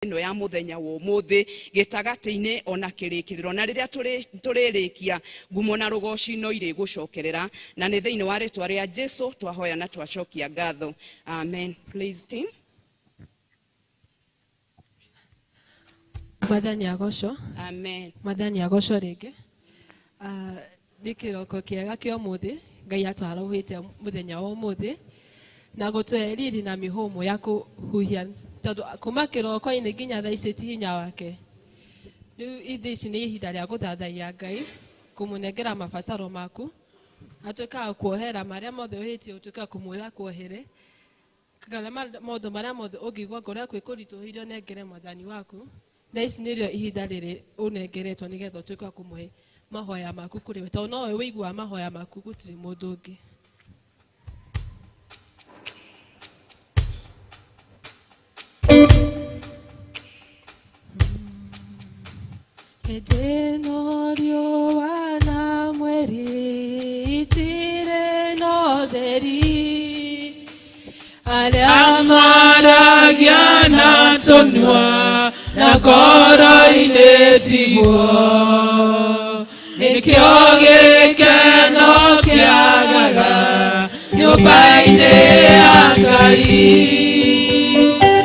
Ĩno ya mũthenya wa ũmũthĩ gĩtagatĩ-inĩ ona kĩrĩkĩrĩro, na rĩrĩa tũrĩrĩkia, ngumo na rũgoci no irĩgũcokerera, na nĩ thĩinĩ wa rĩtwa rĩa Jesu twahoya na twacokia ngatho, amen. Please, team. Mwathani agocwo. Amen. Mwathani agocwo rĩngĩ. Ah, nĩ kĩroko kĩega kĩa ũmũthĩ Ngai atwarahũĩte mũthenya wa ũmũthĩ na gũtũhe riri na mĩhũmũ ya kũhuhia, tondũ kuma kĩroko-inĩ nginya thaa ici ti hinya wake. Rĩu ithe ici nĩ ihinda rĩa gũthathaiya Ngai, kũmũnengera mabataro maku, atuĩka wa kuohera marĩa mothe ũhĩtie, ũtuĩka wa kũmwĩra kuohere kana maũndũ marĩa mothe ũngĩigua ngoro yaku ĩkũritũhĩire, ũnengere Mwathani waku. Thaa ici nĩrĩo ihinda rĩrĩ ũnengeretwo nĩgetha ũtuĩke wa kũmũhe mahoya maku kũrĩ we, tondũ nowe wĩiguaga mahoya maku, gũtirĩ mũndũ ũngĩ. Hĩndĩ ĩno riũa na mweri itirĩ na ũtheri, arĩa maragia na tũnua na ngoro-inĩ tiguo, nĩkĩo gĩkeno kĩagaga nyũmba-inĩ ya Ngai.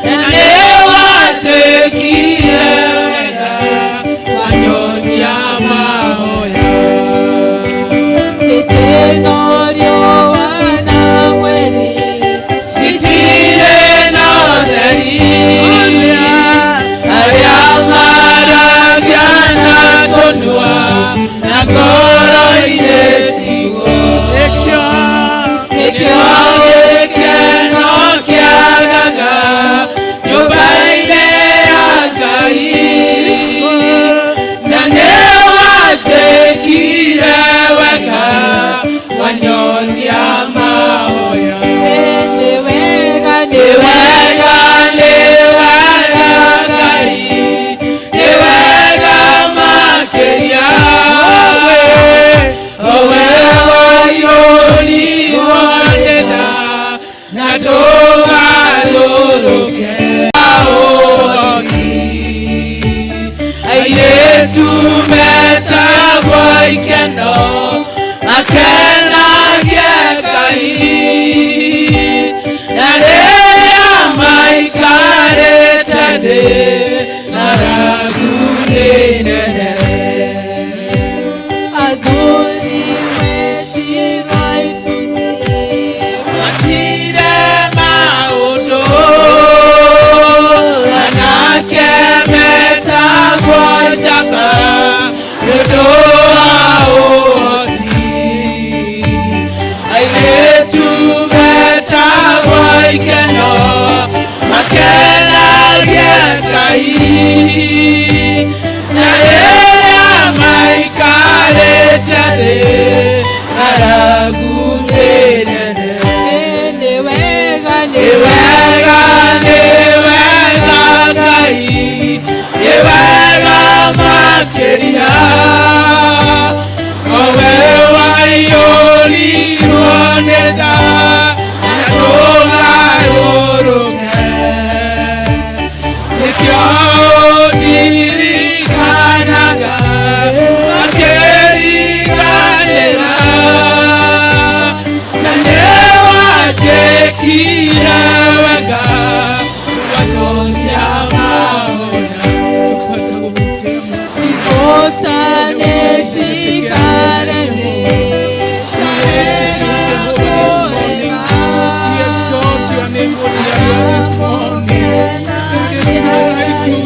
Na nĩ watuĩkire wega wanyonia mahoya. Hĩndĩ ĩno riũa na mweri itirĩ na ũtheri, arĩa maragia na tũnua na ngoro-inĩ tiguo, nĩkĩo gĩkeno kĩagaga nyũmba-inĩ ya Ngai. Na nĩ watuĩkire wega wanyonia mahoya. Nĩ wega. Nĩ wega, nĩ wega Ngai, nĩ wega makĩria, owe waiyũrirwo nĩ tha na ndũgarũrũke ũhoti. Airĩtu metagwo ikeno makenagie Ngai, na rĩrĩa maikarĩte thĩ ng'aragu nĩ nene. Athuri metigaituthĩ matire maũndũ, anake metagwo njamba nĩ ũndũ wa ũhoti, airĩtu metagwo ikeno makenagie Ngai, na rĩrĩa maikarĩte thĩ ng'aragu nĩ nene. Nĩ wega. Nĩ wega, nĩ wega Ngai, nĩ wega makĩria, owe waiyũrirwo nĩ tha na ndũgarũrũke, nĩkĩo ũndirikanaga makĩriganĩra, na nĩ wanjĩkire wega wanyonia mahoya. Igũtane cikare thĩ. We exalt your name, O dear Lord, this morning. There is none like you,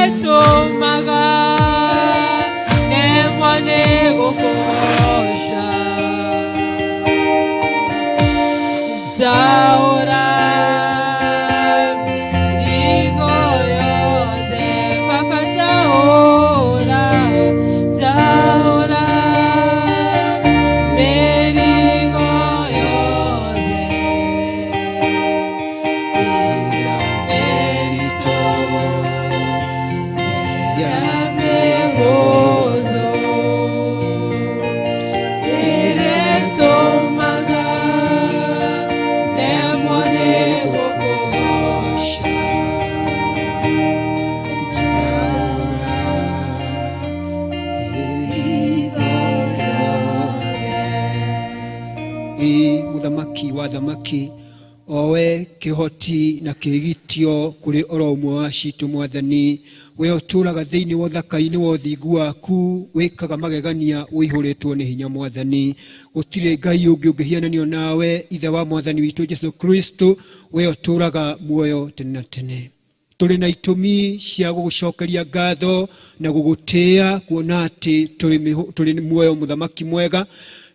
Ĩrĩtũmaga nemwo nĩ gũkũgoca. Njaũra mĩrigo yothe, Baba njaũra, njaũra mĩrigo yothe ĩrĩa mĩritũ, ĩrĩa mĩhũthũ, ĩrĩtũmaga nemwo nĩ gũkũgoca. Njaũra mĩrigo yothe. Ĩ mũthamaki wa thamaki, owe kĩhoti na kĩgitio kũrĩ oro ũmwe wa citũ mwathani, we ũtũũraga thĩinĩ wa ũthaka-inĩ wa ũthingu waku, wĩkaga magegania ũihũrĩtwo nĩ hinya mwathani. Gũtirĩ Ngai ũngĩ ũngĩhiananio nawe, ithe wa mwathani witũ Jesu Kristo, we ũtũũraga muoyo tene na tene. Tũrĩ na itũmi cia gũgũcokeria ngatho na gũgũtĩĩa, kuona atĩ tũrĩ muoyo mũthamaki mwega,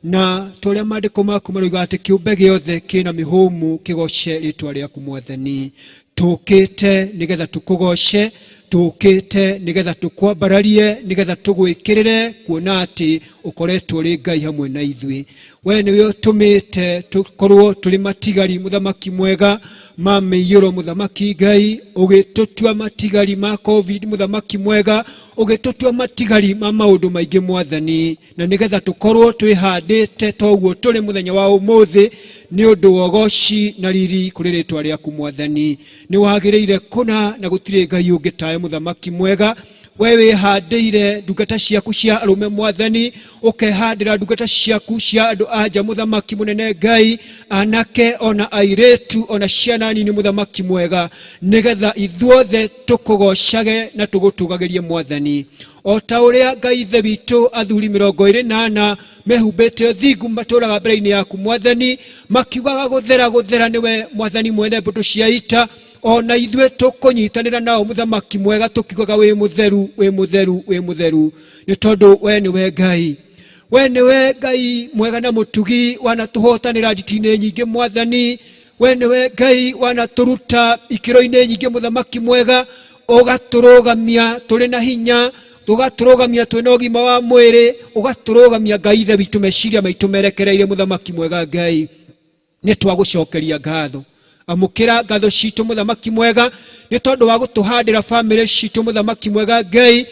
na torĩa maandĩko maku maroiga atĩ kĩũmbe gĩothe kĩna mĩhũmũ kĩgoce rĩtwa rĩaku mwathani. Tũkĩte nĩgetha tũkũgoce, tũkĩte nĩgetha tũkwambararie, nĩgetha tũgwĩkĩrĩre, kuona atĩ ũkoretwo ũrĩ Ngai hamwe na ithuĩ. We nĩwe ũtũmĩte tũkorwo tũrĩ matigari mũthamaki mwega ma mĩiyũro mũthamaki Ngai, ũgĩtũtua matigari ma COVID mũthamaki mwega, ũgĩtũtua matigari ma maũndũ maingĩ mwathani, na nĩgetha tũkorwo twĩhandĩte toguo tũrĩ mũthenya wa ũmũthĩ, nĩ ũndũ wa ũgoci na riri kũrĩ rĩtwa rĩaku mwathani. Nĩ wagĩrĩire kũna na gũtirĩ Ngai ũngĩ tawe mũthamaki mwega. We wĩhandĩire ndungata ciaku cia arũme mwathani, ũkehandĩra ndungata ciaku cia andũ a nja mũthamaki mũnene Ngai, anake ona airĩtu ona ciana nini mũthamaki mwega, nĩgetha ithuothe tũkũgocage na tũgũtũgagĩrie mwathani. O ta ũrĩa Ngai ithe witũ athuri 24 mehumbĩte ũthingu matũraga mbere-inĩ yaku mwathani, makiugaga gũthera gũthera nĩwe mwathani mwene mbũtũ cia ita, ona ithuĩ tũkũnyitanĩra nao mũthamaki mwega tũkiugaga wĩ mũtheru, wĩ mũtheru, wĩ mũtheru, nĩ tondũ we nĩwe Ngai. We nĩwe Ngai mwega na mũtugi, wanatũhotanĩra nditi-inĩ nyingĩ mwathani. We nĩwe Ngai wanatũruta ikĩro-inĩ nyingĩ mũthamaki mwega, ũgatũrũgamia tũrĩ na hinya, ũgatũrũgamia twĩna ũgima wa mwĩrĩ, ũgatũrũgamia Ngai ithe witũ meciria maitũ merekereire mũthamaki mwega Ngai. Nĩ twagũcokeria ngatho. Amũkĩra ngatho citũ mũthamaki mwega, nĩ tondũ wa gũtũhandĩra bamĩrĩ citũ mũthamaki mwega Ngai.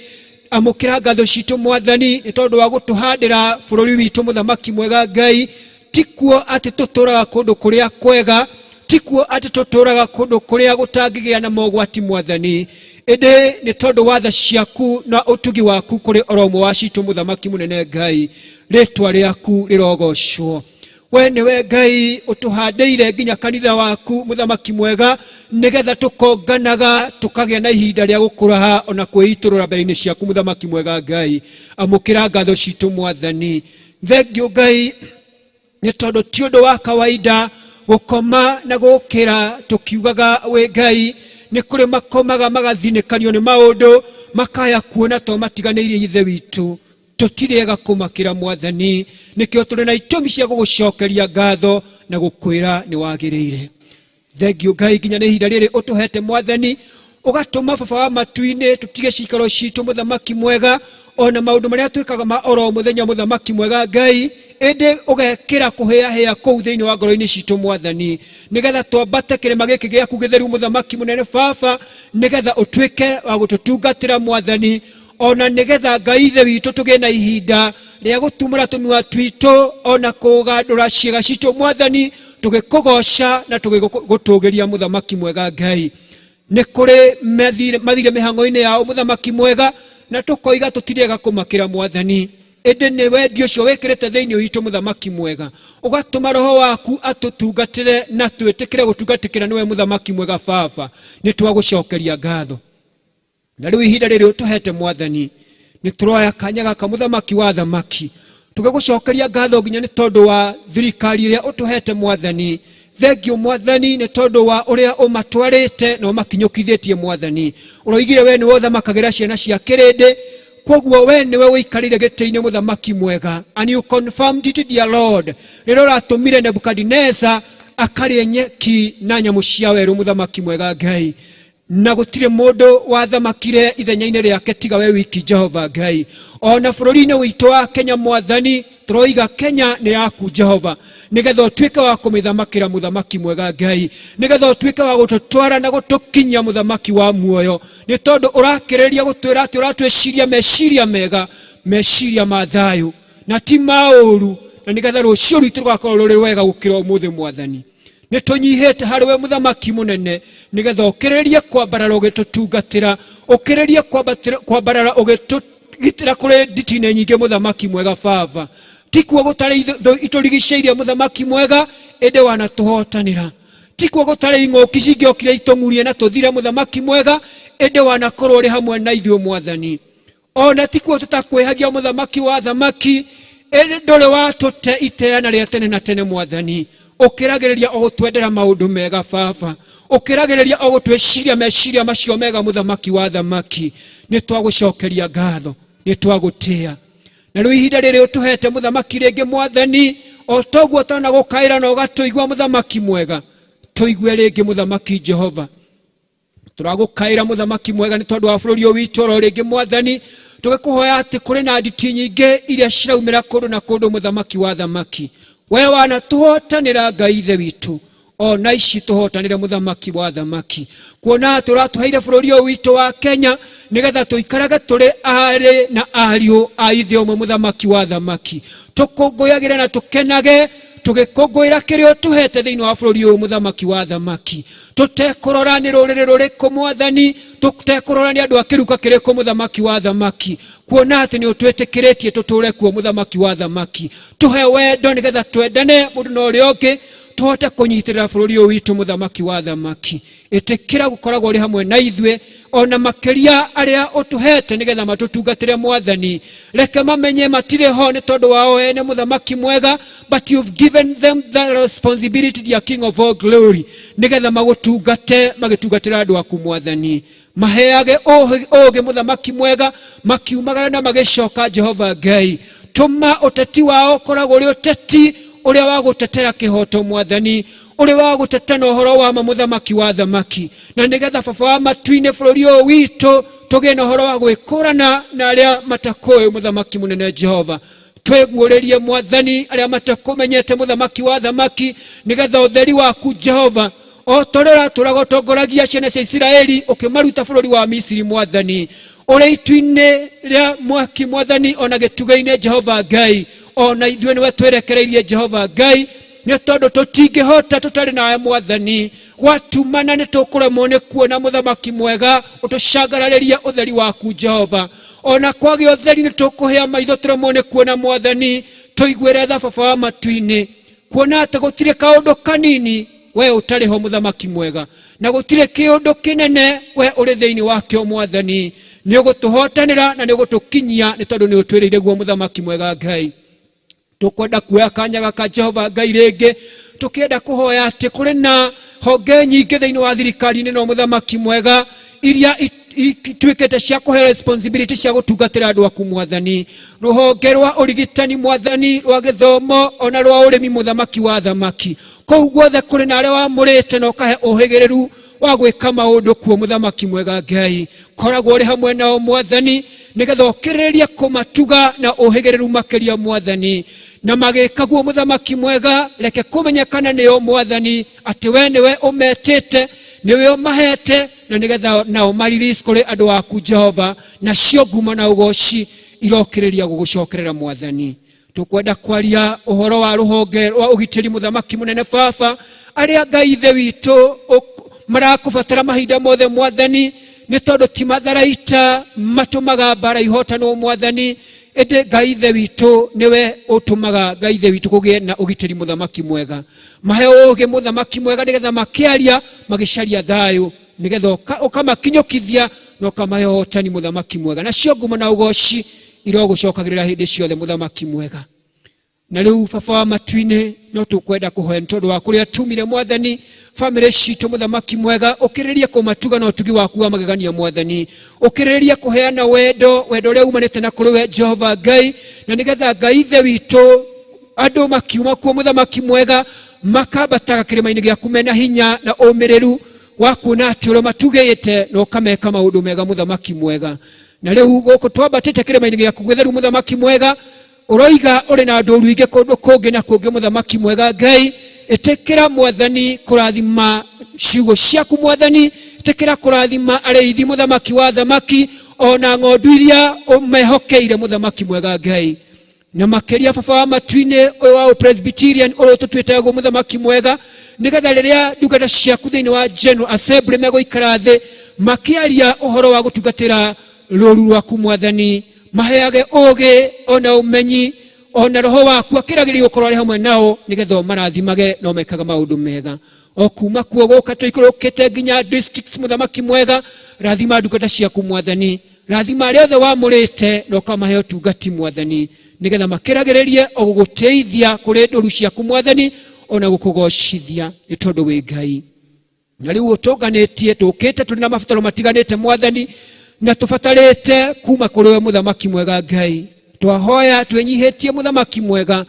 Amũkĩra ngatho citũ mwathani, nĩ tondũ wa gũtũhandĩra bũrũri witũ mũthamaki mwega Ngai. Ti kuo atĩ tũtũraga kũndũ kũrĩa kwega, ti kuo atĩ tũtũraga kũndũ kũrĩa gũtangĩgĩa na mogwati mwathani, ĩndĩ nĩ tondũ wa tha ciaku na ũtugi waku kũrĩ oro ũmwe wa citũ mũthamaki mũnene Ngai. Rĩtwa rĩaku rĩrogocwo. We nĩwe Ngai ũtũhandĩire nginya kanitha waku mũthamaki mwega, nĩgetha tũkonganaga tũkagĩa na ihinda rĩa gũkũraha ona kwĩitũrũra mbere-inĩ ciaku mũthamaki mwega Ngai. Amũkĩra ngatho citũ mwathani. Thengiũ Ngai, nĩ tondũ ti ũndũ wa kawaida gũkoma na gũkĩra tũkiugaga wĩ Ngai. Nĩ kũrĩ makomaga magathinĩkanio nĩ maũndũ, makaya kuona to matiganĩirie ithe witũ. Tũtirĩ ega kũmakĩra mwathani, nĩkĩo tũrĩ na itũmi cia gũgũcokeria ngatho na gũkwĩra nĩ wagĩrĩire. Thengiũ Ngai nginya nĩ ihinda rĩrĩ ũtũhete mwathani, ũgatũma baba wa matu-inĩ tũtige cikaro citũ mũthamaki mwega, ona maũndũ marĩa twĩkaga ma oro mũthenya mũthamaki mwega Ngai, ĩndĩ ũgekĩra kũhĩahĩa kũu thĩinĩ wa ngoro-inĩ citũ mwathani, nĩgetha twambate kĩrĩma gĩkĩ gĩaku gĩtheru mũthamaki mũnene baba, nĩgetha ũtuĩke wa gũtũtungatĩra mwathani, ona nĩgetha Ngai ithe witũ tũgĩe na ihinda rĩa gũtumũra tũnua twitũ ona kũgandũra ciĩga citũ mwathani, tũgĩkũgoca na tũgĩgũtũgĩria mũthamaki mwega Ngai. Nĩ kũrĩ mathire mĩhang'o-inĩ yao mũthamaki mwega, na tũkoiga tũtirĩ ega kũmakĩra mwathani, ĩndĩ nĩ wendi ũcio wĩkĩrĩte thĩinĩ witũ mũthamaki mwega, ũgatũma roho waku atũtungatĩre na twĩtĩkĩre gũtungatĩkĩra nĩwe mũthamaki mwega baba. Nĩ twagũcokeria ngatho. Na rĩu ihinda rĩrĩ ũtũhete mwathani, nĩ tũroya kanya gaka mũthamaki wa thamaki tũgĩgũcokeria ngatho nginya nĩ tondũ wa thirikari ĩrĩa ũtũhete mwathani. Thengio Mwathani nĩ tondũ wa ũrĩa ũmatwarĩte na ũmakinyũkithĩtie. Mwathani, ũroigire we nĩwe ũthamakagĩra ciana cia kĩrĩndĩ, koguo we nĩwe ũikarĩire gĩtĩ-inĩ, mũthamaki mwega. And you confirmed it, dear Lord, rĩrĩa ũratũmire Nebukadineza akarĩe nyeki na nyamũ cia werũ, mũthamaki mwega Ngai, na gũtirĩ mũndũ wathamakire ithenya-inĩ rĩake tiga we wiki, Jehova Ngai. Ona bũrũri-inĩ witũ wa Kenya, Mwathani, tũroiga Kenya nĩ yaku, Jehova, nĩgetha ũtuĩke wa kũmĩthamakĩra, mũthamaki mwega Ngai, nĩgetha ũtuĩke wa gũtũtwara na gũtũkinyia, mũthamaki wa muoyo, nĩ tondũ ũrakĩrĩria gũtwĩra atĩ ũratwĩciria meciria mega, meciria ma thayũ na ti ma ũru, na nĩgetha rũciũ rwitũ rũgakorwo rũrĩ rwega gũkĩra ũmũthĩ. Mwathani, nĩ tũnyihĩte harĩ we, mũthamaki mũnene, nĩgetha ũkĩrĩrie kwambarara ũgĩtũtungatĩra, ũkĩrĩrie kwambarara ũgĩtũgitĩra kũrĩ nditi-inĩ nyingĩ, mũthamaki mwega baba. Tikuo gũtarĩ thũ itũrigicĩirie, mũthamaki mwega, ĩndĩ wanatũhotanĩra. Tikuo gũtarĩ ing'ũki cingĩokire itũng'urie na tũthire, mũthamaki mwega, ĩndĩ wanakorwo ũrĩ hamwe na ithuĩ, Mwathani. Ona tikuo tũtakwĩhagia, mũthamaki wa thamaki, ĩndĩ ndũrĩ watũte iteana rĩa tene na tene. Mwathani, ũkĩragĩrĩria o gũtwendera maũndũ mega, baba, ũkĩragĩrĩria o gũtwĩciria meciria macio mega, mũthamaki wa thamaki. Nĩ twagũcokeria ngatho, nĩ twagũtĩa. Na rĩu ihinda rĩrĩ ũtũhete, mũthamaki, rĩngĩ, Mwathani, o toguo twana gũkaĩra na ũgatũigua, mũthamaki mwega, tũigue rĩngĩ, mũthamaki Jehova. Tũragũkaĩra, mũthamaki mwega, nĩ tondũ wa bũrũri ũyũ witũ oro rĩngĩ, Mwathani, tũgĩkũhoya atĩ kũrĩ na nditi nyingĩ iria ciraumĩra kũndũ na kũndũ. Mũthamaki wa thamaki, we wanatũhotanĩra, Ngai ithe witũ, ona ici tũhotanĩre, mũthamaki wa thamaki, kuona atĩ ũratũheire bũrũri ũyũ witũ wa Kenya nĩgetha tũikarage tũrĩ arĩ na ariũ a ithe ũmwe. Mũthamaki wa thamaki, tũkũngũyagĩre na tũkenage tũgĩkũngũĩra kĩrĩa ũtũhete thĩinĩ wa bũrũri ũyũ, mũthamaki wa thamaki, tũtekũrora nĩ rũrĩrĩ rũrĩkũ, Mwathani, tũtekũrora nĩ andũ a kĩruka kĩrĩkũ, mũthamaki wa thamaki, kuona atĩ nĩ ũtwĩtĩkĩrĩtie tũtũre kuo. Mũthamaki wa thamaki, tũhe wendo nĩgetha twendane mũndũ na ũrĩa ũngĩ, tũhote kũnyitĩrĩra bũrũri ũyũ witũ. Mũthamaki wa thamaki, ĩtĩkĩra gũkoragwo ũrĩ hamwe na ithuĩ, ona makĩria arĩa ũtũhete nĩgetha matũtungatĩre. Mwathani, reke mamenye matirĩ ho nĩ tondũ wao ene, mũthamaki mwega, but you've given them the responsibility, dear King of all glory, nĩgetha magũtungate magĩtungatĩra andũ aku. Mwathani, maheage ũũgĩ, mũthamaki mwega, makiumagara na magĩcoka. Jehova Ngai, tũma ũteti wao ũkoragwo ũrĩ ũteti ũrĩa wa gũtetera kĩhoto, Mwathani, ũrĩ wa gũteta na ũhoro wa ma, mũthamaki wa thamaki, na nĩgetha, baba wa matu-inĩ, bũrũri ũyũ witũ tũgĩe na ũhoro wa gwĩkũrana na arĩa matakũĩ. Mũthamaki mũnene Jehova, twĩguũrĩrie, Mwathani, arĩa matakũmenyete, mũthamaki wa thamaki, nĩgetha ũtheri waku, Jehova, o ta ũrĩa ũratũraga ũtongoragia ciana cia Isiraeli ũkĩmaruta bũrũri wa Misiri, Mwathani, ũrĩ itu-inĩ rĩa mwaki, Mwathani, ona gĩtugĩ-inĩ, Jehova Ngai, ona ithuĩ nĩwe twĩrekereirie, Jehova Ngai, nĩ tondũ tũtingĩhota tũtarĩ nawe. Mwathani, gwatumana nĩ tũkũremwo nĩ kuona. Mũthamaki mwega, ũtũcangararĩrie ũtheri waku, Jehova. Ona kwagĩa ũtheri nĩ tũkũhĩa maitho tũremwo nĩ kuona. Mwathani, tũiguĩre tha, baba wa matu-inĩ, kuona atĩ gũtirĩ kaũndũ kanini we ũtarĩ ho, mũthamaki mwega, na gũtirĩ kĩũndũ kĩnene we ũrĩ thĩinĩ wakĩo. Mwathani, nĩ ũgũtũhotanĩra na nĩ ũgũtũkinyia, nĩ tondũ nĩ ũtwĩrĩire guo. Mũthamaki mwega Ngai, tũkwenda kuoya kanya gaka, Jehova Ngai, rĩngĩ tũkĩenda kũhoya atĩ kũrĩ na honge nyingĩ thĩinĩ wa thirikari-inĩ no, mũthamaki mwega, iria ituĩkĩte cia kũheo responsibility cia gũtungatĩra andũ aku. Mwathani, rũhonge rwa ũrigitani, Mwathani, rwa gĩthomo, ona rwa ũrĩmi, mũthamaki wa thamaki, kũu guothe kũrĩ na arĩa wamũrĩte na ũkahe ũhĩgĩrĩru wa gwĩka maũndũ kuo. Mũthamaki mwega Ngai, koragwo ũrĩ hamwe nao, Mwathani, nĩgetha ũkĩrĩrĩrie kũmatuga na ũhĩgĩrĩru makĩria. Mwathani, na magĩka guo, mũthamaki mwega, reke kũmenyekana nĩo, Mwathani, atĩ we nĩwe ũmetĩte, nĩwe ũmahete, na nĩgetha nao marelease kũrĩ andũ aku, Jehova, nacio ngumo na ũgoci irokĩrĩria gũgũcokerera. Mwathani, tũkwenda kwaria ũhoro wa rũhonge rwa ũgitĩri, mũthamaki mũnene baba, arĩa, Ngai ithe witũ, marakũbatara mahinda mothe, Mwathani, nĩ tondũ ti matharaita matũmaga mbara ihotanwo, Mwathani, ĩndĩ Ngai ithe witũ nĩwe ũtũmaga, Ngai ithe witũ, kũgĩe na ũgitĩri. Mũthamaki mwega, mahe ũũgĩ, mũthamaki mwega, nĩgetha makĩaria magĩcaria thayũ, nĩgetha ũkamakinyũkithia na ũkamahe ũhotani, mũthamaki mwega, nacio ngumo na ũgoci irogũcokagĩrĩra hĩndĩ ciothe, mũthamaki mwega. Na rĩu baba wa matu-inĩ no tũkwenda kũhoya nĩ tondũ wa kũrĩa tumire mwathani bamĩrĩ citũ mũthamaki mwega ũkĩrĩrĩrie kũmatuga na ũtugi waku wa magegania mwathani ũkĩrĩrĩrie kũheana wendo wendo ũrĩa umanĩte na kũrĩ we Jehova Ngai na nĩgetha Ngai ithe witũ andũ makiuma kuo mũthamaki mwega makambataga kĩrĩma-inĩ gĩaku mena hinya na ũmĩrĩru wa kuona atĩ ũrĩa matugĩte na ũkameka maũndũ mega mũthamaki mwega. Na rĩu gũkũ twambatĩte kĩrĩma-inĩ gĩaku gĩtheru mũthamaki mwega ũroiga ũrĩ na ndũru ingĩ kũndũ kũngĩ na kũngĩ mũthamaki mwega Ngai ĩtĩkĩra mwathani kũrathima ciugo ciaku mwathani ĩtĩkĩra kũrathima arĩithi mũthamaki wa thamaki ona ng'ondu iria ũmehokeire mũthamaki mwega Ngai. Na makĩria baba wa matu-inĩ ũyũ wa Presbyterian ũrĩa ũtũtuĩte guo mũthamaki mwega nĩgetha rĩrĩa ndungata ciaku thĩinĩ wa General Assembly megũikara thĩ makĩaria ũhoro wa gũtungatĩra rũru rwaku mwathani maheage ũũgĩ ona ũmenyi ona roho waku akĩragĩrĩria gũkorwo arĩ hamwe nao nĩgetha ũmarathimage na ũmekaga maũndũ mega. O kuma kuo gũka tũikũrũkĩte nginya districts mũthamaki mwega rathima ndungata ciaku mwathani rathima arĩa othe wamũrĩte na ũkamahe ũtungati mwathani nĩgetha makĩragĩrĩrie o gũgũteithia kũrĩ ndũru ciaku mwathani ona gũkũgocithia nĩ tondũ wĩ Ngai. Na rĩu ũtũnganĩtie tũkĩte tũrĩ na mabataro matiganĩte mwathani na tũbatarĩte kuma kũrĩ we mũthamaki mwega Ngai. Twahoya twĩnyihĩtie mũthamaki mwega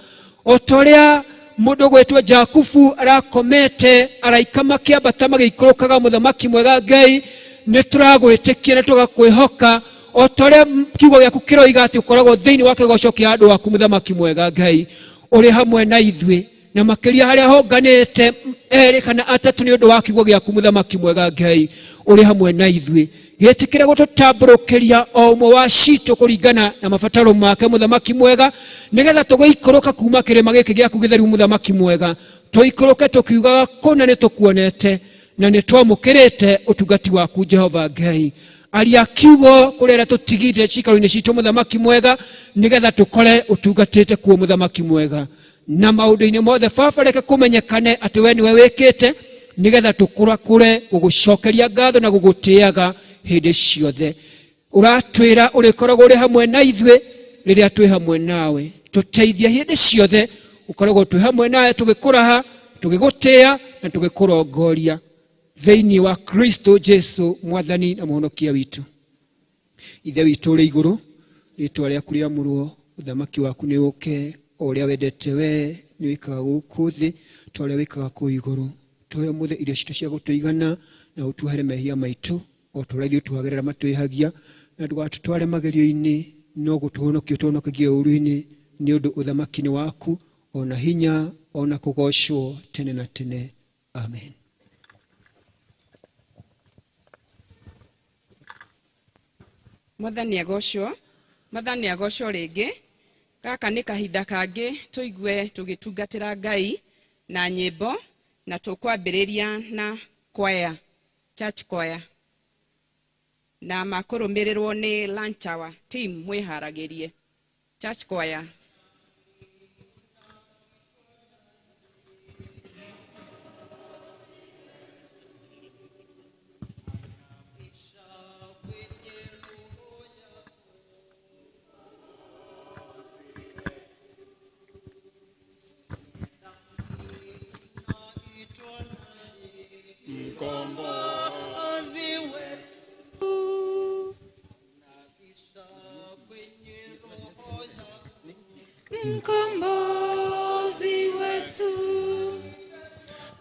o ta ũrĩa mũndũ gwĩtwo Jakubu arakomete araika makĩambata magĩikũrũkaga mũthamaki mwega Ngai nĩ tũragwĩtĩkia na tũgakwĩhoka o ta ũrĩa kiugo gĩaku kĩroiga atĩ ũkoragwo thĩinĩ wa kĩgoco kĩa andũ aku mũthamaki mwega Ngai ũrĩ hamwe na ithuĩ na makĩria harĩa honganĩte erĩ kana atatũ nĩ ũndũ wa kiugo gĩaku mũthamaki mwega Ngai ũrĩ hamwe na ithuĩ gĩtĩkĩre gũtũtambũrũkĩria o ũmwe wa citũ kũringana na mabataro make mũthamaki mwega nĩgetha tũgĩikũrũka kuma kĩrĩma gĩkĩ gĩaku gĩtheru mũthamaki mwega tũikũrũke tũkiugaga kũna nĩ tũkuonete na nĩ twamũkĩrĩte ũtungati waku Jehova Ngai. Aria kiugo kũrĩ arĩa tũtigire ciikaro-inĩ citũ mũthamaki mwega nĩgetha tũkore ũtungatĩte kuo mũthamaki mwega. Na maũndũ-inĩ mothe baba reke kũmenyekane atĩ we nĩwe wĩkĩte nĩgetha tũkũrakũre gũgũcokeria ngatho na gũgũtĩaga hĩndĩ ciothe. Ũratwĩra ũrĩkoragwo ũrĩ hamwe na ithuĩ rĩrĩa twĩ hamwe nawe tũteithie hĩndĩ ciothe ũkoragwo twĩ hamwe nawe tũgĩkũraha tũgĩgũtĩa na tũgĩkũrongoria thĩinĩ wa Kristo Jesu mwathani na mũhonokia witũ. Ithe witũ ũrĩ igũrũ rĩtwa rĩaku rĩamũrwo ũthamaki waku nĩ ũke o ũrĩa wendete we nĩ wĩkaga gũkũ thĩ ta ũrĩa wĩkaga kũu igũrũ. Tũhe ũmũthĩ irio citũ cia gũtũigana na ũtuohere mehia maitũ o ta ũrĩa ithuĩ tuohagĩrĩra matwĩhagia na ndũgatũtware magerio-inĩ no gũtũhonokia ũtũhonokagie ũũru-inĩ nĩ ũndũ ũthamaki nĩ waku ona hinya ona kũgocwo tene na tene. Amen. Mwathani agocwo mwathani agocwo rĩngĩ. Gaka nĩ kahinda kangĩ tũigue tũgĩtungatĩra Ngai na nyĩmbo na tũkwambĩrĩria na choir, church choir na makũrũmĩrĩrwo nĩ lunch hour team mwĩharagĩrie church choir. Mkombozi wetu Mkombozi wetu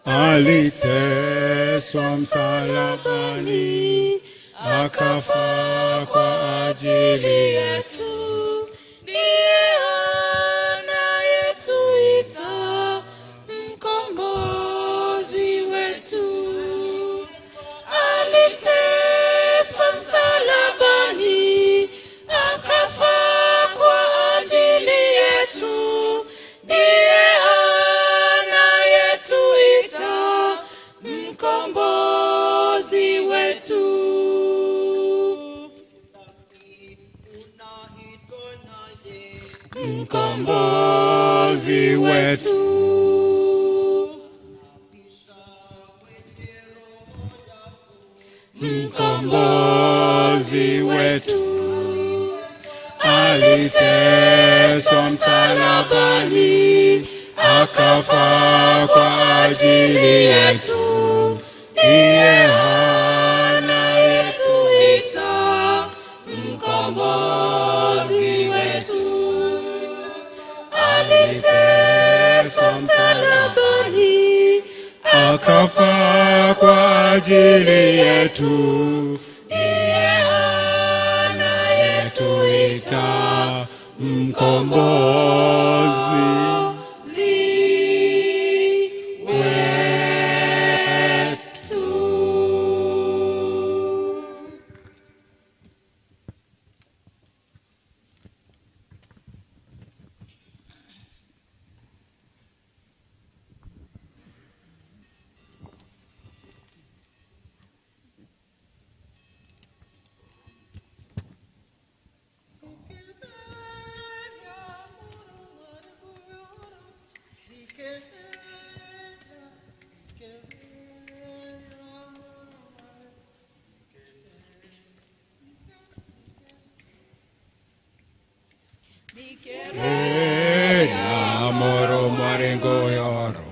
aliteswa msalabani akafa kwa ajili yetu, ndiye anayetuita mkombozi wetu. Aliteswa msalabani akafa kwa ajili yetu, ndiye anayetuita mkombozi wetu. Mkombozi wetu mkombozi wetu Aliteswa msalabani, akafa kwa ajili yetu. Ndiye anayetuita mkombozi wetu. Aliteswa msalabani, akafa kwa ajili yetu. Ndiye anayetuita mkombozi wetu. Moro marengo yoro.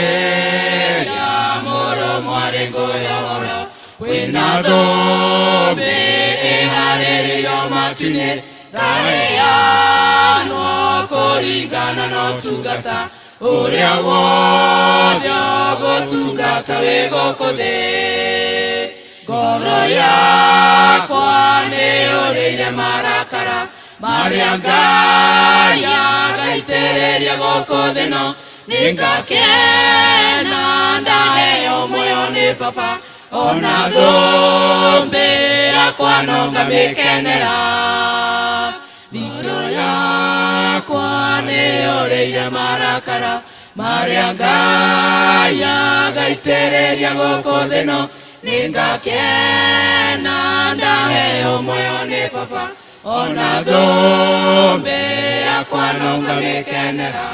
Thikĩrĩria mũrũ mwarĩ ngũyoro, kwĩna thũmbĩ ĩharĩrĩirio matu-inĩ, kaheanwo kũringana na ũtungata ũrĩa wothe ũgũtungata wĩ gũkũ thĩ. Ngoro yakwa nĩyũrĩire marakara marĩa Ngai agaitĩrĩria gũkũ thĩ no, nĩngakena ndaheo muoyo nĩ Baba, ona thũmbĩ yakwa no ngamĩkenera. Ngoro yakwa nĩyũrĩire marakara marĩa Ngai agaitĩrĩria gũkũ thĩ no, nĩngakena ndaheo muoyo nĩ Baba, ona thũmbĩ yakwa no ngamĩkenera.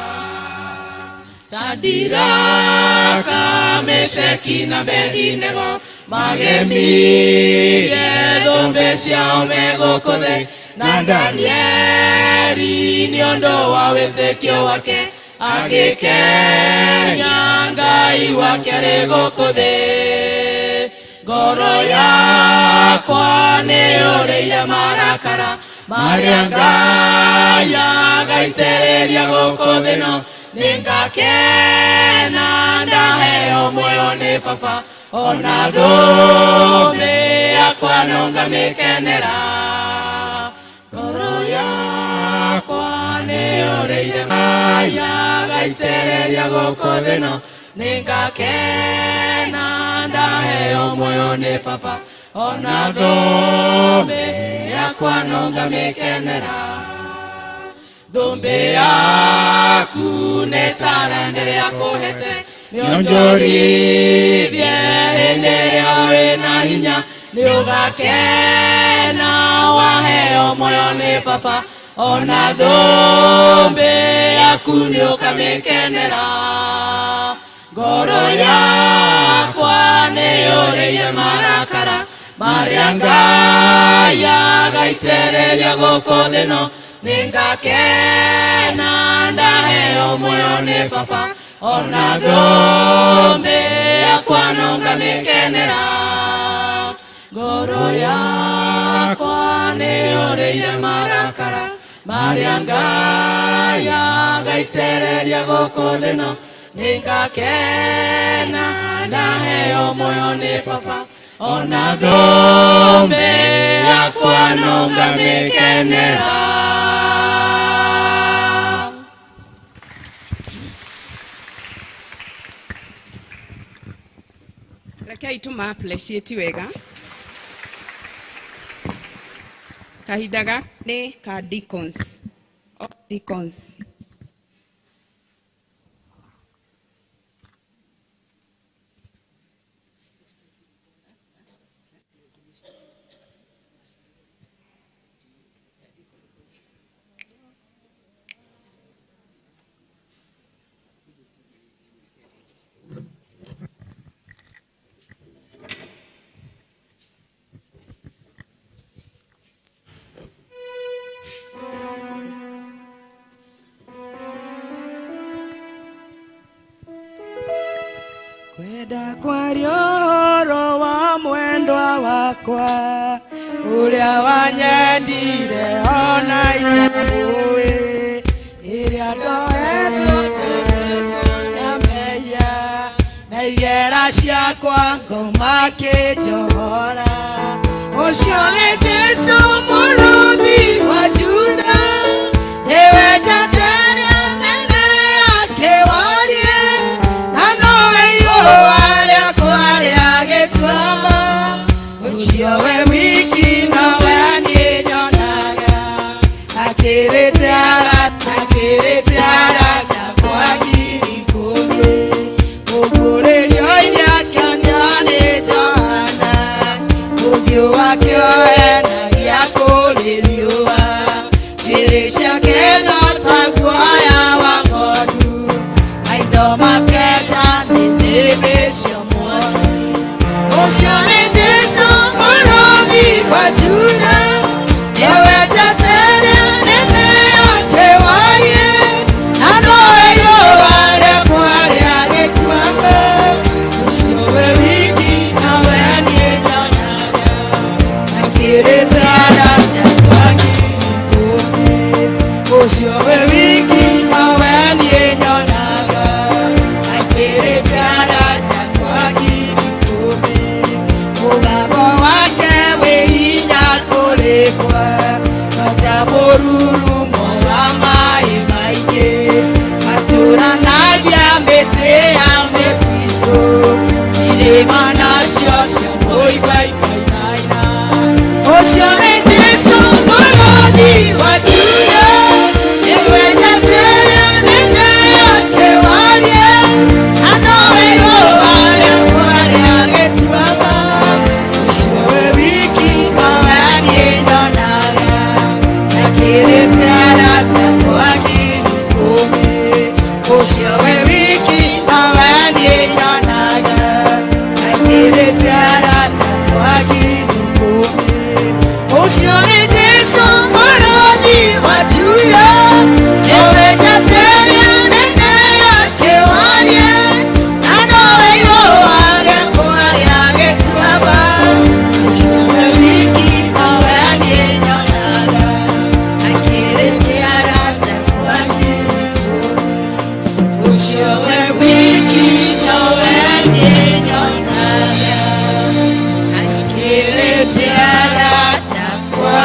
Sadiraka, Mesheki na Abedinego magemirie thũmbĩ ciao me gũkũ thĩ, na Danieli nĩ ũndũ wa wĩtĩkio wake agĩkenia Ngai wake arĩ gũkũ thĩ. Ngoro yakwa nĩyũrĩire marakara marĩa Ngai agaitĩrĩria gũkũ thĩ no, nĩngakena ndaheo muoyo nĩ Baba, ona thũmbĩ yakwa no ngamĩkenera. Ngoro yakwa nĩyũrĩire Ngai agaitĩrĩria gũkũ thĩ no, nĩngakena ndaheo muoyo nĩ Baba, ona thũmbĩ yakwa no ngamĩkenera. Thũmbĩ yaku nĩ taranda ĩrĩa kũhete, nĩonjorithie hĩndĩ ĩrĩa wĩna hinya, nĩũgakena waheo muoyo nĩ Baba, ona thũmbĩ yaku nĩũkamĩkenera. Ngoro yakwa nĩyũrĩire marakara marĩa Ngai agaitĩrĩria gũkũ thĩ no, nĩngakena ndaheo muoyo nĩ Baba, ona thũmbĩ yakwa no ngamĩkenera. Ngoro yakwa nĩyũrĩire marakara marĩa Ngai agaitĩrĩria gũkũ thĩ no, nĩngakena ndaheo muoyo nĩ Baba, ona thũmbĩ yakwa no ngamĩkenera. Rekei tũma appreciate wega. Kahinda gaka nĩ ka deacons. All deacons. Kwenda kwaria ũhoro wa mwendwa wakwa ũrĩa wanyendire ona itamũĩ ĩrĩa ndoetwo na mehia na igera ciakwa ngoma kĩnjohora ũcio nĩ Jesũ mũrũthi wa Juda nĩwe njata ĩrĩa nene ya kĩwarie na nowe riũa rĩakwa rĩa gĩtuamba ũcio we wiki nowe niĩ nyonaga akĩrĩte arata kwa 10,000 mũguũrĩrio iria nĩ Johana ũthiũ wake ũhenagia kũrĩ riũa njuĩrĩ ciake no ta guoya wa ng'ondu maitho make ta nĩnĩmbĩ cia mwaki ũcio nĩ Jesũ mũrũthi wa Juda nĩwe njata ĩrĩa nene ya kĩwarie na nowe riũa rĩakwa rĩa gĩtuamba ũcio we wiki nowe niĩ nyonaga akĩrĩte arata kwa 10,000 ũcio we wiki nowe niĩ nyonaga akĩrĩte arata kwa 10,000 mũgambo wake wĩ hinya kũrĩ kwa ta mũrurumo wa maĩ maingĩ matũranagia mĩtĩ ya mĩtitũ irĩma nacio cia mũigua ikainaina ũcio nĩ Jesũ mũrũthi wa Juda nĩwe njata ĩrĩa nene ya kĩwarie na nowe riũa rĩakwa rĩa gĩtuamba ũcio we wiki nowe niĩ nyonaga akĩrĩte arata kwa 10,000 ũcio we wiki nowe niĩ nyonaga akĩrĩte arata kwa 10,000 ũcio nĩ Jesũ mũrũthi wa Juda nĩwe njata ĩrĩa nene ya kĩwarie na nowe riũa rĩakwa rĩa gĩtuamba ũcio we wiki nowe niĩ nyonaga akĩrĩte arata kwa 10,000 ũcio we wiki nowe niĩ nyonaga akĩrĩte arata kwa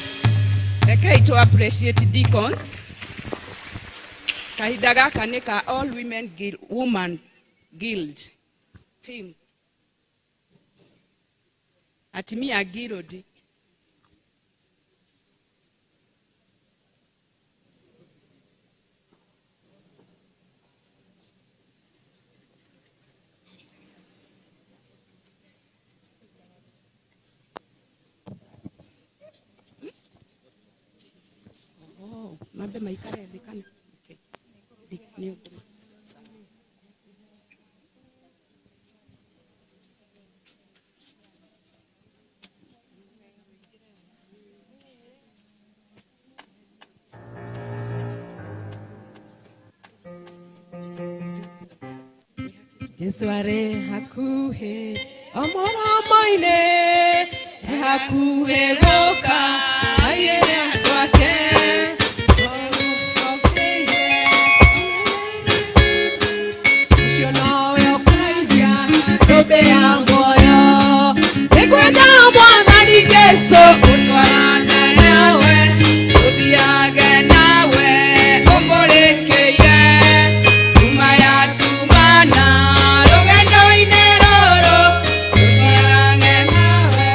10,000. Rekei to appreciate deacons. Kahinda gaka nĩ ka All Women Guild, Woman Guild team. Atimia guild. Oh, mambe maikare thĩ kana? Okay. Nĩ ũguo. Jesu arĩ hakuhĩ o mũromo-inĩ e hakuhĩ gũka aiyĩre andũ ake ũcio nowe ũkũiria thũmbĩ ya muoyo nĩngwenda mwathani Jesu ũtwarane nawe ũthiage nawe ũmũrĩkĩire nyuma ya tumana rũgendo-inĩ rũrũ tũthiage nawe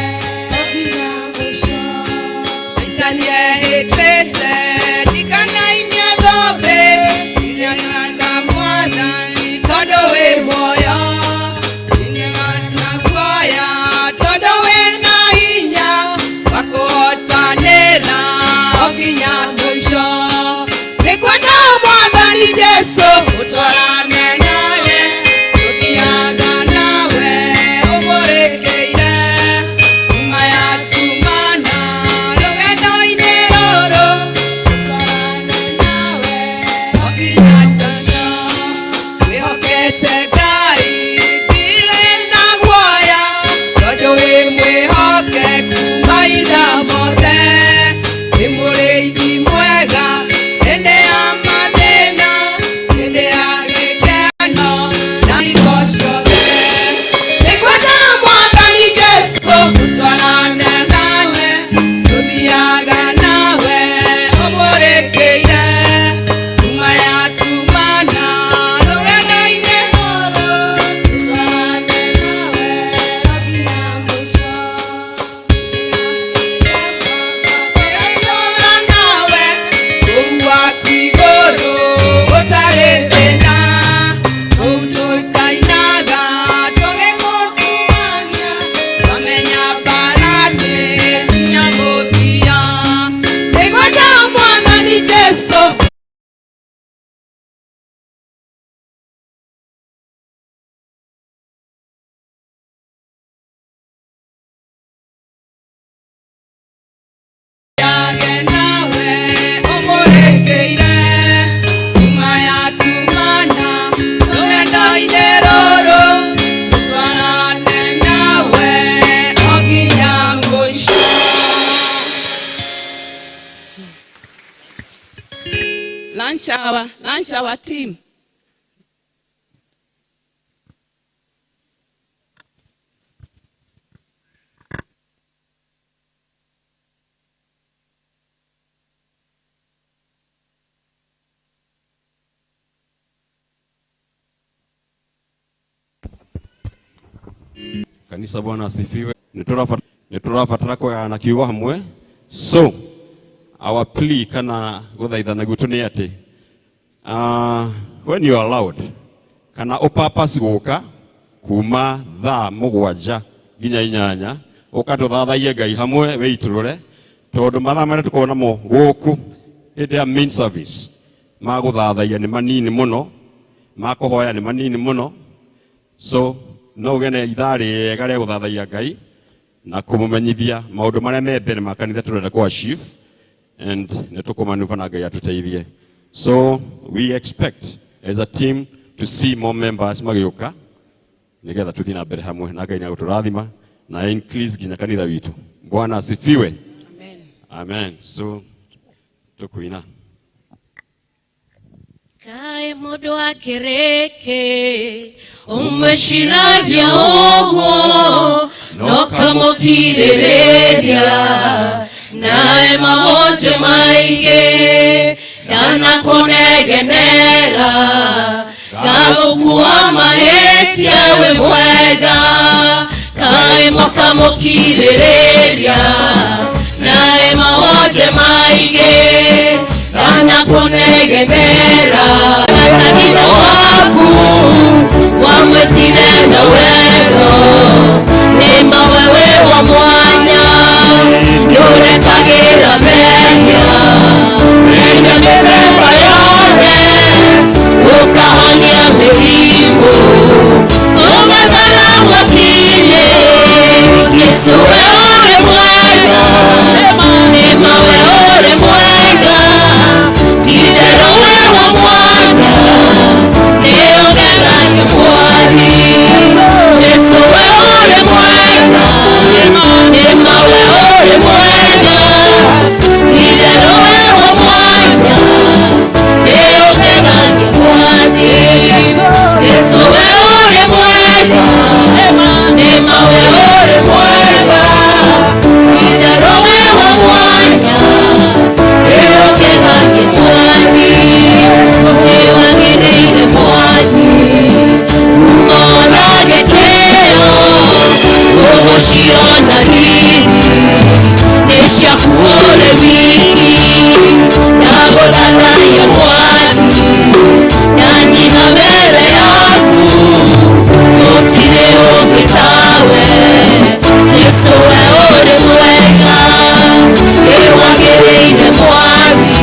nginya mũico Shaitani ehĩtĩte ndikanainie thũmbĩ nginyaga mwathani tondũ wĩ muoyo na guoya tondũ wĩna hinya wa kũhotanĩra o nginya mũico nĩkwenda mwathani Jesu ũtwarane nawe tũthiaga nawe ũmũrĩkĩire nyuma ya tumana rũgendo-inĩ rũrũ tũtwarane nawe Lunch hour team. Kanisa Bwana asifiwe. Niturabatara kũgayana kiugo hamwe. So our plea kana guthaithana gwitu ni ati when you are allowed kana upapasi guka kuma thaa 7 nginya 8 uka tuthathaiye Ngai hamwe wiiturure tondu mathaa maria tukoragwo namo guku hindi ya main service ma guthathaiya ni manini muno, ma kuhoya ni manini muno. So no ugene ithaa riega ria guthathaiya Ngai na kumumenyithia maundu maria me mbere ma kanitha turenda ku achieve and nitukumanuva na Ngai atuteithie. So we expect as a team to see more members magiuka nigetha tuthie na mbere hamwe na Ngai ni aguturathima na increase nginya kanitha witu. Bwana asifiwe. Amen. Amen. So tukuina Kae mundu akireke umweciragia ũguo no kamũkirĩrĩria nae mawonje maingĩ yanakũnegenera gagũkua mahĩtia wĩ mwega kae mũkamũkirĩrĩria nae mawonje maingĩ anakunegemera kanitha waku wamwetire na wendo ni mawewe wa mwanya nĩũrekagĩra mehia menya mĩthemba yothe ũkahonia mĩrimũ ũgathara mwaki-inĩ Jesũ we ũrĩ mwega nĩ mawe ũrĩ mwega Tidero wewe mwana nĩũgegagia mwathi Jesũ we ũrĩ mwega nĩ mawe ũrĩ mwega Tidero wewe mwana nĩũgegagia mwathi Jesũ we ũrĩ mwega nĩ mawe ũrĩ mwega Tidero wewe mwana nĩũgegagia mwathi nĩwagĩrĩire mwathi ona gĩtĩo ũgũciona riri nĩ ciaku ũrĩ wiki ndagũthathaiya mwathi ndanyiha mbere yaku gũtirĩ ũngĩ tawe Jesũ we ũrĩ mwega nĩwagĩrĩire mwathi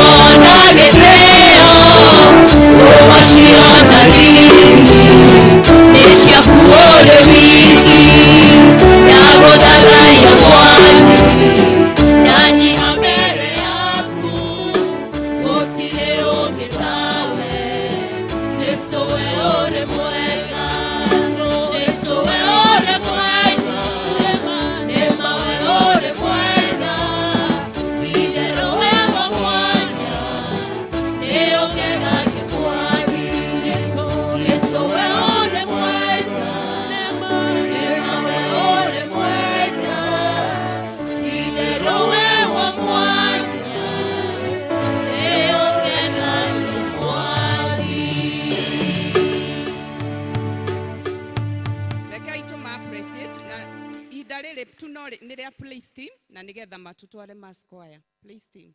ona gĩtĩo ũgaciona riri nĩ ciaku ũrĩ wiki ndagũthathaiya mwathi ndanyiha mbere yaku gũtirĩ ũngĩ tawe Jesũ we ũrĩ mwega Jesũ we ũrĩ mwega nĩ mawe ũrĩ mwega Tidero we wa mwanya nĩũgegagia mwathi Jesũ we ũrĩ mwega nĩ mawe ũrĩ mwega Tidero we wa mwanya nĩũgegagia mwathi. Rekei tũma appreciate na ihinda rĩrĩ tu no nĩ rĩa praise team na nĩgetha matũtware mass choir. Praise team.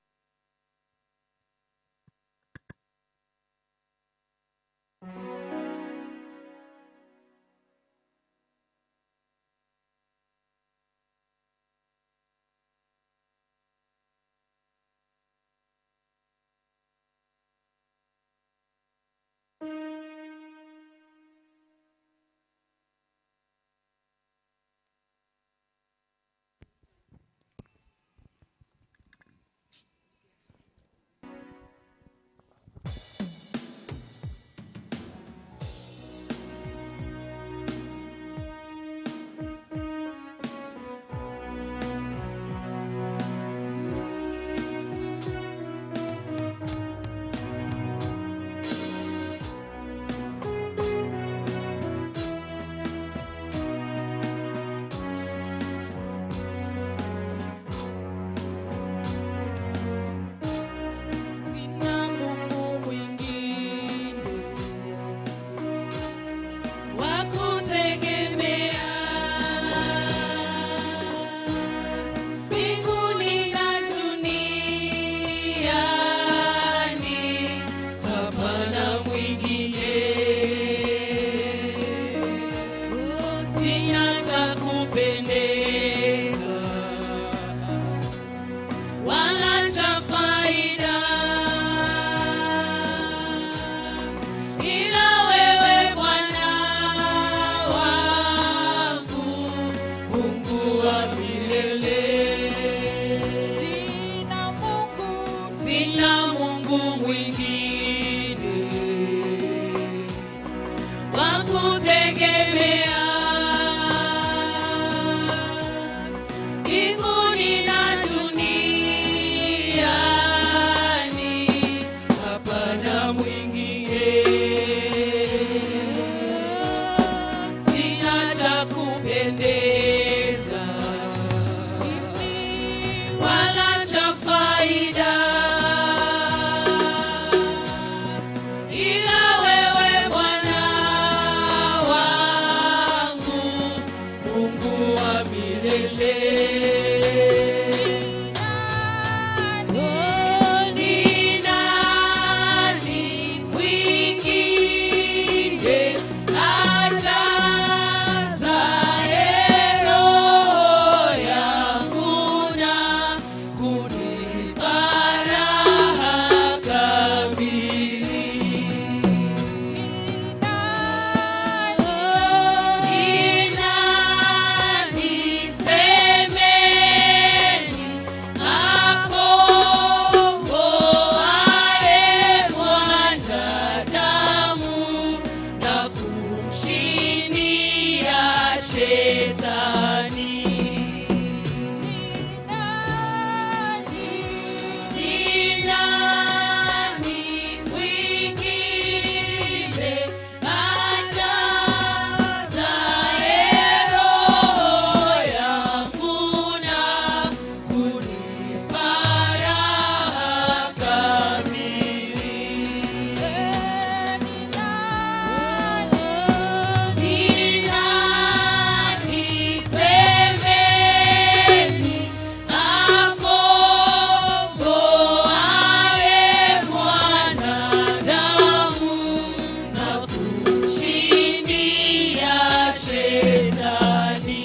faida, ila wewe Bwana wangu, Mungu wa milele. Sina Mungu mwingine wa kutegemea, mbinguni na duniani, hapana mwingine. Sina cha kupendeza wala cha faida, ila wewe Bwana wangu, Mungu wa milele. Ni nani mwingine ajazaye roho yangu na kunipa raha kamili? Ni nani semeni akomboaye mwanadamu na kumshindia Shetani? Ni nani mwingine ajazaye roho yangu na kunipa raha kamili? Ni nani semeni akomboaye mwanadamu na kumshindia Shetani?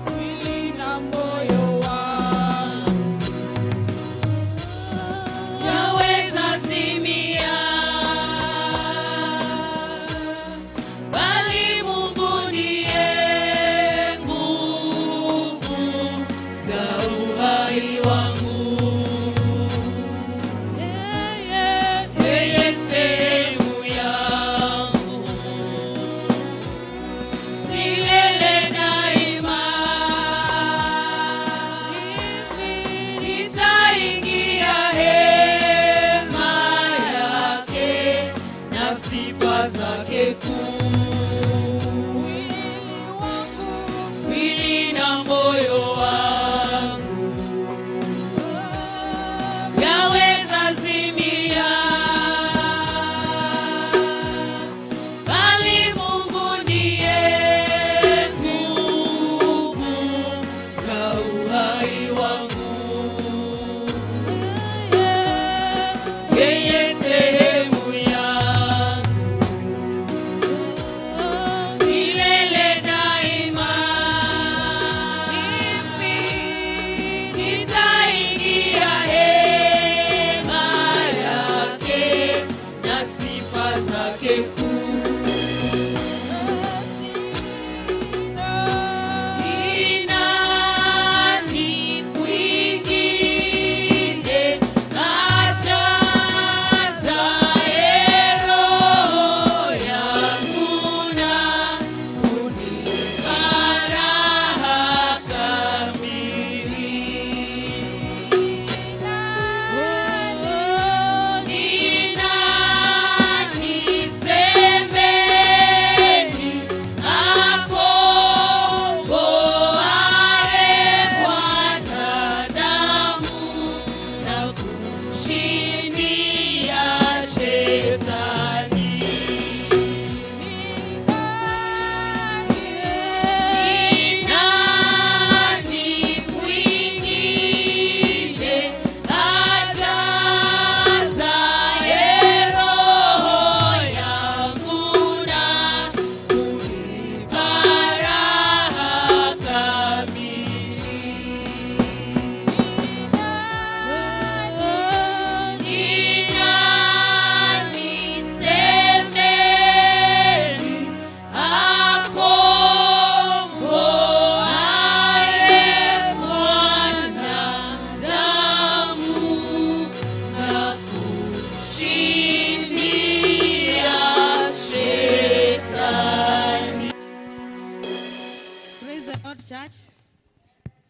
Mwili na moyo wangu yaweza zimia, bali Mungu ndiye nguvu za uhai wangu. Yeye sehemu yangu milele daima, nitaingia hema yake na sifa zake kuu. Mwili na moyo wangu yaweza zimia, bali Mungu ndiye nguvu za uhai wangu. Yeye sehemu yangu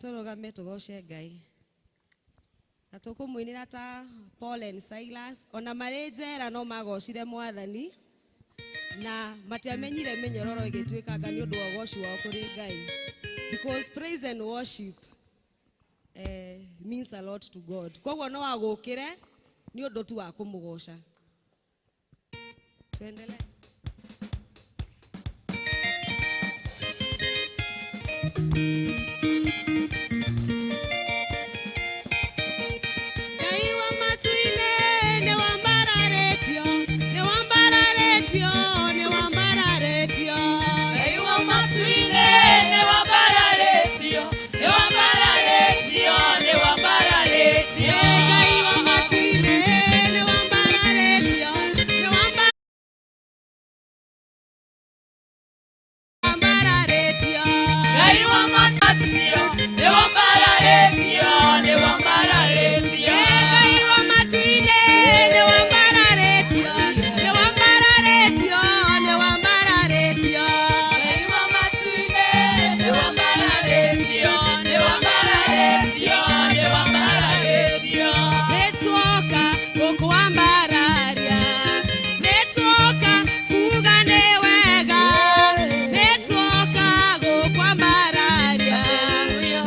Tũrũgame tũgoce Ngai. Na tũkũmũinĩra ta Paul and Silas, ona marĩ njera no magocire Mwathani na matiamenyire mĩnyororo ĩgĩtuĩkanga nĩ ũndũ wa ũgoci wao kũrĩ Ngai. Because praise and worship means a lot to God. Koguo no agũkĩre nĩ ũndũ tu wa kũmũgoca. Tuendelee. Ngai wa matu-inĩ nĩ wambararĩtio, nĩ wambararĩtio, nĩ wambararĩtio. Ngai wa matu-inĩ nĩ wambararĩtio, nĩ wambararĩtio, nĩ wambararĩtio. Ngai wa matu-inĩ nĩ wambararĩtio, nĩ wambararĩtio. Ngai wa matu-inĩ nĩ wambararĩtio, nĩ wambararĩtio. Ngai wa matu-inĩ nĩ wambararĩtio, nĩ wambararĩtio, nĩ wambararĩtio. Ngai wa matu-inĩ nĩ wambararĩtio, nĩ wambararĩtio, nĩ wambararĩtio. Nĩtuoka gũkwambararia, nĩtuoka kuga nĩ wega, nĩtuoka gũkwambararia,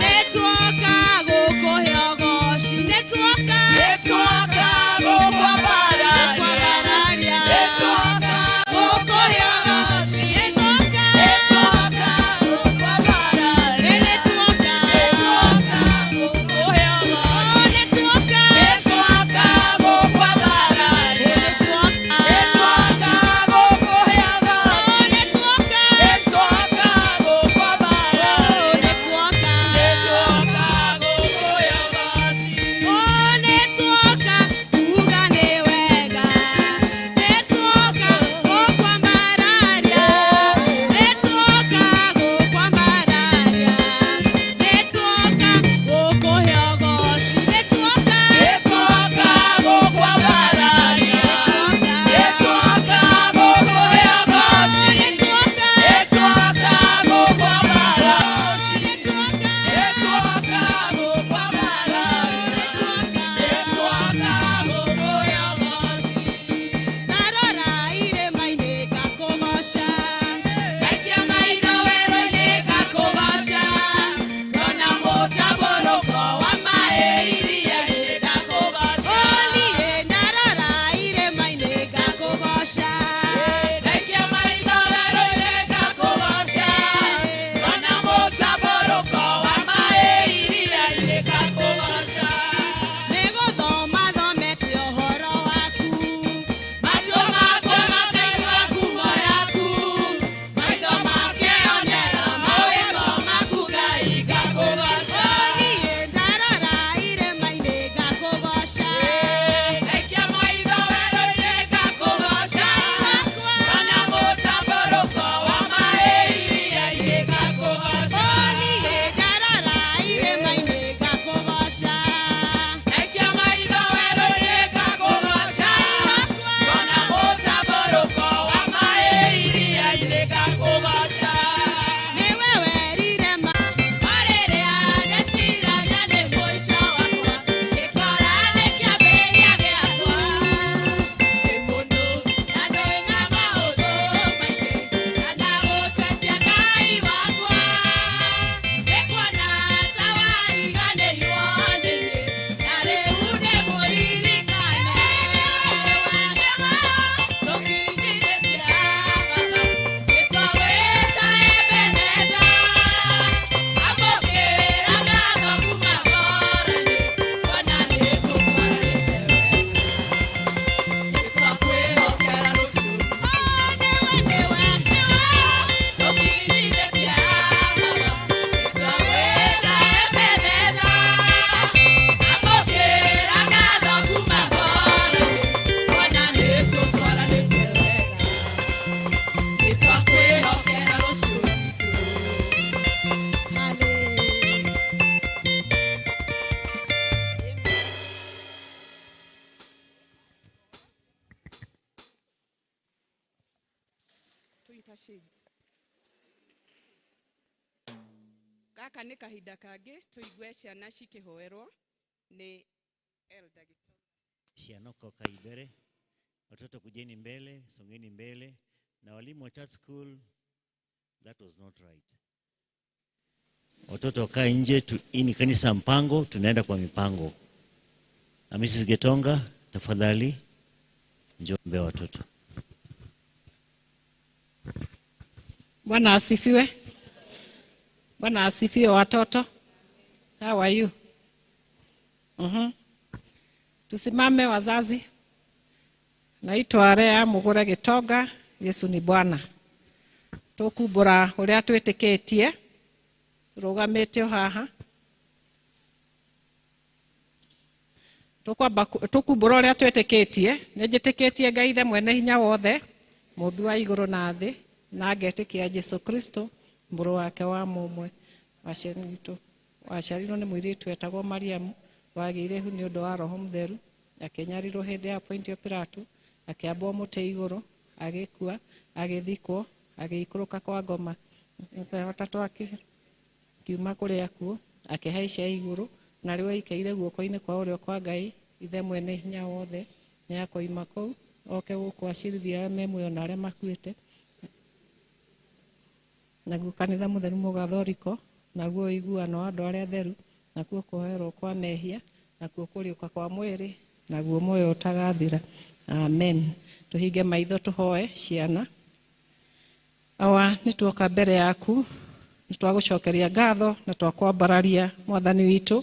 nĩtuoka gũkũhe ũgoci, nĩtuoka Nĩtuoka gũkwambararia, gũkwambararia, nĩtuoka gũkũhe ũgoci, nĩtuoka, nĩtuoka gũkwambararia, nĩtuoka, nĩtuoka gũkũhe ũgoci. oh nĩtuoka, Nĩtuoka gũkwambararia, nĩtuoka, nĩtuoka gũkũhe oh ũgoci. nĩtuoka, Nĩtuoka gũkwambararia, oh nĩtuoka. nĩtuoka gũkũhe ũgoci. Oh, nĩtuoka kuga nĩ wega, nĩtuoka gũkwambararia, nĩtuoka gũkwambararia, nĩtuoka gũkũhe ũgoci, nĩtuoka, Nĩtuoka gũkwambararia, nĩtuoka, nĩtuoka gũkũhe ũgoci. nĩtuoka, Nĩtuoka gũkwambararia, nĩtuoka, nĩtuoka gũkwambararia, nĩtuoka. nĩtuoka gũkũhe ũgoci. Tarora irĩma-inĩ ngakũgoca, Ngaikia maitho werũ-inĩ ngakũgoca, ngona mũtambũrũko wa maĩ iria-inĩ ngakũgoca. oh niĩ ndarora irĩma-inĩ ngakũgoca. Ngaikia maitho werũ-inĩ ngakũgoca, ngona mũtambũrũko wa maĩ iria-inĩ ngakũgoca. Nĩgũthoma thomete ũhoro waku, Matũ makwa makaigua ngumo yaku, maitho makeonera mawĩko maku Ngai ngakũgoca. oh niĩ ndarora irĩma-inĩ ngakũgoca. Ngaikia maitho werũ-inĩ ngakũgoca, Wakwa, ngona mũtambũrũko wa maĩ iria-inĩ ngakũgoca. oh niĩ ndarora irĩma-inĩ ngakũgoca. Ngaikia maitho werũ-inĩ ngakũgoca, Wakwa, ngona mũtambũrũko wa maĩ iria-inĩ ngakũgoca. nĩwe werire Marĩrĩa ndeciragia nĩ mũico wakwa, ngĩkora nĩ kĩambĩrĩria gĩakwa. Ndĩ mũndũ na ndũĩ na maũndũ maingĩ, na ndagũtetia Ngai wakwa. Nĩkuona ta wariganĩirwo nĩ niĩ, na rĩu ndĩmũririkane. Tũkinyithĩtie Baba, nĩtwawĩta Ebeneza. Amũkĩra ngatho kuma ngoro-inĩ, kuona nĩtũtwaranĩte wega. Nĩtwakwĩhokera rũciũ nĩwe nĩwe tũkinyithĩtie Baba, nĩtwawĩta Ebeneza. Amũkĩra ngatho kuma ngoro-inĩ, kuona nĩtũtwaranĩte wega. Nĩtwakwĩhokera rũciũ rwitũ. Hallelujah. To intercede. Gaka Gaka nĩ kahinda kangĩ tũigue ciana cikĩhoerwo nĩ Elder Gitonga. Ciana kai mbere, watoto kujeni mbele, songeni mbele, na walimu wa church school, that was not right. Watoto wakae nje tu, hii ni kanisa mpango, tunaenda kwa mipango. Na Mrs. Getonga, tafadhali njoo mbele watoto. Bwana asifiwe. Bwana asifiwe watoto. How are you? Tusimame wazazi. Naitwa Rea Mugure Gitonga, Yesu ni Bwana. Tukumbura uria twitikitie turugamite o haha. Tukwamba tukumbura uria twitikitie, nĩ njĩtĩkĩtie Ngai Ithe mwene hinya wothe, mũmbi wa igũrũ na thĩ, na ngetĩkia Jesu Kristo mũrũ wake wa mũmwe waciarirwo nĩ mũirĩtu wetagwo Mariamu, wagĩire ihu nĩ ũndũ wa Roho Mũtheru, akĩnyarirwo hĩndĩ ya Pontio Pilato, akĩambwo mũtĩ igũrũ, agĩkua, agĩthikwo, agĩikũrũka kwa ngoma. Mũthenya wa gatatũ akiuma kũrĩ akuũ, akĩhaica igũrũ, na rĩu aikaire guoko-inĩ kwa ũrĩo kwa Ngai Ithe mwene hinya wothe. Nĩ akoima kũu oke gũkũ acirithie arĩa me muoyo na arĩa makuĩte. Naguo kanitha mũtheru mũgathoriko, naguo ũiguano wa andũ arĩa atheru, nakuo kuoherwo kwa mehia, nakuo kũriũka kwa mwĩrĩ, naguo muoyo ũtagathira. Amen. Tũhinge maitho tũhoe ciana. Awa, nĩ tuoka mbere yaku, nĩ twagũcokeria ngatho na twakwambararia Mwathani witũ,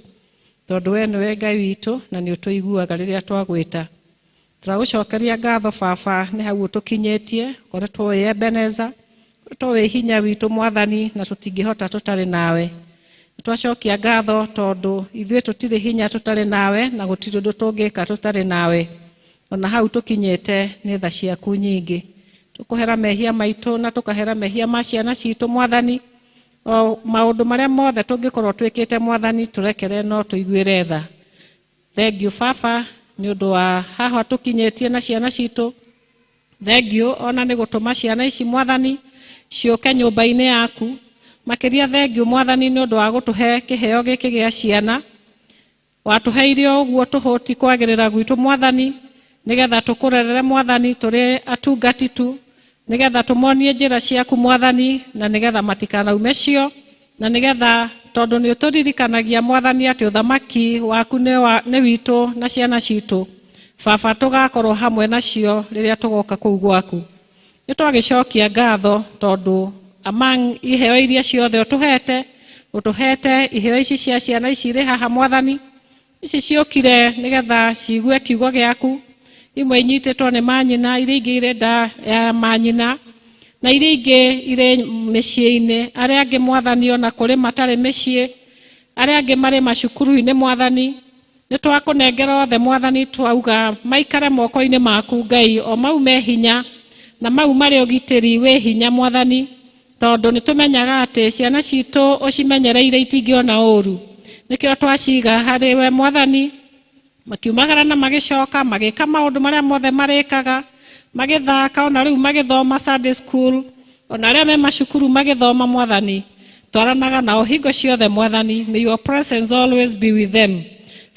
tondũ we nĩwe Ngai witũ na nĩ ũtũiguaga rĩrĩa twagwĩta. Tũragũcokeria ngatho baba nĩ hau ũtũkinyĩtie, ũkoretwo wĩ Ebeneza, ũkoretwo wĩ hinya witũ Mwathani, na tũtingĩhota tũtarĩ nawe. Twacokia ngatho tondũ ithuĩ tũtirĩ hinya tũtarĩ nawe, na gũtirĩ ũndũ tũngĩka tũtarĩ nawe. Ona hau tũkinyĩte nĩ tha ciaku nyingĩ. Tũkũhera mehia maitũ na tũkahera mehia ma ciana citũ Mwathani. O maũndũ marĩa mothe tũngĩkorwo twĩkĩte Mwathani, tũrekere no tũiguĩre tha. Thank you baba nĩ ũndũ wa haha tũkinyĩtie na ciana citũ. Thank you ona nĩ gũtũma ciana ici Mwathani ciũke nyũmba-inĩ yaku. Makĩria thank you Mwathani nĩ ũndũ wa gũtũhe kĩheo gĩkĩ gĩa ciana. Watũheire ũguo tũhũti kwagĩrĩra gwitũ Mwathani, nĩgetha tũkũrerere Mwathani tũrĩ atungati tu, nĩgetha tũmonie njĩra ciaku Mwathani, na nĩgetha matikanaume cio, na nĩgetha tondũ nĩ ũtũririkanagia Mwathani atĩ ũthamaki waku nĩ witũ na ciana citũ. Baba tũgakorwo hamwe nacio rĩrĩa tũgoka kũu gwaku. Nĩ twagĩcokia ngatho tondũ among iheo iria ciothe ũtũhete, ũtũhete iheo ici cia ciana ici irĩ haha Mwathani, ici ciũkire nĩgetha ciigue kiugo gĩaku. Imwe inyitĩtwo nĩ manyina, iria ingĩ irĩ nda ya manyina, na iria ingĩ irĩ mĩciĩ-inĩ. Arĩa angĩ Mwathani ona kũrĩ matarĩ mĩciĩ, arĩa angĩ marĩ macukuru-inĩ Mwathani. Nĩ twakũnengera othe Mwathani, twauga maikare moko-inĩ maku Ngai, o mau me hinya na mau marĩ ũgitĩri wĩ hinya Mwathani, tondũ nĩ tũmenyaga atĩ ciana citũ ũcimenyereire itingĩona ũru. Nĩkĩo twaciga harĩ we Mwathani, makiumagara na magĩcoka magĩka maũndũ marĩa mothe marĩkaga, magĩthaka ona rĩu magĩthoma Sunday school, ona arĩa me macukuru magĩthoma Mwathani. Twaranaga nao hingo ciothe Mwathani, may your presence always be with them.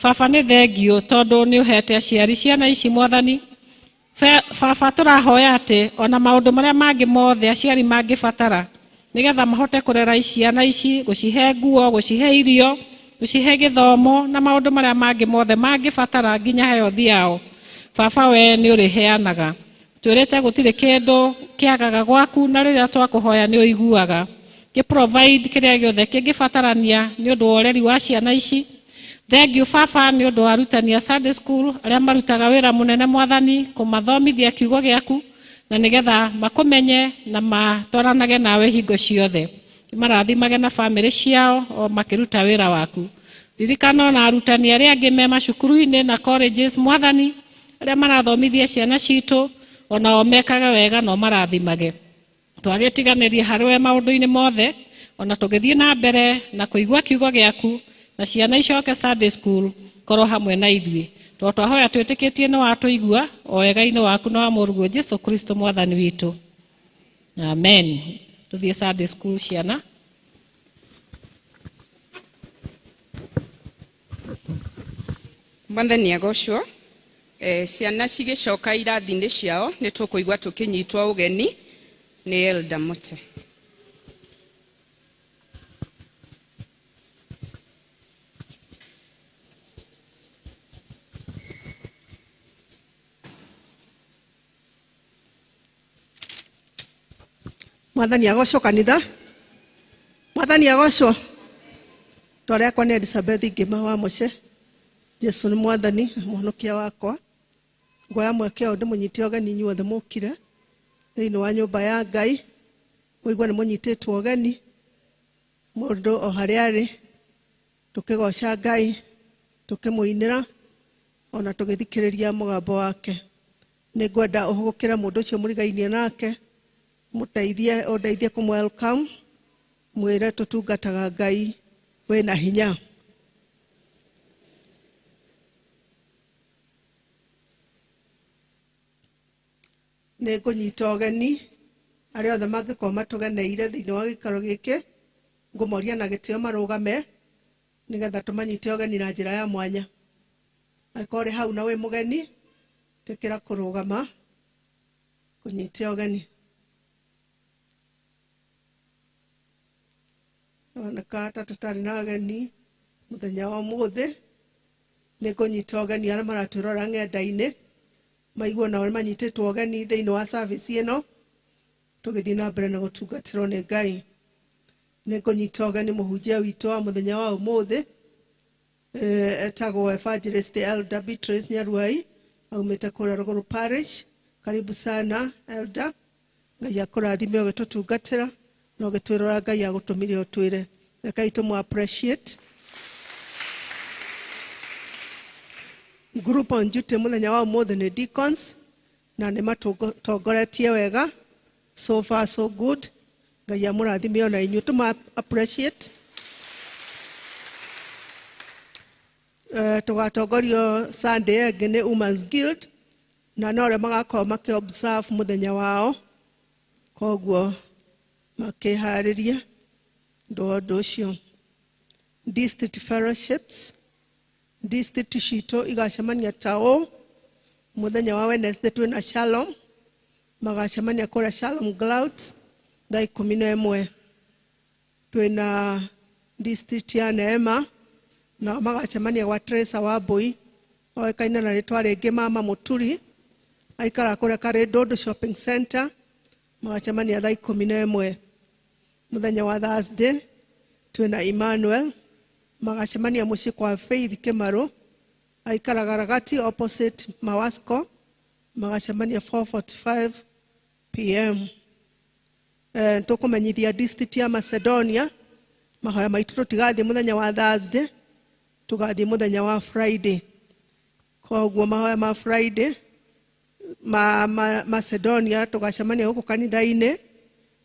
Baba nĩ thengiũ tondũ nĩ ũhete aciari ciana ici Mwathani. Baba tũrahoya atĩ ona maũndũ marĩa mangĩ mothe aciari mangĩbatara nĩgetha mahote kũrera ciana ici, gũcihe nguo, gũcihe irio, gũcihe gĩthomo na maũndũ marĩa mangĩ mothe mangĩbatara nginya health yao. Baba we nĩ ũrĩheanaga. Twĩrĩte gũtirĩ kĩndũ kĩagaga gwaku, na rĩrĩa twakũhoya nĩ ũiguaga. Kĩ provide kĩrĩa gĩothe kĩngĩbatarania nĩ ũndũ wa ũreri wa ciana ici. Thank you baba nĩ ũndũ wa arutani a Sunday school arĩa marutaga wĩra mũnene Mwathani kũmathomithia kiugo gĩaku, na nĩgetha makũmenye na matwaranage nawe hingo ciothe. Marathimage na bamĩrĩ ciao o makĩruta wĩra waku. Ririkana ona arutani arĩa angĩ me macukuru-inĩ na colleges Mwathani, arĩa marathomithia ciana citũ, onao mekage wega na ũmarathimage. Twagĩtiganĩria harĩ we maũndũ-inĩ mothe, ona tũgĩthiĩ na mbere na kũigua kiugo gĩaku, na ciana icoke Sunday school, korwo hamwe na ithuĩ. Tondũ twahoya twĩtĩkĩtie nĩ watũigua, o wega-inĩ waku na wa mũrũguo Jesu Kristo Mwathani witũ. Amen. Tũthiĩ Sunday school ciana. Mwathani agocwo. Ciana cigĩcoka irathi-inĩ ciao nĩ tũkũigua tũkĩnyitwo ũgeni nĩ Elder Mote. Mwathani agocwo kanitha. Mwathani agocwo. Rĩtwa rĩakwa nĩ Elizabeth Ngĩma wa Mũce. Jesu nĩ mwathani na mũhonokia wakwa. Nguoya mweke ũyũ ndĩmũnyite ũgeni inyuothe mũkire thĩinĩ wa nyũmba ya Ngai. Mũigue nĩ mũnyitĩtwo ũgeni mũndũ o harĩa arĩ, tũkĩgoca Ngai, tũkĩmũinĩra ona tũgĩthikĩrĩria mũgambo wake. Nĩ ngwenda ũhũgũkĩre mũndũ ũcio mũrigainie nake, mũteithie, ũndeithie kũmũ welcome, mwĩre tũtungataga Ngai wĩna hinya. Nĩ ngũnyita ũgeni arĩa othe mangĩkorwo matũgeneire thĩinĩ wa gĩikaro gĩkĩ, ngũmoria na gĩtĩo marũgame nĩgetha tũmanyite ũgeni na njĩra ya mwanya. Angĩkorwo ũrĩ hau na wĩ mũgeni, tĩkĩra kũrũgama kũnyite ũgeni. Oneka ta tũtarĩ na ageni mũthenya wa ũmũthĩ. Nĩ ngũnyita ũgeni arĩa maratwĩrora ng'enda-inĩ, maigue nao manyitĩtwo ũgeni thĩinĩ wa service ĩno, tũgĩthiĩ na mbere na gũtungatĩrwo nĩ Ngai. Nĩ ngũnyita ũgeni mũhunjia witũ wa mũthenya wa ũmũthĩ, etagwo Evangelist Elder Beatrice Nyaruai, aumĩte kũrĩa Rũgũrũ Parish. Karibu sana Elder, Ngai akũrathime ũgĩtũtungatĩra na ũgĩtwĩrora Ngai agũtũmire ũtwĩre. Rekei tũmũ appreciate. Group on duty mũthenya wa ũmũthĩ nĩ deacons, na nĩ matũtongoretie wega. So far so good. Ngai amũrathime ona inyuĩ, tũma appreciate. Tũgatongorio Sunday ĩngĩ nĩ Women's Guild, na no arĩa magakorwo makĩ observe mũthenya wao, koguo makĩharĩria ũndũ wa ũndũ ũcio. District fellowships, district citũ igacemania ta ũũ mũthenya wa Wednesday twĩna Shalom, magacemania kũrĩa Shalom Clouds thaa 11. Twĩna district ya Neema, na magacemania gwa Teresa Wambui, oĩkaine na rĩtwa rĩngĩ Mama Mũturi, aikara kũrĩa Karĩndũndũ Shopping Center, magacemania thaa 11. Mũthenya wa Thursday twĩna Emmanuel, magacemania mũciĩ kwa Faith Kĩmarũ, aikaraga Ragati opposite Mawasco, magacemania 4:45 pm. Tũkũmenyithia district ya Macedonia, mahoya maitũ tũtigathiĩ mũthenya wa Thursday, tũgathiĩ mũthenya wa Friday. Koguo mahoya ma Friday ma Macedonia tũgacemania gũkũ kanitha-inĩ,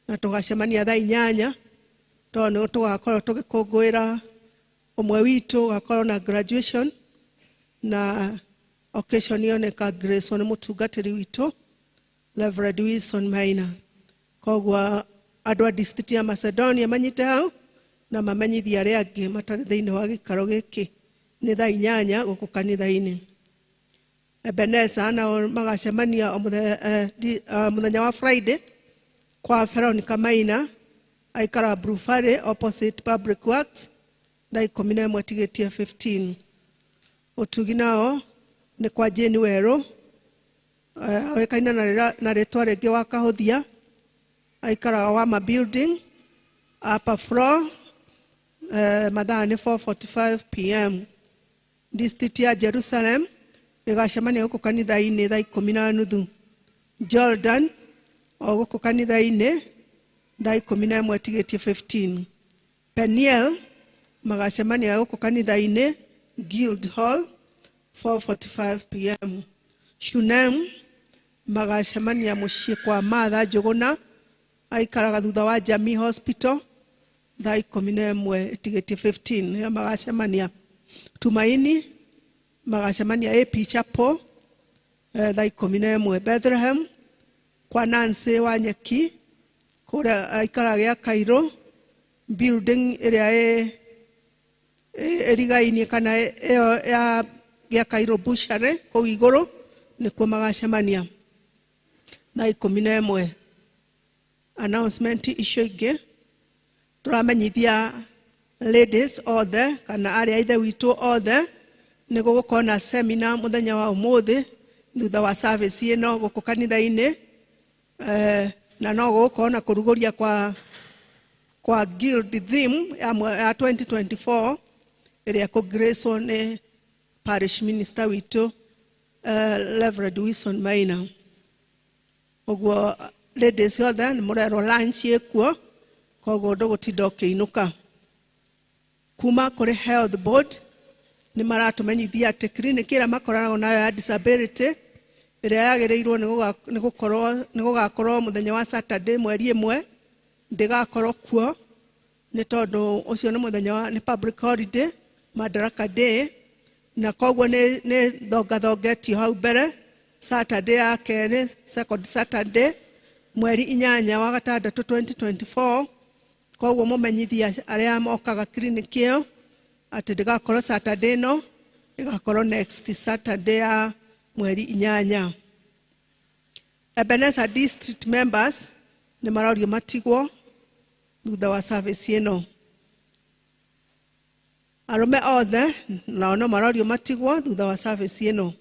na tũgacemania thaa 8, tondũ tũgakorwo tũgĩkũngũĩra ũmwe witũ ũgakorwo na graduation, na occasion ĩyo nĩ ka Grace nĩ mũtungatĩri witũ Reverend Wilson Maina. Koguo andũ a district ya Macedonia manyite hau na mamenyithie arĩa angĩ matarĩ thĩinĩ wa gĩikaro gĩkĩ nĩ thaa 8 gũkũ kanitha-inĩ. Ebenezer nao magacemania mũthenya wa Friday kwa Veronica Maina, aikara Blue Valley opposite Public Works thaa 11 tigĩtie 15. Ũtugi nao nĩ kwa Jane Werũ, oĩkaine na rĩtwa rĩngĩ wa Kahũthia, aikaraga Wama Building upper floor, mathaa nĩ 4:45 pm. District ya Jerusalem ĩgacemania gũkũ kanitha-inĩ thaa 10:30. Jordan o gũkũ kanitha-inĩ thaa 11 tigĩtie 15. Peniel magacemania gũkũ kanitha-inĩ Guild Hall 4:45 pm. Shunem magacemania mũciĩ kwa Martha Njũgũna, aikaraga thutha wa Jamii Hospital thaa 11 tigĩtie 15 nĩo magacemania. Tumaini magacemania AP Chapel thaa 11. Bethlehem kwa Nancy Wanyeki kũrĩa aikaraga gĩa Cairo building ĩrĩa ĩrigainie kana ĩyo ya gĩa Cairo Butchery kũu igũrũ nĩkuo magacemania thaa 11. Announcement icio ingĩ tũramenyithia ladies othe kana arĩa a ithe witũ othe nĩ gũgũkorwo na seminar mũthenya wa ũmũthĩ thutha wa service ĩno gũkũ kanitha-inĩ, na no gũgũkorwo na kũrugũria kwa guild theme ya 2024 ĩrĩa ĩkũgracewo nĩ parish minister witũ, Reverend Wilson Maina. Ũguo ladies othe nĩ mũrerwo lunch ĩkuo, koguo ndũgũtinda ũkĩinũka. Kuma kũrĩ health board nĩ maratũmenyithia atĩ clinic ĩrĩa makoragwo nayo ya disability ĩrĩa yagĩrĩirwo nĩ gũgakorwo mũthenya wa Saturday mweri 1 ndĩgakorwo kuo nĩ tondũ ũcio nĩ mũthenya wa nĩ public holiday, Madaraka Day, na koguo nĩ thongathongetio hau mbere Saturday ya kerĩ, second Saturday, mweri 8 wa gatandatũ 2024. Koguo mũmenyithia arĩa mokaga clinic ĩyo atĩ ndĩgakorwo Saturday ĩno, ĩgakorwo next Saturday ya mweri 8. Ebenezer District members nĩ marorio matigwo thutha wa service ĩno. Arũme othe nao no marorio matigwo thutha wa service ĩno.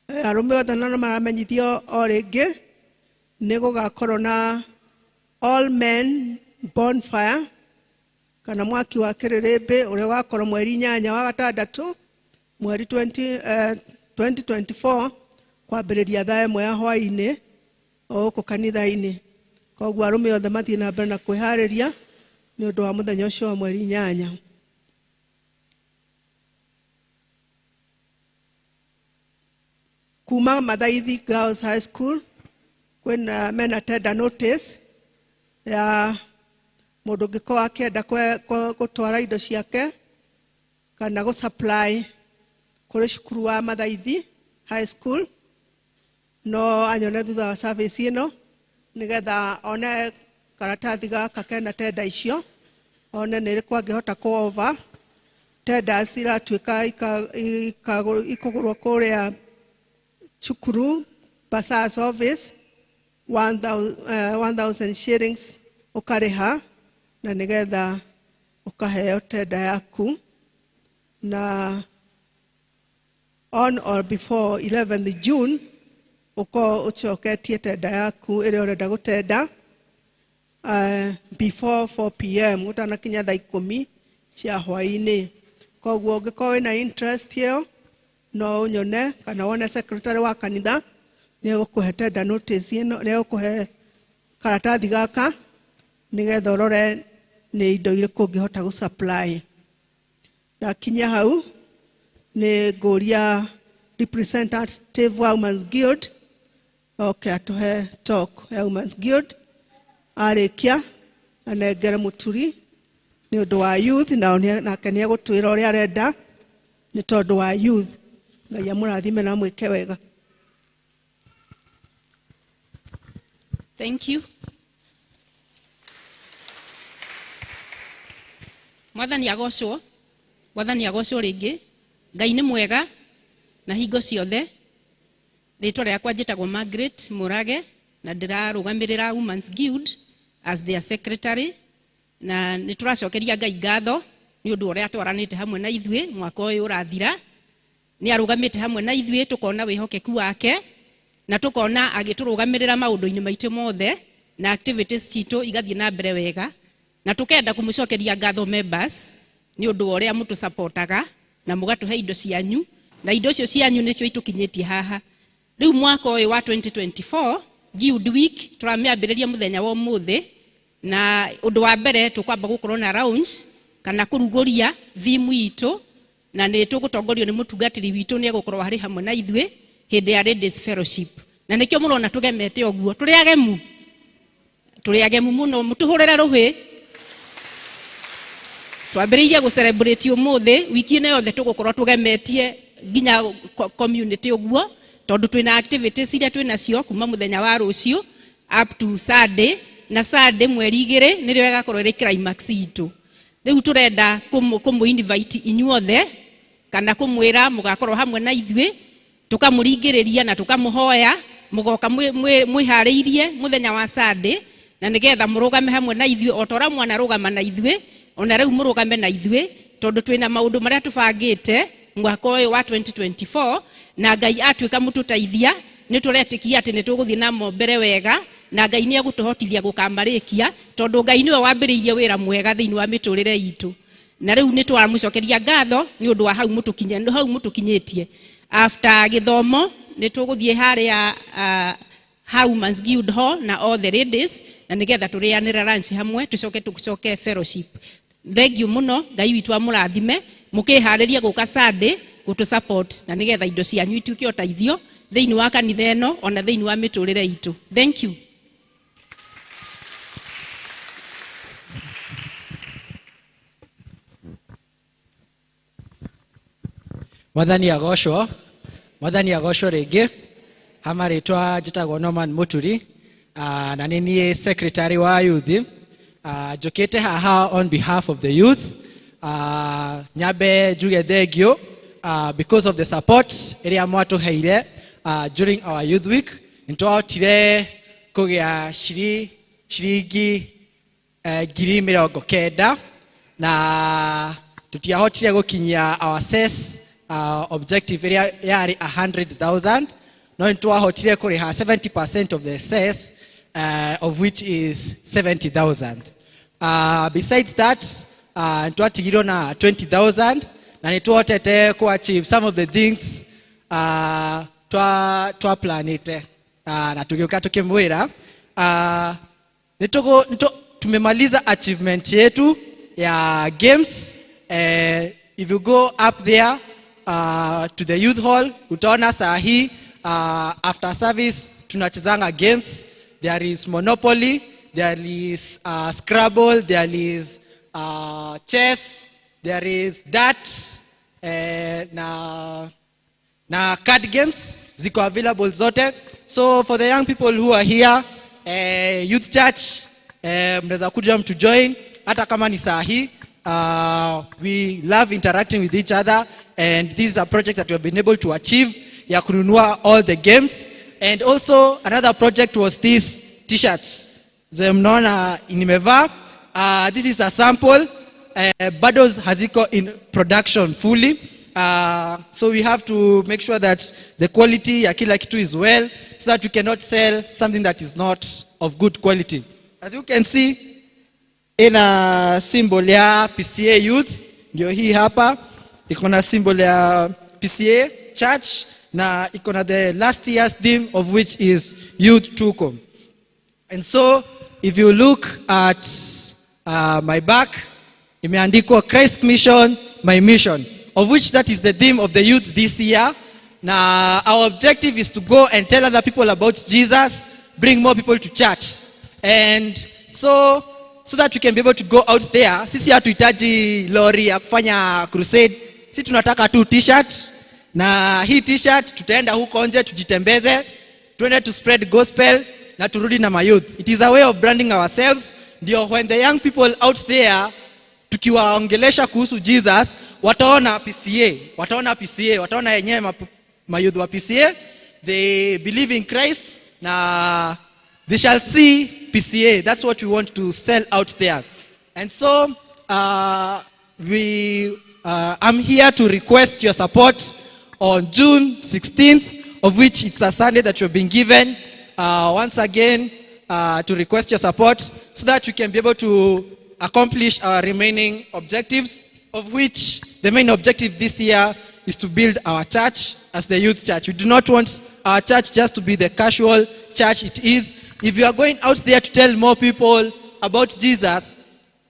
Arũme othe nao no maramenyithio o rĩngĩ nĩ gũgakorwo na all men bonfire kana mwaki wa kĩrĩrĩmbĩ ũrĩa ũgakorwo mweri 8 wa gatandatũ mweri 2024 kwambĩrĩria thaa 1 ya hwaĩ-inĩ o gũkũ kanitha-inĩ. Koguo arũme othe mathiĩ na mbere na kwĩharĩria nĩ ũndũ wa mũthenya ũcio wa mweri 8. Kuma Mathaithi Girls High School kwĩna mena tender notice ya mũndũ ũngĩkorwo akĩenda gũtwara indo ciake kana gũ supply kũrĩ cukuru wa Mathaithi High School, no anyone thutha wa service ĩno nĩgetha one karatathi gaka kena tender icio, one nĩ ĩrĩkũ angĩhota kũ offer. Tenders iratuĩka ikũgũrwo kũrĩa cukuru Bursar's office 1,000 shillings ũkarĩha na nĩgetha ũkaheo tender yaku, na on or before 11th June ũkorwo ũcoketie tender yaku ĩrĩa ũrenda gũtenda, before 4 p.m. gũtanakinya thaa 10 cia hwaĩ-inĩ. Koguo ũngĩkorwo wĩna interest ĩyo no ũnyone kana wone secretary wa kanitha, nĩ egũkũhe tender notice ĩno, nĩ egũkũhe karatathi gaka nĩgetha ũrore nĩ indo irĩkũ ũngĩhota gũ supply. Ndakinya hau nĩ ngũria representative wa Women's Guild oke atũhe talk ya Women's Guild. Arĩkia anengere mũturi nĩ ũndũ wa youth, nao nake nĩ egũtwĩra ũrĩa arenda nĩ tondũ wa youth. Ngai amũrathime na amwĩke wega. Thank you. Mwathani agocwo, Mwathani agocwo rĩngĩ. Ngai nĩ mwega na hingo ciothe. Rĩtwa rĩakwa njĩtagwo Margaret Murage na ndĩrarũgamĩrĩra Women's Guild as their secretary, na nĩ tũracokeria Ngai ngatho nĩ ũndũ ũrĩa atwaranĩte hamwe na ithuĩ mwaka ũyũ ũrathira. Nĩ arũgamĩte hamwe na ithuĩ, tũkona wĩhokeku wake na tũkona agĩtũrũgamĩrĩra maũndũ-inĩ maitũ mothe na activities citũ igathiĩ na mbere wega, na tũkenda kũmũcokeria ngatho members nĩ ũndũ wa ũrĩa mũtũsupportaga na mũgatũhe indo cianyu, na indo icio cianyu nĩcio itũkinyĩtie haha. Rĩu mwaka ũyũ wa 2024 Guild Week tũramĩambĩrĩria mũthenya wa ũmũthĩ, na ũndũ wa mbere tũkwamba gũkorwo na lounge kana kũrugũria theme itũ, na nĩ tũgũtongorio nĩ mũtungatĩri witũ, nĩ egũkorwo harĩ hamwe na ithuĩ hĩndĩ ya Ladies Fellowship, na nĩkĩo mũrona tũgemete ũguo. Tũrĩ agemu, tũrĩ agemu mũno, mũtũhũrĩre rũhĩ. Twambĩrĩirie gũ celebrate ũmũthĩ, wiki ĩno yothe tũgũkorwo tũgemetie nginya community ũguo, tondũ twĩna activities iria twĩnacio kuma mũthenya wa rũciũ up to Sunday, na Sunday mweri 2 nĩrĩo ĩgakorwo ĩrĩ climax itũ. Rĩu tũrenda kũmũ invite inyuothe. Kana kũmwĩra mũgakorwo hamwe na ithuĩ, tũkamũringĩrĩria na tũkamũhoya mũgoka mwĩharĩirie mũthenya wa Sunday, na nĩgetha mũrũgame hamwe na ithuĩ o ta ũrĩa mwanarũgama na ithuĩ, ona rĩu mũrũgame na ithuĩ, tondũ twĩna maũndũ marĩa tũbangĩte mwaka ũyũ wa 2024, na Ngai atuĩka mũtũteithia nĩ tũretĩkia atĩ nĩ tũgũthiĩ namo mbere wega, na Ngai nĩ egũtũhotithia gũkamarĩkia, tondũ Ngai nĩwe wambĩrĩirie wĩra mwega thĩinĩ wa mĩtũrĩre itũ. Na rĩu nĩ tũramũcokeria ngatho nĩ ũndũ wa hau mũtũkinyĩtie. After gĩthomo nĩ tũgũthiĩ harĩa Women's Guild Hall na all the ladies, na nĩgetha tũrĩanĩre lunch hamwe, tũcoke tũcoke fellowship. Thank you mũno, Ngai witũ amũrathime, mũkĩharĩrie gũka Sunday gũtũ support, na nĩgetha indo cianyu ituĩke ũteithio thĩinĩ wa kanitha ĩno ona thĩinĩ wa mĩtũrĩre itũ. Thank you. Mwathani agocwo, Mwathani agocwo rĩngĩ. Hama rĩtwa njĩtagwo Norman Muturi, na nĩ niĩ secretary wa youth. Njũkĩte haha on behalf of the youth. Nyambe njuge thank you because of the support ĩrĩa mwatũheire during our youth week. Nĩtwahotire kũgĩa ciringi 90,000, na tutiahotire gũkinyia our ses objective ĩrĩa yarĩ 100,000, no nĩtwahotire kũrĩha 70% of the ses, of which is 70,000. Besides that, nĩtwatigirwo na 20,000, na nĩtwahotete ku achieve some of the things twa planete, na tũgĩũka tũkĩmwĩra tumemaliza achievement yetu ya games. If you go up there to the youth hall, utaona saa hii after service tunachezanga games. There is Monopoly, there is Scrabble, there is chess, there is darts, na card games ziko available zote. So for the young people who are here, youth church, mnaweza kuja mtu join hata kama ni saa hii. We love interacting with each other, and this is a project that we have been able to achieve ya kununua all the games. And also another project was these t-shirts ze mnaona nimevaa. This is a sample. Bado haziko in production fully. So we have to make sure that the quality ya kila kitu is well, so that we cannot sell something that is not of good quality. As you can see, ina symbol ya PCA Youth, ndio hii hapa. Iko na symbol ya PCA Church, na iko na the last year's theme, of which is Youth Tuko. And so if you look at my back, imeandikwa Christ Mission, My Mission, of which that is the theme of the youth this year. Na our objective is to go and tell other people about Jesus, bring more people to church. And so that we can be able to go out there. Sisi hatuhitaji lori ya kufanya crusade. Sisi tunataka tu t-shirt. Na hii t-shirt tutaenda huko nje tujitembeze, tuende to spread gospel na turudi na mayouth. It is a way of branding ourselves. Ndio when the young people out there tukiwaongelesha kuhusu Jesus, wataona PCA, wataona PCA, wataona yenyewe mayouth wa PCA, they believe in Christ na they shall see PCA. That's what we want to sell out there. And so I'm here to request your support on June 16th, of which it's a Sunday that you've been given. Once again, to request your support so that we can be able to accomplish our remaining objectives, of which the main objective this year is to build our church as the youth church. We do not want our church just to be the casual church it is. If you are going out there to tell more people about Jesus,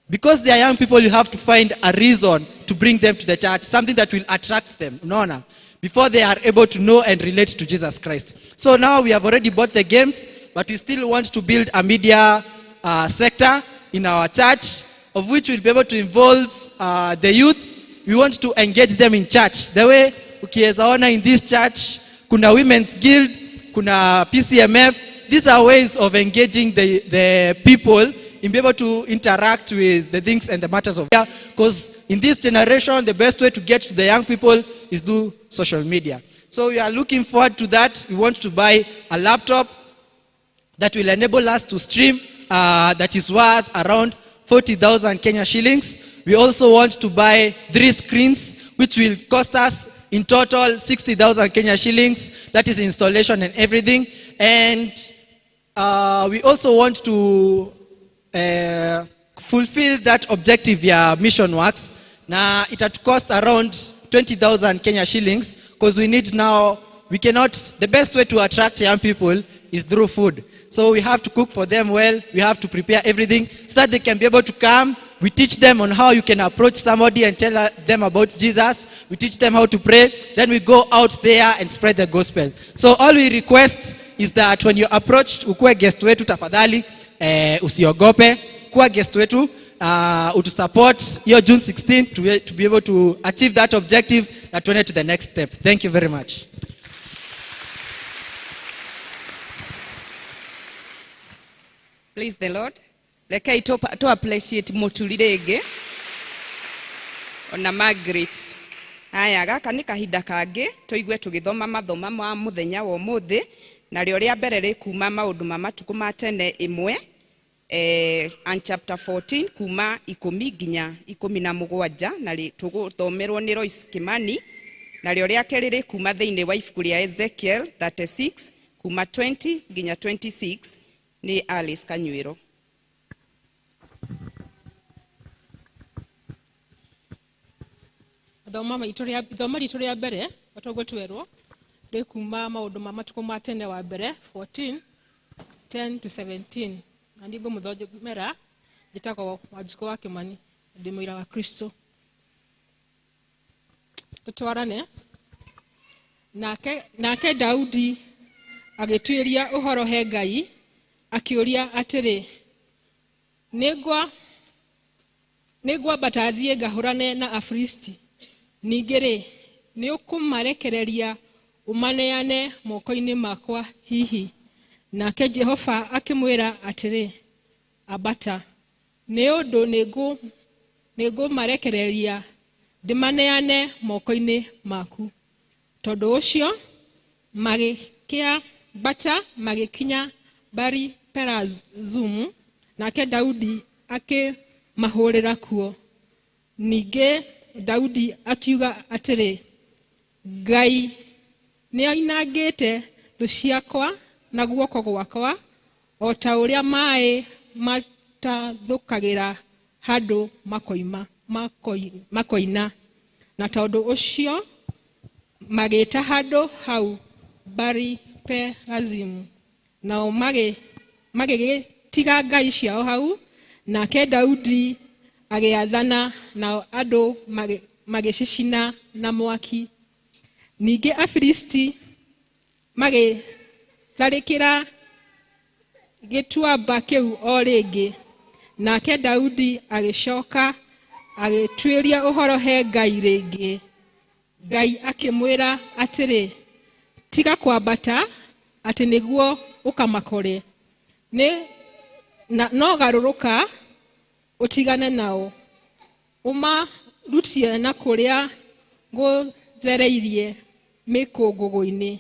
because they are young people, you have to find a reason to bring them to the church, something that will attract them, unaona, before they are able to know and relate to Jesus Christ. So now we have already bought the games, but we still want to build a media sector in our church, of which we'll be able to involve the youth. We want to engage them in church. The way ukiweza ona in this church, kuna Women's Guild, kuna PCMF. These are ways of engaging the people and be able to interact with the things and the matters of here. Because in this generation, the best way to get to the young people is through social media. So we are looking forward to that. We want to buy a laptop that will enable us to stream, that is worth around 40,000 Kenya shillings. We also want to buy 3 screens, which will cost us in total 60,000 Kenya shillings. That is installation and everything. And we also want to fulfill that objective ya Mission Works. Na it had cost around 20,000 Kenya shillings, because we need now, we cannot, the best way to attract young people is through food. So we have to cook for them well, we have to prepare everything so that they can be able to come. We teach them on how you can approach somebody and tell them about Jesus. We teach them how to pray. Then we go out there and spread the gospel. So all we request is that when you approach, ukuwe guest wetu tafadhali, usiogope, kuwa guest wetu, utusupport hiyo June 16 to be able to achieve that objective na tuende to the next step. Thank you very much. Praise the Lord. Rekei to appreciate Muturi rĩngĩ ona Margaret. Haya, gaka nĩ kahinda kangĩ tũigue tũgĩthoma mathoma ma mũthenya wa ũmũthĩ, narĩo rĩa mbere rĩ kuma maũndũ ma matukũ ma tene ĩmwe, and chapter 14 kuma 10 nginya 17, na tũgũthomerwo nĩ Royce Kimani, narĩo rĩa kerĩ rĩ kuma thĩinĩ wa ibuku rĩa Ezekiel 36 kuma 20 nginya 26 nĩ Alice Kanyuĩro. Thoma ritũ rĩa mbere otoguo twerwo rĩ kuma maũndũ ma matukũ ma tene wa mbere 14 10 to 17, na nĩ ngũmũthomera. Njĩtagwo Wanjikũ wa Kĩmani, ndĩ mũira wa Kristo. Tũtwarane. Nake Daudi agĩtuĩria ũhoro he Ngai, akĩũria atĩrĩ, nĩngwambata thiĩ ngahũrane na Afilisti? Ningĩ rĩ, nĩũkũmarekereria ũmaneane moko-inĩ makwa hihi? Nake Jehova akĩmwĩra atĩrĩ, ambata, nĩ ũndũ nĩngũmarekereria ndĩmaneane moko-inĩ maku. Tondũ ũcio magĩkĩambata magĩkinya Bari Perazumu, nake Daudi akĩmahũrĩra kuo. Ningĩ Daudi akiuga atĩrĩ, Ngai nĩoinangĩte thũ ciakwa na guoko gwakwa, o ta ũrĩa maĩ matathũkagĩra handũ makoina. Na tondũ ũcio magĩta handũ hau Bari Perazimu, nao magĩgĩtiga ngai ciao hau. Nake Daudi agĩathana, nao andũ magĩcicina na mwaki. Ningĩ Afilisti magĩtharĩkĩra gĩtuamba kĩu o rĩngĩ. Nake Daudi agĩcoka agĩtuĩria ũhoro he Ngai rĩngĩ. Ngai akĩmwĩra atĩrĩ, tiga kwambata atĩ nĩguo ũkamakore, no garũrũka ũtigane nao, ũmarutie na kũrĩa ngũthereirie mĩkũngũgũ-inĩ.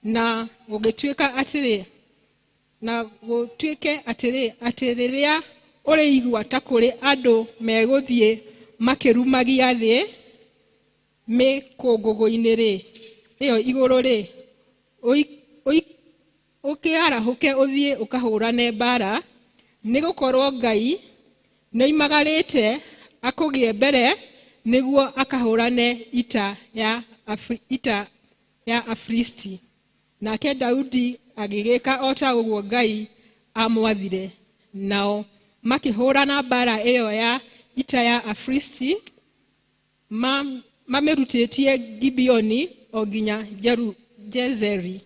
Na gũgĩtuĩka atĩrĩ, atĩ rĩrĩa ũrĩigua ta kũrĩ andũ megũthiĩ makĩrumagia thĩ mĩkũngũgũ-inĩ-rĩ, ĩyo igũrũ-rĩ, ũkĩarahũke ũthiĩ ũkahũrane mbara, nĩgũkorwo Ngai nĩoimagarĩte akũgĩe mbere nĩguo akahũrane ita ya Afilisti. Nake Daudi agĩgĩka o ta ũguo Ngai amwathire. Nao makĩhũrana mbara ĩyo ya ita ya Afilisti mamĩrutĩtie Gibeoni o nginya Jezeri.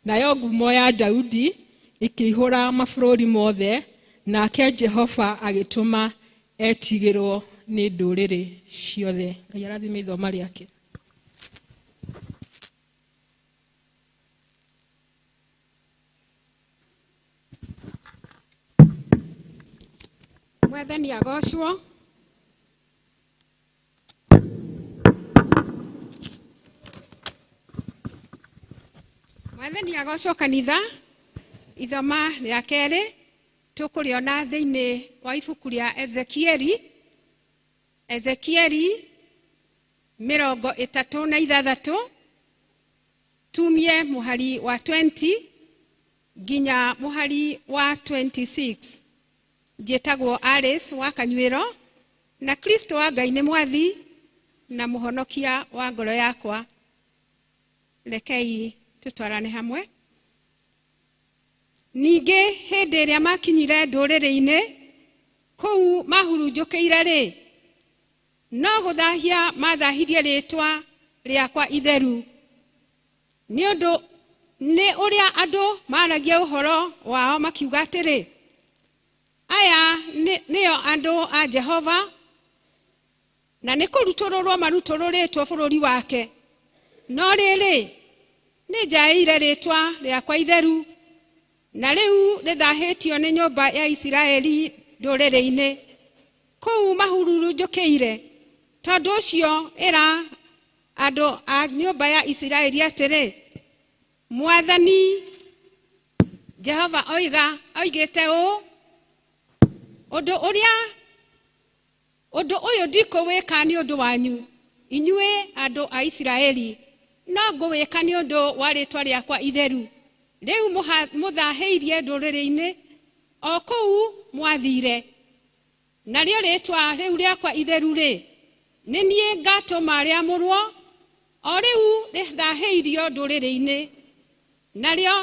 Nayo ngumo ya Daudi ĩkĩihũra mabũrũri mothe, nake Jehova agĩtũma etigĩrwo nĩ ndũrĩrĩ ciothe. Ngai arathime ithoma rĩake. Mwathani agocwo. Mwathani agocwo kanitha. Ithoma rĩa kerĩ tũkũrĩona thĩinĩ wa ibuku rĩa Ezekieli. Ezekieli 36 tumie muhari wa 20 nginya muhari wa 26. Njĩtagwo Alice wa Kanyuĩro na Kristo wa Ngai nĩ mwathi na mũhonokia wa ngoro yakwa. Rekei tũtwarane hamwe. Ningĩ hĩndĩ ĩrĩa makinyire ndũrĩrĩ-inĩ kũu mahurunjũkĩire rĩ, no gũthahia mathahirie rĩtwa rĩakwa itheru, nĩ ũndũ nĩ ũrĩa andũ maragia ũhoro wao makiuga atĩrĩ, aya nĩo andũ a Jehova, na nĩ kũrutũrũrwo marutũrũrĩtwo bũrũri wake. No rĩrĩ, nĩ njaĩire rĩtwa rĩakwa itheru, na rĩu rĩthahĩtio nĩ nyũmba ya Isiraeli ndũrĩrĩ-inĩ kũu mahurunjũkĩire. Tondũ ũcio ĩra andũ a nyũmba ya Isiraeli atĩrĩ, Mwathani Jehova oigĩte ũũ, ũndũ ũyũ ndikũwĩka nĩ ũndũ wanyu inyuĩ andũ a Isiraeli, no ngũwĩka nĩ ũndũ wa rĩtwa rĩakwa itheru rĩu mũthahĩirie ndũrĩrĩ-inĩ o kũu mwathire. Narĩo rĩtwa rĩu rĩakwa itheru rĩ, nĩ niĩ ngatũma rĩamũrwo, o rĩu rĩthahĩirio ndũrĩrĩ-inĩ, narĩo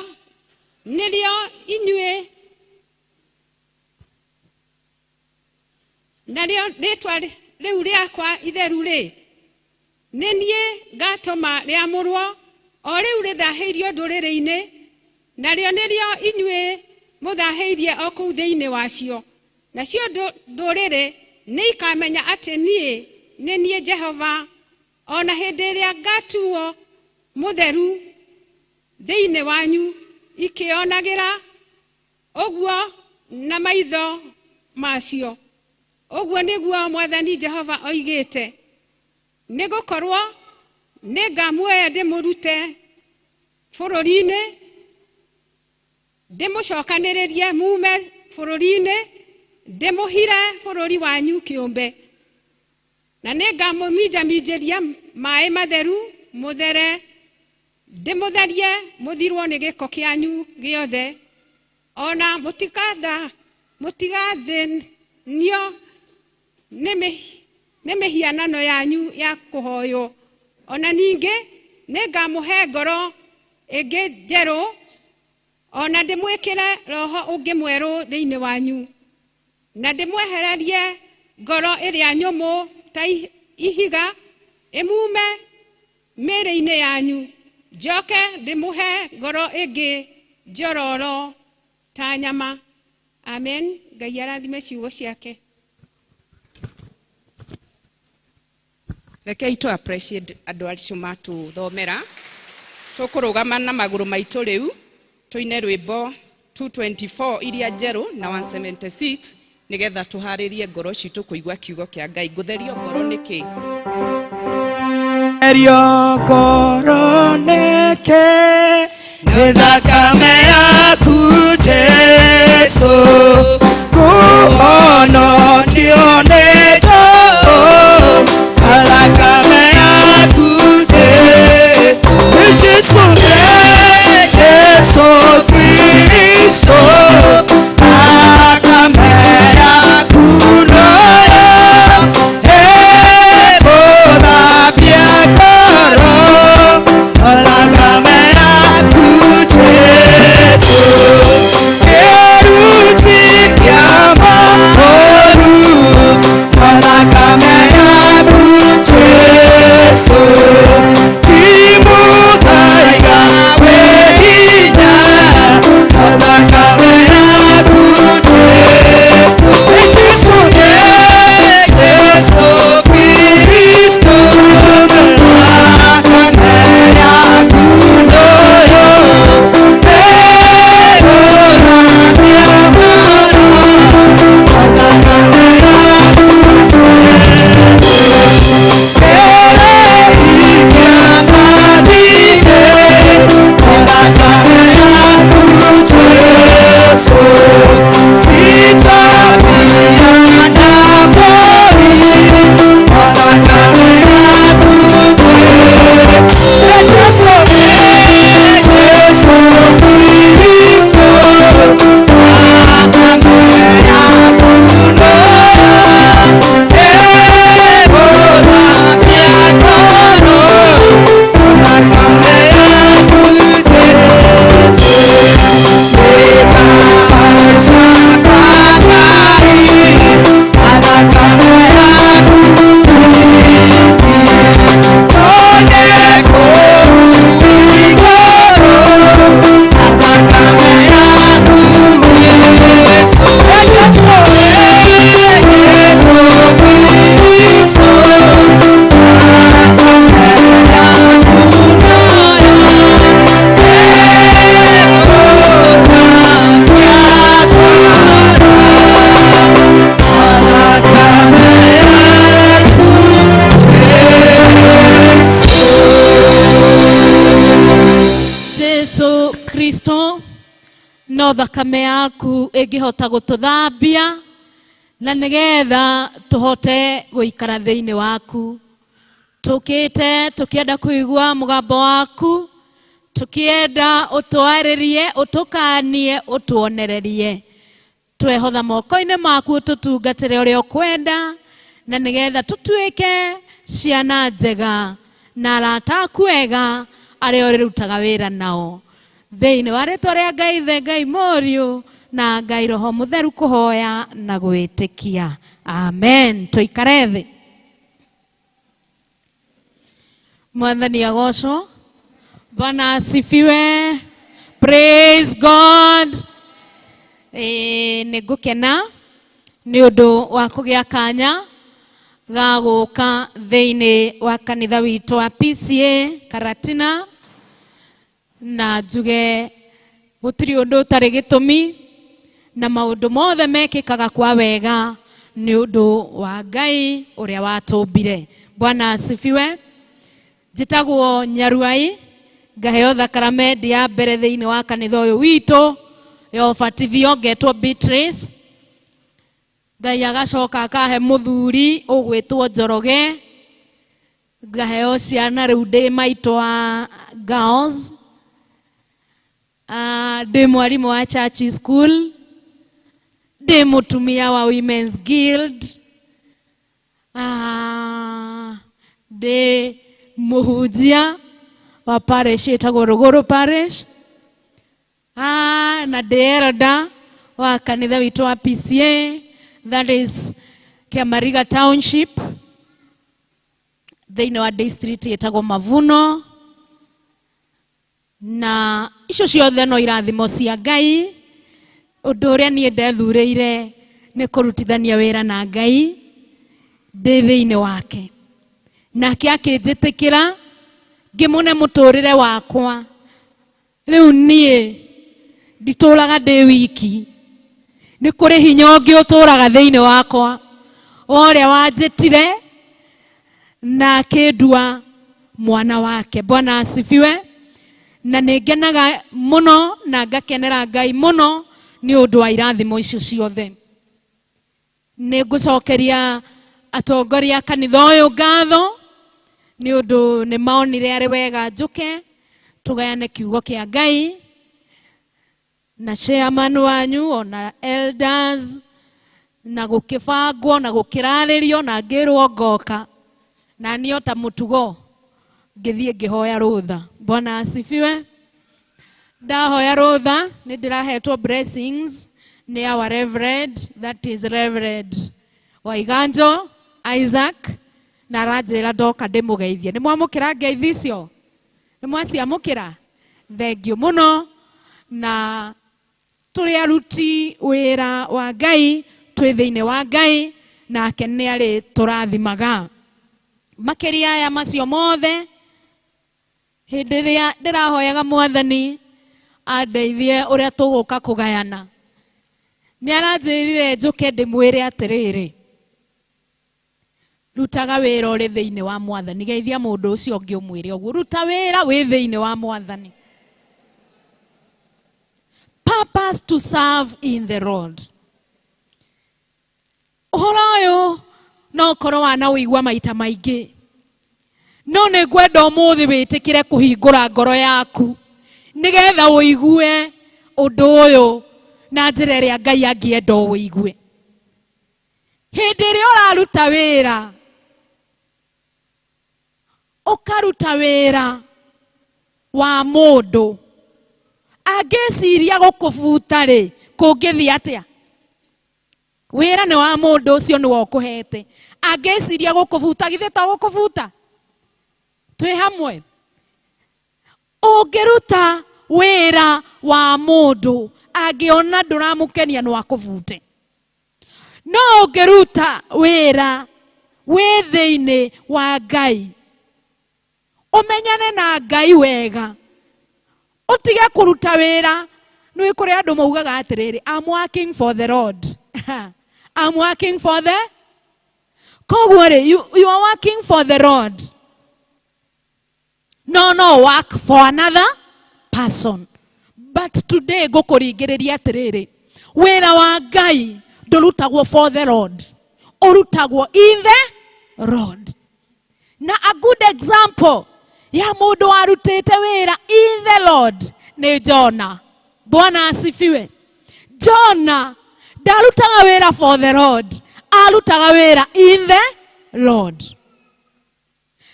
nĩrĩo inyuĩ, narĩo rĩtwa rĩu rĩakwa itheru rĩ, nĩ niĩ ngatũma rĩamũrwo, o rĩu rĩthahĩirio ndũrĩrĩ-inĩ, narĩo nĩrĩo inyuĩ mũthahĩirie o kũu thĩinĩ wacio. Nacio ndũrĩrĩ nĩ ikamenya atĩ niĩ nĩ niĩ Jehova, o na hĩndĩ ĩrĩa ngatuo mũtheru thĩinĩ wanyu, ikĩonagĩra ũguo na maitho macio. Ũguo nĩguo Mwathani Jehova oigĩte. Nĩ gũkorwo nĩ ngamuoya ndĩmũrute bũrũri-inĩ, ndĩmũcokanĩrĩrie mume bũrũri-inĩ, ndĩmũhire bũrũri wanyu kĩũmbe, na nĩ ngamũminjaminjĩria maĩ matheru mũthere, ndĩmũtherie mũthirwo nĩ gĩko kĩanyu gĩothe, ona mũtigathĩnio nĩ mĩhianano yanyu ya kũhoywo. Ona ningĩ nĩ ngamũhe ngoro ĩngĩ njerũ, ona ndĩmwĩkĩre roho ũngĩ mwerũ thĩinĩ wanyu, na ndĩmwehererie ngoro ĩrĩa nyũmũ ta ihiga ĩmume mĩĩrĩ-inĩ yanyu, njoke ndĩmũhe ngoro ĩngĩ njororo ta nyama. Amen. Ngai arathime ciugo ciake. Rekei tũ appreciate andũ acio matũthomera. Tũkũrũgama na magũrũ maitũ rĩu tũine rwĩmbo 224 iria njerũ na 176 nĩgetha tũharĩrie ngoro citũ kũigua kiugo kĩa Ngai. Ngũtherio ngoro nĩkĩ? Therio ngoro nĩkĩ? Nĩ thakame yaku Jesu, kũhonokio nĩ thakame yaku Jesu. Jesu Jesu Kristo, thakame yaku noyo ĩgũthambia ngoro, thakame yaku Jesu. No thakame yaku ĩngĩhota gũtũthambia na nĩgetha tũhote gũikara thĩinĩ waku. Tũkĩte tũkĩenda kũigua mũgambo waku, tũkĩenda ũtwarĩrie, ũtũkanie, ũtuonererie. Twehotha moko-inĩ maku ũtũtungatĩre ũrĩa ũkwenda na nĩgetha tũtuĩke ciana njega na arata aku ega arĩa ũrĩrutaga wĩra nao. Thĩinĩ wa rĩtwa rĩa Ngai Ithe, Ngai Mũriũ na Ngai Roho Mũtheru kũhoya na gwĩtĩkia. Amen. Tũikare thĩ. Mwathani agocwo. Bwana asifiwe. Praise God. Nĩ ngũkena nĩ ũndũ wa kũgĩa kanya ga gũka thĩinĩ wa kanitha witũ wa PCA Karatina, na njuge gũtirĩ ũndũ ũtarĩ gĩtũmi na maũndũ mothe mekĩkaga kwa wega nĩ ũndũ wa Ngai ũrĩa watũmbire. Bwana asifiwe. Njĩtagwo Nyaruai, ngaheo thakaramendi ya mbere thĩinĩ wa kanitha ũyũ witũ ya ũbatithio, ngetwo Beatrice. Ngai agacoka akahe mũthuri ũgwĩtwo Njoroge, ngaheo ciana rĩu ndĩ maitũ wa girls. Ndĩ mwarimũ wa church school, ndĩ mũtumia wa Women's Guild, ndĩ mũhunjia wa parish ĩtagwo Rũgũrũ Parish, na ndĩ elder wa kanitha witũ wa PCA, that is Kiamariga Township thĩinĩ wa district ĩtagwo Mavuno. Na icio ciothe no irathimo cia Ngai. Ũndũ ũrĩa niĩ ndethurĩire nĩ kũrutithania wĩra na Ngai ndĩ thĩinĩ wake, nake akĩnjĩtĩkĩra ngĩmũne mũtũrĩre wakwa. Rĩu niĩ nditũraga ndĩ wiki, nĩ kũrĩ hinya ũngĩ ũtũraga thĩinĩ wakwa, wa ũrĩa wanjĩtire na akĩndua mwana wake. Bwana asifiwe. Na nĩ ngenaga mũno na ngakenera Ngai mũno nĩ ũndũ wa irathimo icio ciothe. Nĩ ngũcokeria atongoria a kanitha ũyũ ngatho nĩ ũndũ nĩ maonire arĩ wega njũke tũgayane kiugo kĩa Ngai na chairman wanyu ona elders, na gũkĩbangwo na gũkĩrarĩrio na ngĩrwo ngoka, na niĩ o ta mũtugo ngĩthiĩ ngĩhoya rũtha. Bwana asifiwe. Ndahoya rũtha nĩ ndĩrahetwo blessings nĩ our reverend, that is Reverend Waiganjo Isaac, na aranjĩra ndoka ndĩmũgeithie. Nĩ mwamũkĩra ngeithi icio? Nĩ mwaciamũkĩra? Thengiũ mũno. Na tũrĩ aruti wĩra wa Ngai, twĩ thĩinĩ wa Ngai, nake nĩ arĩ tũrathimaga. Makĩria ya macio mothe, hĩndĩ ĩrĩa ndĩrahoyaga Mwathani andeithie ũrĩa tũgũka kũgayana, nĩ aranjĩrire njũke ndĩmwĩre atĩrĩrĩ, rutaga wĩra ũrĩ thĩinĩ wa Mwathani. Geithia mũndũ ũcio ũngĩ ũmwĩre ũguo, ruta wĩra wĩ thĩinĩ wa Mwathani. Purpose to serve in the Lord. Ũhoro ũyũ no ũkorwo wanaũigua maita maingĩ, no nĩ ngwenda ũmũthĩ wĩtĩkĩre kũhingũra ngoro yaku nĩgetha ũigue ũndũ ũyũ na njĩra ĩrĩa Ngai angĩenda ũwĩigue. Hĩndĩ ĩrĩa ũraruta wĩra, ũkaruta wĩra wa mũndũ, angĩciria gũkũbuta rĩ, kũngĩthiĩ atĩa? Wĩra nĩ wa mũndũ ũcio nĩwe ũkũhete, angĩciria gũkũbuta, githĩ to gũkũbuta? Twĩ hamwe. Ũngĩruta wĩra wa mũndũ angĩona ndũramũkenia no akũbute, no ũngĩruta wĩra wĩ thĩinĩ wa Ngai, ũmenyane na Ngai wega, ũtige kũruta wĩra. Nĩ kũrĩ andũ maugaga atĩrĩrĩ, I'm working for the Lord. I'm working for the koguo rĩ, you are working for the Lord. No, no work for another person. But today ngũkũringĩrĩria atĩrĩrĩ, wĩra wa Ngai ndũrutagwo for the Lord, ũrutagwo in the Lord. Na a good example ya mũndũ warutĩte wĩra in the Lord nĩ Jona. Bwana asifiwe. Jona ndarutaga wĩra for the Lord, arutaga wĩra in the Lord.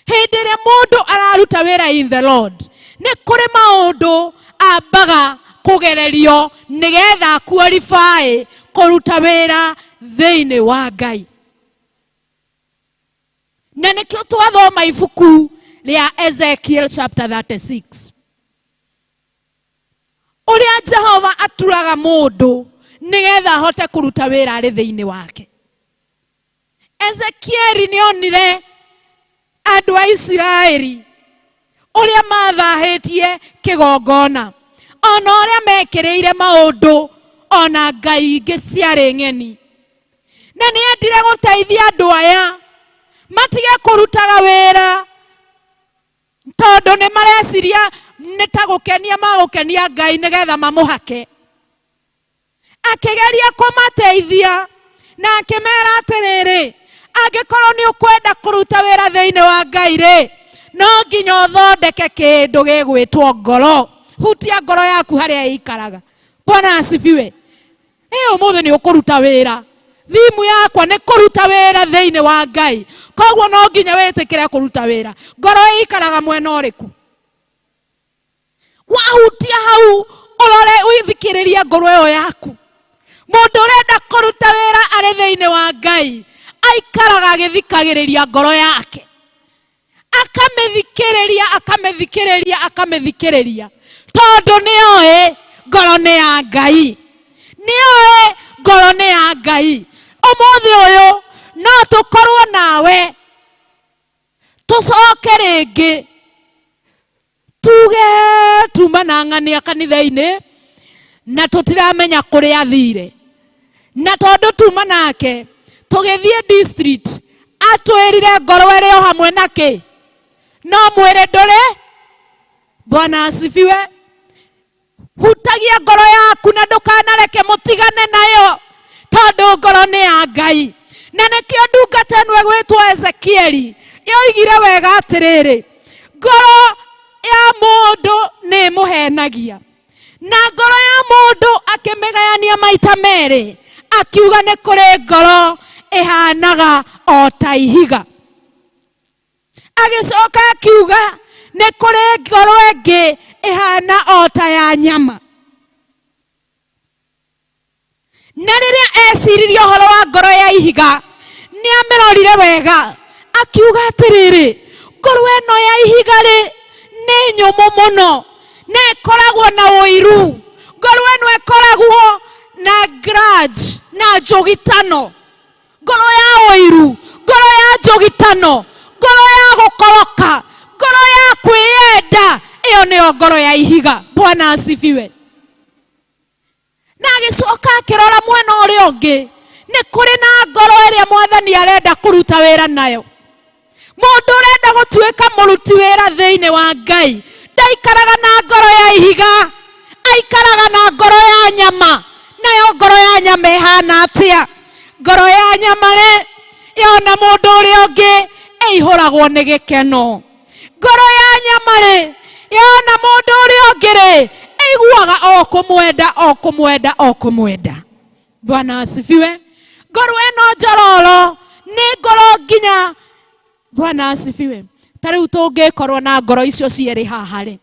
Hĩndĩ ĩrĩa mũndũ araruta wĩra in the Lord, nĩ kũrĩ maũndũ ambaga kũgererio nĩgetha qualify kũruta wĩra thĩinĩ wa Ngai. Na nĩkĩo twathoma ibuku rĩa Ezekiel chapter 36, ũrĩa Jehova aturaga mũndũ nĩgetha ahote kũruta wĩra arĩ thĩinĩ wake. Ezekieli nĩonire andũ a Isiraeli ũrĩa mathahĩtie kĩgongona, ona ũrĩa mekĩrĩire maũndũ ona ngai ingĩ ciarĩ ng'eni, na nĩendire gũteithia andũ aya matige kũrutaga wĩra tondũ nĩ mareciria nĩ ta gũkenia magũkenia Ngai nĩgetha mamũhake. Akĩgeria kũmateithia na akĩmera atĩrĩrĩ, angĩkorwo nĩ ũkwenda kũruta wĩra thĩinĩ wa Ngai rĩ, no nginya ũthondeke kĩndũ gĩgwĩtwo ngoro. Hutia ngoro yaku harĩa ĩikaraga. Bwana asifiwe. Ũmũthĩ nĩ ũkũruta wĩra. Thimu yakwa nĩ kũruta wĩra thĩinĩ wa Ngai, koguo no nginya wĩtĩkĩre kũruta wĩra. Ngoro ĩikaraga mwena ũrĩkũ? Wahutia hau ũrore ũthikĩrĩrie ngoro ĩyo yaku. Mũndũ ũrenda kũruta wĩra arĩ thĩinĩ wa Ngai aikaraga agĩthikagĩrĩria ngoro yake, akamĩthikĩrĩria, akamĩthikĩrĩria, akamĩthikĩrĩria, tondũ nĩoĩ ngoro nĩ ya Ngai, nĩoĩ ngoro nĩ ya Ngai. Ũmũthĩ ũyũ no tũkorwo nawe tũcoke rĩngĩ tuge tuma na ng'ania kanitha-inĩ na tũtiramenya kũrĩa athire, na tondũ tuma nake tũgĩthiĩ district atwĩrire ngoro ĩrĩ o hamwe na kĩ, no mwĩrĩ ndũrĩ. Bwana asifiwe. Hutagia ngoro yaku na ndũkanareke mũtigane nayo, tondũ ngoro nĩ ya Ngai. Na nĩkĩo ndungata ĩno ĩgwĩtwo Ezekieli yoigire wega atĩrĩrĩ, ngoro ya mũndũ nĩ ĩmũhenagia, na ngoro ya mũndũ akĩmĩgayania maita merĩ, akiuga nĩ kũrĩ ngoro ĩhanaga o ta ihiga. Agĩcoka akiuga nĩ kũrĩ ngoro ĩngĩ ĩhana o ta ya nyama. Na rĩrĩa eciririe ũhoro wa ngoro ya ihiga, nĩ amĩrorire wega, akiuga atĩrĩrĩ, ngoro ĩno ya ihiga rĩ nĩ nyũmũ mũno, na ĩkoragwo na ũiru. Ngoro ĩno ĩkoragwo na grudge, na njũgitano. Ngoro ya ũiru, ngoro ya njũgitano, ngoro ya gũkoroka, ngoro ya kwĩyenda, ĩyo nĩyo ngoro ya ihiga. Bwana asifiwe. Na agĩcoka akĩrora mwena ũrĩa ũngĩ, nĩ kũrĩ na ngoro ĩrĩa mwathani arenda kũruta wĩra nayo. Mũndũ ũrenda gũtuĩka mũruti wĩra thĩinĩ wa Ngai ndaikaraga na ngoro ya ihiga, aikaraga na ngoro ya nyama. Nayo ngoro ya nyama ĩhana atĩa? Ngoro ya nyama rĩ, yona mũndũ ũrĩa ũngĩ ĩihũragwo nĩ gĩkeno. Ngoro ya nyama rĩ, yona mũndũ ũrĩa ũngĩ rĩ, ĩiguaga o kũmwenda, o kũmwenda, o kũmwenda. Bwana asifiwe. Ngoro ĩno njororo nĩ ngoro nginya. Bwana asifiwe. Ta rĩu tũngĩkorwo na ngoro icio cierĩ haha rĩ,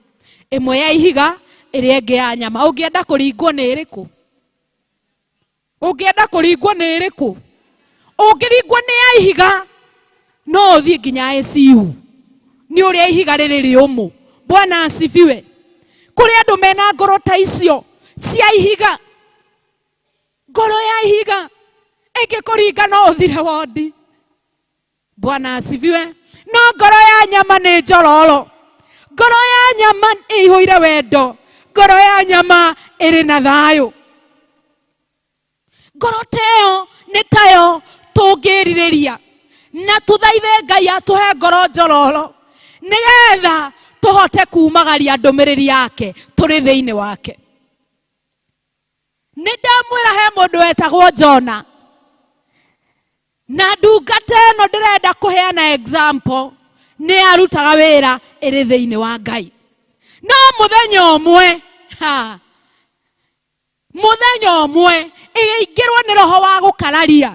ĩmwe ya ihiga, ĩrĩa ĩngĩ ya nyama, ũngĩenda kũringwo nĩ ĩrĩkũ? Ũngĩenda kũringwo nĩ ĩrĩkũ? Ũngĩringwo nĩ ya ihiga, no ũthiĩ nginya ICU nĩ ũrĩa ihiga rĩrĩ rĩũmũ. Bwana asifiwe. Kũrĩ andũ mena ngoro ta icio cia ihiga. Ngoro ya ihiga ĩngĩkũringa no ũthire wondi. Bwana asifiwe. No ngoro ya nyama nĩ njororo. Ngoro ya nyama ĩihũire wendo. Ngoro ya nyama ĩrĩ na thayũ. Ngoro ta ĩyo nĩ tayo tũngĩrirĩria, na tũthaithe Ngai atũhe ngoro njororo nĩgetha tũhote kumagaria ndũmĩrĩri yake tũrĩ thĩinĩ wake. Nĩ ndamwĩra he mũndũ wetagwo Jona, na ndungata ĩno ndĩrenda kũheana example nĩ arutaga wĩra ĩrĩ thĩinĩ wa Ngai. No mũthenya ũmwe, ha, mũthenya ũmwe ĩgĩingĩrwo nĩ roho wa gũkararia.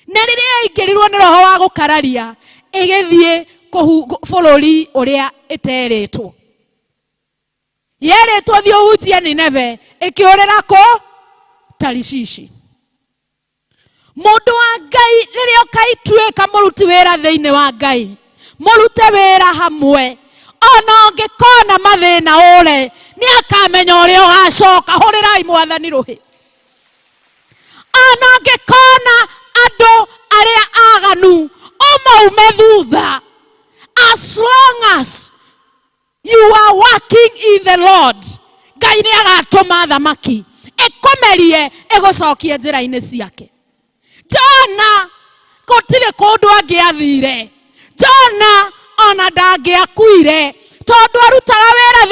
Na rĩrĩa yaingĩrirwo nĩ roho wa gũkararia, ĩgĩthiĩ bũrũri ũrĩa ĩterĩtwo. Yerĩtwo thiĩ ũhunjie Nineve, ĩkĩũrĩra kũ? Tarishishi. Mũndũ wa Ngai rĩrĩa ũkaituĩka mũruti wĩra thĩinĩ wa Ngai, mũrute wĩra hamwe, ona ũngĩkona mathĩna ũre, nĩ akamenya ũrĩa ũgacoka. Hũrĩrai Mwathani rũhĩ. Ona ũngĩkona andũ arĩa aganu, ũmaume thutha. As long as you are working in the Lord, Ngai nĩ agatũma thamaki ĩkũmerie ĩgũcokie njĩra-inĩ ciake. Jona gũtirĩ kũndũ angĩathire. Jona ona ndangĩakuire tondũ arutaga wĩra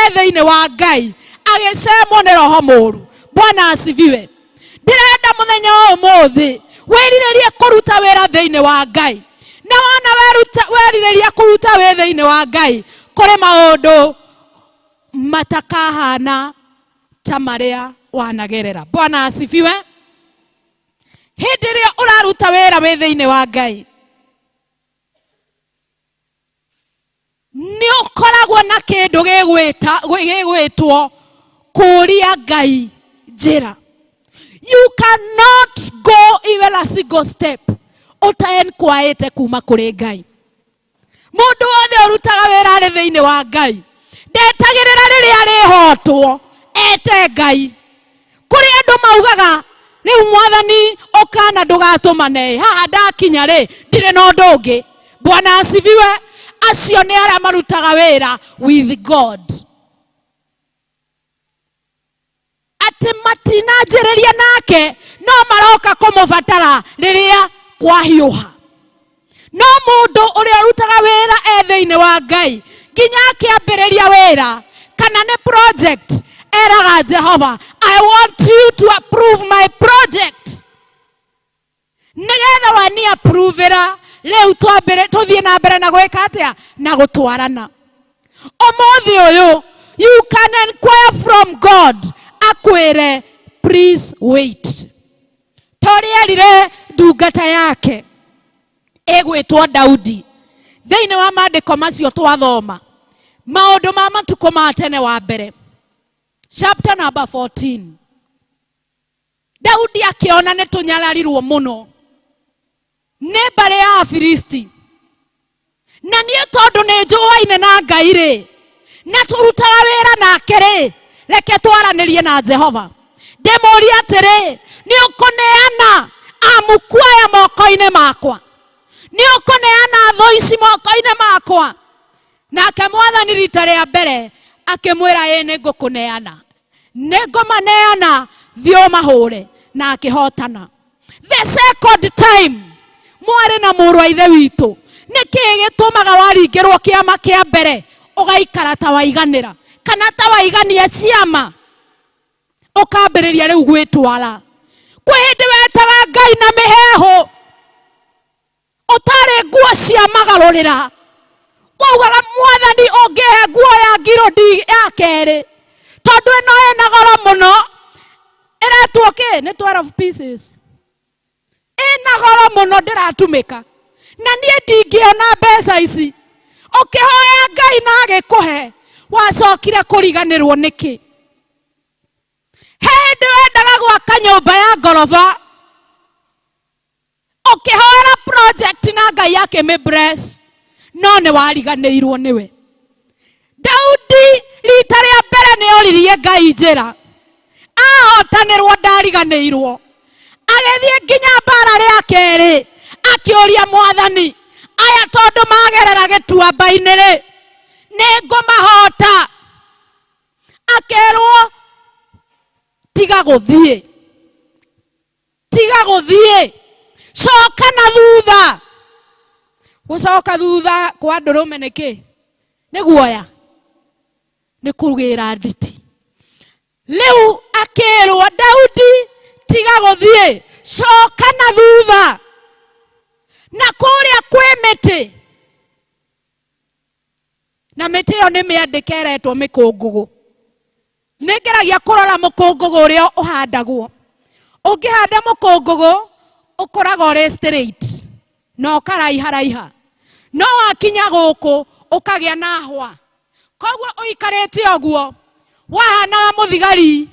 e thĩinĩ wa Ngai, agĩcemwo nĩ roho mũru. Bwana asifiwe. Ndĩrenda mũthenya wa ũmũthĩ wĩrirĩrie kũruta wĩra thĩinĩ wa Ngai, na wona werirĩria kũruta wĩ thĩinĩ wa Ngai, kũrĩ maũndũ matakahana ta marĩa wanagerera. Bwana asifiwe. Hĩndĩ ĩrĩa ũraruta wĩra wĩ thĩinĩ wa Ngai, nĩ ũkoragwo na kĩndũ gĩgwĩtwo kũũria Ngai njĩra. You cannot go even a single step ũtaenkwaĩte kuma kũrĩ Ngai. Mũndũ wothe ũrutaga wĩra arĩ thĩinĩ wa Ngai ndetagĩrĩra rĩrĩa arĩhotwo ete Ngai. Kũrĩ andũ maugaga rĩu Mwathani ũkana ndũgatũmane, haha ndakinya rĩ ndirĩ na ũndũ ũngĩ. Bwana asifiwe. Acio nĩ arĩa marutaga wĩra with God, atĩ matinanjĩrĩria nake no maroka kũmũbatara rĩrĩa kwahiũha. No mũndũ ũrĩa ũrutaga wĩra e thĩinĩ wa Ngai nginya akĩambĩrĩria wĩra kana nĩ project, eraga Jehova, I want you to approve my project. Nĩgetha wani approve-ĩra rĩu tũthiĩ na mbere na gwĩka atĩa? Na gũtwarana. Ũmũthĩ ũyũ you can inquire from God akwĩre please wait. Ta ũrĩa erire ndungata yake ĩgwĩtwo Daudi thĩinĩ wa maandĩko macio twathoma maũndũ ma matukũ ma tene wa mbere chapter number 14. Daudi akĩona nĩ tũnyararirwo mũno nĩ mbarĩ ya Afilisti, na niĩ tondũ nĩ njũaine na Ngai rĩ, na tũrutaga wĩra nake rĩ, reke twaranĩrie na Jehova. Ndĩmũrie atĩrĩ, nĩ ũkũneana amuku aya moko-inĩ makwa? Nĩ ũkũneana thũ ici moko-inĩ makwa? Nake Mwathani rita rĩa mbere akĩmwĩra, ĩĩ nĩ ngũkũneana, nĩ ngũmaneana, thiĩ ũmahũre. Na akĩhotana. The second time, mwarĩ na mũrũ wa ithe witũ, nĩ kĩĩ gĩtũmaga waringĩrwo kĩama kĩa mbere ũgaikara ta waiganĩra kana ta waigania ciama, ũkambĩrĩria rĩu gwĩtwara? Kwĩ hĩndĩ wetaga Ngai na mĩheehũ, ũtarĩ nguo cia magarũrĩra, waugaga Mwathani ũngĩhe nguo ya ngirũndi ya kerĩ, tondũ ĩno ĩna goro mũno, ĩretwo kĩ? Nĩ 12 pieces, ĩna goro mũno, ndĩratumĩka na niĩ ndingĩona mbeca ici. Ũkĩhoya Ngai na agĩkũhe, wacokire kũriganĩrwo nĩkĩ? He hĩndĩ wendaga gwaka nyũmba ya ngoroba, ũkĩhoera project na Ngai akĩmĩ bless, no nĩ wariganĩirwo nĩwe. Daudi rita rĩa mbere nĩ oririe Ngai njĩra, ahotanĩrwo ndariganĩirwo, agĩthiĩ nginya mbara rĩa kerĩ akĩũria Mwathani, aya tondũ magerera gĩtuamba-inĩ rĩ, nĩ ngũmahota? Akerwo tiga gũthiĩ, tiga gũthiĩ, coka na thutha. Gũcoka thutha kwa ndũrũme nĩ kĩ? Nĩ guoya, nĩ kũgĩra nditi. Rĩu akĩrwo Daudi, tiga gũthiĩ, coka na thutha, na kũrĩa kwĩ mĩtĩ, na mĩtĩ ĩyo nĩ mĩandĩke ĩretwo mĩkũngũgũ. Nĩ ngeragia kũrora mũkũngũgũ ũrĩa ũhandagwo. Ũngĩhanda mũkũngũgũ ũkũraga ũrĩ straight na ũkaraiharaiha, no wakinya gũkũ ũkagĩa na hwa. Koguo ũikarĩte ũguo wahanaga mũthigari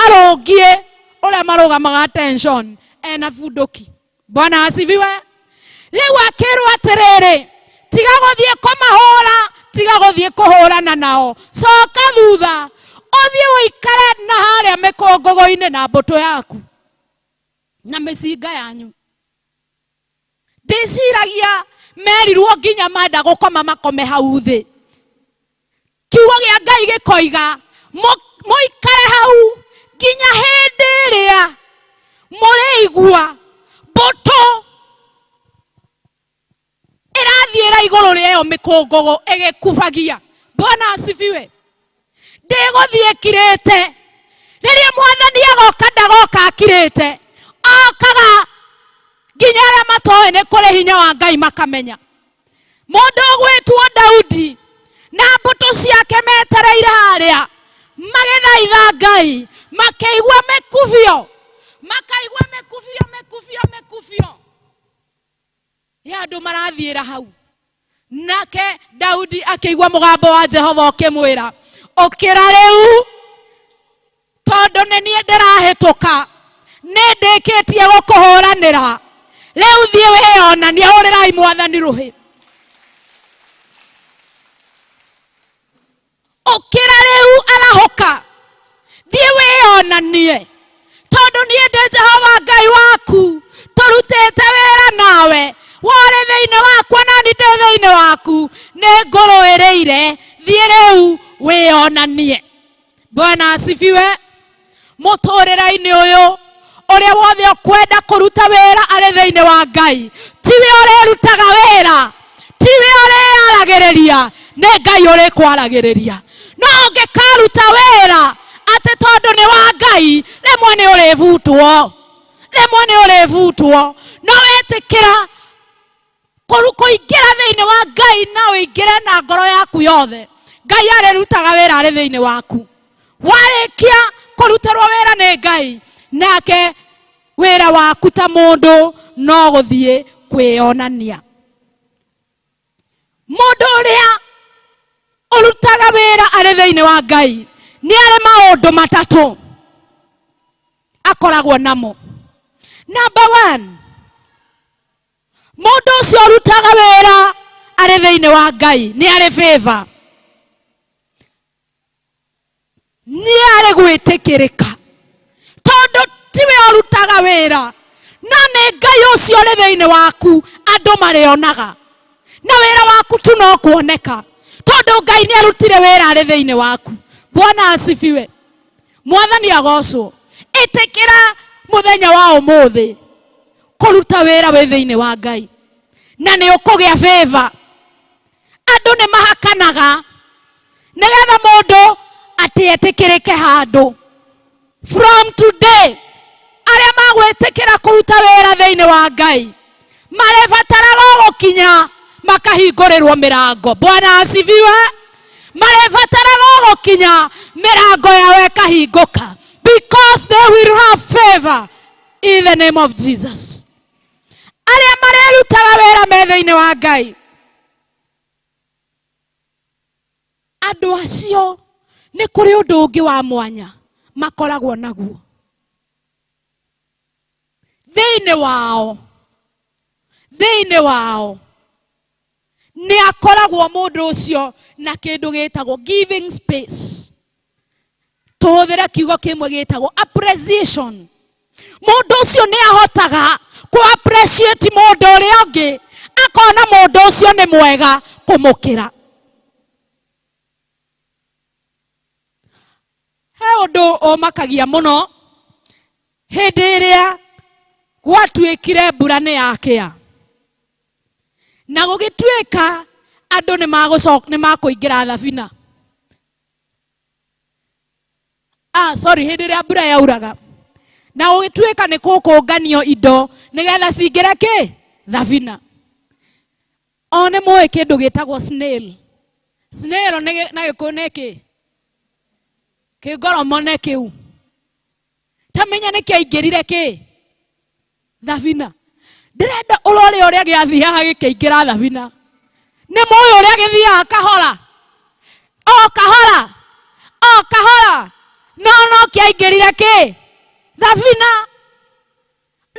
arũngiĩ ũrĩa marũgamaga attention ena bunduki. Bwana asifiwe. Rĩu akĩrwo atĩrĩrĩ, tiga gũthiĩ kũmahũra, tiga gũthiĩ kũhũrana nao, coka thutha ũthiĩ ũikare na harĩa mĩkũngũgũ-inĩ na mbũtũ yaku na mĩcinga yanyu. Ndĩciragia merirwo nginya menda gũkoma makome hau thĩ. Kiugo gĩa Ngai gĩkoiga mũikare hau nginya hĩndĩ ĩrĩa mũrĩigua mbũtũ ĩrathiĩra igũrũ rĩa ĩyo mĩkũngũgũ ĩgĩkubagia. Bwana asifiwe. Ndĩgũthiĩ kirĩte. Rĩrĩa mwathani agoka ndagoka akirĩte, okaga nginya arĩa matoĩ nĩ kũrĩ hinya wa Ngai makamenya. Mũndũ ũgwĩtwo Daudi na mbũtũ ciake metereire harĩa magĩthaitha Ngai, makĩigua mĩkubio, makaigua mĩkubio, mĩkubio, mĩkubio ya andũ marathiĩra hau. Nake Daudi akĩigua mũgambo wa Jehova ũkĩmwĩra, ũkĩra rĩu, tondũ nĩ niĩ ndĩrahĩtũka, nĩ ndĩkĩtie gũkũhũranĩra, rĩu thiĩ wĩyonanie. Hũrĩrai mwathani rũhĩ. Ũkĩra rĩu, arahũka, thiĩ wĩyonanie, tondũ niĩ ndĩ Jehova Ngai waku, tũrutĩte wĩra nawe, worĩ thĩinĩ wakwa na niĩ ndĩ thĩinĩ waku, nĩ ngũrũĩrĩire, thiĩ rĩu wĩyonanie. Bwana asifiwe. Mũtũrĩre-inĩ ũyũ ũrĩa wothe ũkwenda kũruta wĩra arĩ thĩinĩ wa Ngai, tiwe ũrĩrutaga wĩra, tiwe ũrĩaragĩrĩria, nĩ Ngai ũrĩkwaragĩrĩria. No ũngĩkaruta wĩra atĩ tondũ nĩ wa Ngai, rĩmwe nĩ ũrĩbutwo, rĩmwe nĩ ũrĩbutwo. No wetĩkĩra kũingĩra thĩinĩ wa Ngai na ũingĩre na ngoro yaku yothe, Ngai arĩrutaga wĩra arĩ thĩinĩ waku. Warĩkia kũrutĩrwo wĩra nĩ Ngai, nake wĩra waku ta mũndũ no gũthiĩ kwĩyonania. Mũndũ ũrĩa ũrutaga wĩra arĩ thĩinĩ wa Ngai nĩ arĩ maũndũ matatũ akoragwo namo. Number 1, mũndũ ũcio ũrutaga wĩra arĩ thĩinĩ wa Ngai nĩ arĩ favor, nĩ arĩ gwĩtĩkĩrĩka, tondũ tiwe ũrutaga wĩra, no nĩ Ngai ũcio ũrĩ thĩinĩ waku andũ marĩonaga, na wĩra waku tu no kuoneka, tondũ Ngai nĩ arutire wĩra arĩ thĩinĩ waku. Bwana asifiwe. Mwathani agocwo. Ĩtĩkĩra mũthenya wa ũmũthĩ kũruta wĩra wĩ thĩinĩ wa Ngai, na nĩ ũkũgĩa favor. Andũ nĩ mahakanaga nĩgetha mũndũ atĩ etĩkĩrĩke handũ. From today, arĩa magwĩtĩkĩra kũruta wĩra thĩinĩ wa Ngai marĩbataraga gũkinya makahingũrĩrwo mĩrango. Bwana asifiwe. Marĩbataraga gũkinya mĩrango yao ĩkahingũka, because they will have favor in the name of Jesus. Arĩa marĩrutaga wĩra me thĩinĩ wa Ngai, andũ acio nĩ kũrĩ ũndũ ũngĩ wa mwanya makoragwo naguo thĩinĩ wao. Thĩinĩ wao nĩ akoragwo mũndũ ũcio na kĩndũ gĩtagwo giving space. Tũhũthĩre kiugo kĩmwe gĩtagwo appreciation. Mũndũ ũcio nĩ ahotaga kũ appreciate mũndũ ũrĩa ũngĩ, akona mũndũ ũcio nĩ mwega kũmũkĩra. He ũndũ ũmakagia mũno hĩndĩ ĩrĩa gwatuĩkire mbura nĩ yakĩa, na gũgĩtuĩka andũ nĩ makũingĩra thabina. Sorry, hĩndĩ ĩrĩa mbura yauraga na gũgĩtuĩka nĩ kũkũnganio indo nĩgetha cingĩre kĩ thabina. O nĩ mũĩ kĩndũ gĩtagwo snail. Snail nĩ na gĩkũyũ nĩ kĩ? Kĩngoromone kĩu. Tamenya nĩ kĩaingĩrire kĩ thabina. Ndĩrenda ũrore ũrĩa gĩathiaga gĩkĩingĩra thabina. Nĩ mũĩ ũrĩa gĩthiaga kahora o kahora o kahora, no kĩaingĩrire kĩ thabina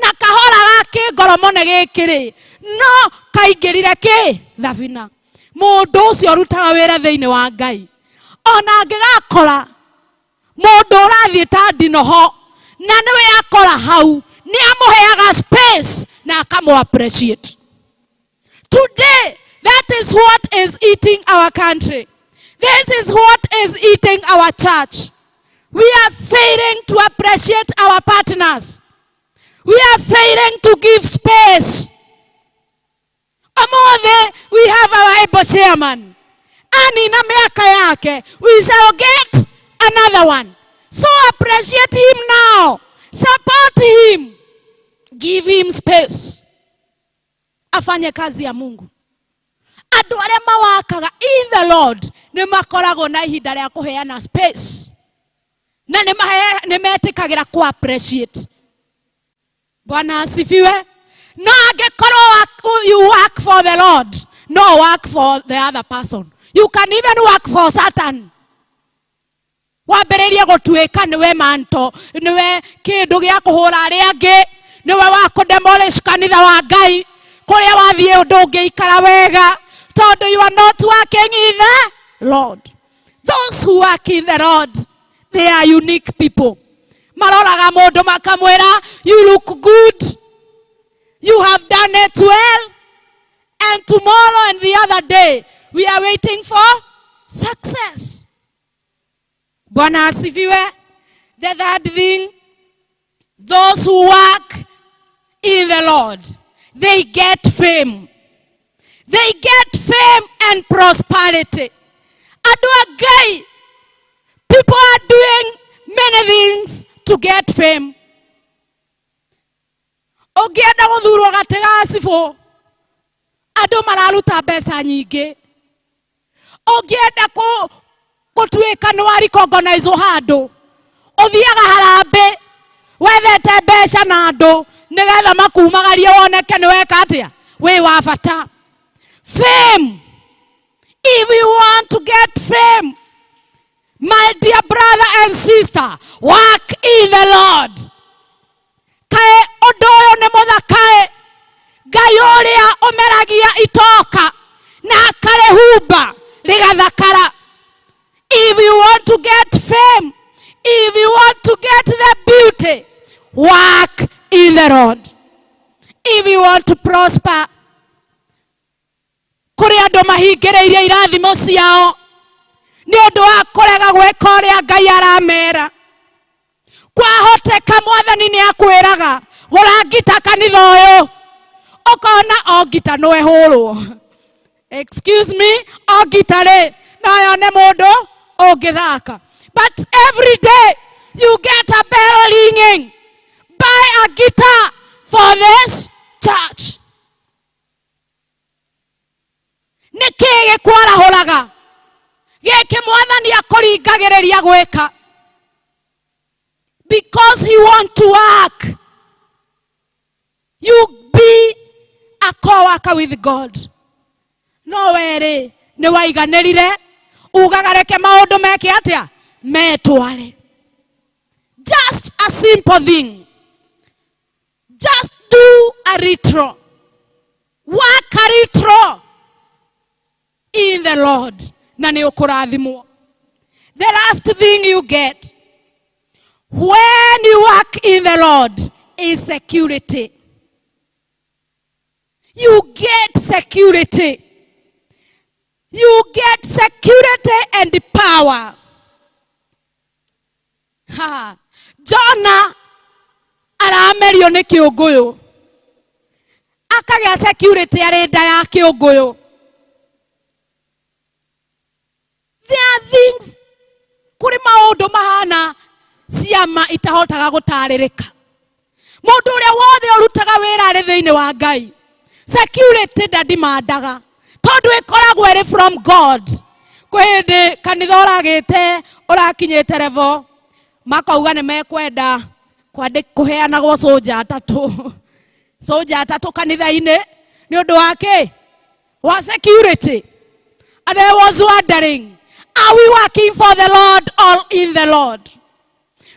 na kahora ga kĩngoromone gĩkĩ rĩ no kaingĩrire kĩ thabina. Mũndũ ũcio ũrutaga wĩra thĩinĩ wa Ngai ona angĩgakora mũndũ ũrathiĩ ta ndinoho na nĩwe akora hau, nĩ amũheaga space na akamũ appreciate. Today, that is what is eating our country. This is what is eating our church. We are failing to appreciate our partners. We are failing to give space. Omothe, we have our able chairman. Ani na miaka yake, we shall get another one. So appreciate him now. Support him. Give him space. Afanye kazi ya Mungu. Andũ arĩa mawakaga in the Lord nĩ makoragwo na ihinda rĩa kũheana space na nĩ metĩkagĩra ku appreciate. Bwana asifiwe. No angĩkorwo you work for the Lord, no work for the other person. You can even work for Satan. Wambĩrĩrie gũtuĩka nĩwe manto, nĩwe kĩndũ gĩa kũhũra arĩa angĩ, nĩwe wa kũdemolish kanitha wa Ngai, kũrĩa wathiĩ ũndũ ũngĩikara wega, tondũ you are not working in the Lord. Those who work in the Lord, they are unique people. Maroraga mũndũ makamwĩra, you look good, you have done it well, and tomorrow and the other day, we are waiting for success. Bwana asifiwe. The third thing, those who work in the Lord, they get fame. They get fame and prosperity. Andũ a Ngai, people are doing many things to get fame. Ũngĩenda gũthurwo gatĩ ga cibũ, andũ mararuta mbeca nyingĩ. Ũngĩenda gũtuĩka nĩ wa recognize handũ, ũthiaga harambĩ wethete mbeca na andũ nĩgetha makumagarie woneke nĩ weka atĩa, wĩ wa bata. Fame. If you want to get fame, my dear brother and sister, work in the Lord. Kaĩ ũndũ ũyũ nĩ mũthakaĩ, Ngai ũrĩa ũmeragia itoka na akarĩhumba rĩgathakara. If you want to get fame, if you want to get the beauty, work in the Lord. If you want to prosper, kũrĩ andũ mahingĩrĩirie irathimo ciao nĩ ũndũ wa kũrega gwĩka ũrĩa Ngai aramera. Kwahoteka mwathani nĩ akwĩraga gũra ngita kanitha ũyũ, ũkona o ngita no ĩhũrwo. Excuse me, o ngita rĩ no yone mũndũ ũngĩthaka. But every day you get a bell ringing. Buy a guitar for this church. Nĩ kĩĩ gĩkwarahũraga gĩkĩ mwathani akũringagĩrĩria gwĩka? Because he want to work. You be a co-worker with God. No werĩ nĩ waiganĩrire ugaga reke maũndũ meke atĩa, metware. Just a simple thing. Just do a little. Work a little in the Lord. Na nĩ ũkũrathimwo. The last thing you get when you work in the Lord is security. You get security. You get security and power. Ha. Jona aramerio nĩ kĩũngũyũ, akagĩa security arĩ nda ya kĩũngũyũ. There are things, kũrĩ maũndũ mahana Ciama itahotaga gũtarĩrĩka. Mũndũ ũrĩa wothe ũrutaga wĩra arĩ thĩinĩ wa Ngai, security ndandimandaga, tondũ ĩkoragwo ĩrĩ from God. Kwĩ hĩndĩ kanitha ũragĩte ũrakinyĩte level makauga nĩ mekwenda kũheanagwo soja atatũ, soja atatũ kanitha-inĩ nĩ ũndũ wa kĩ? Wa security. And I was wondering, are we working for the Lord or in the Lord?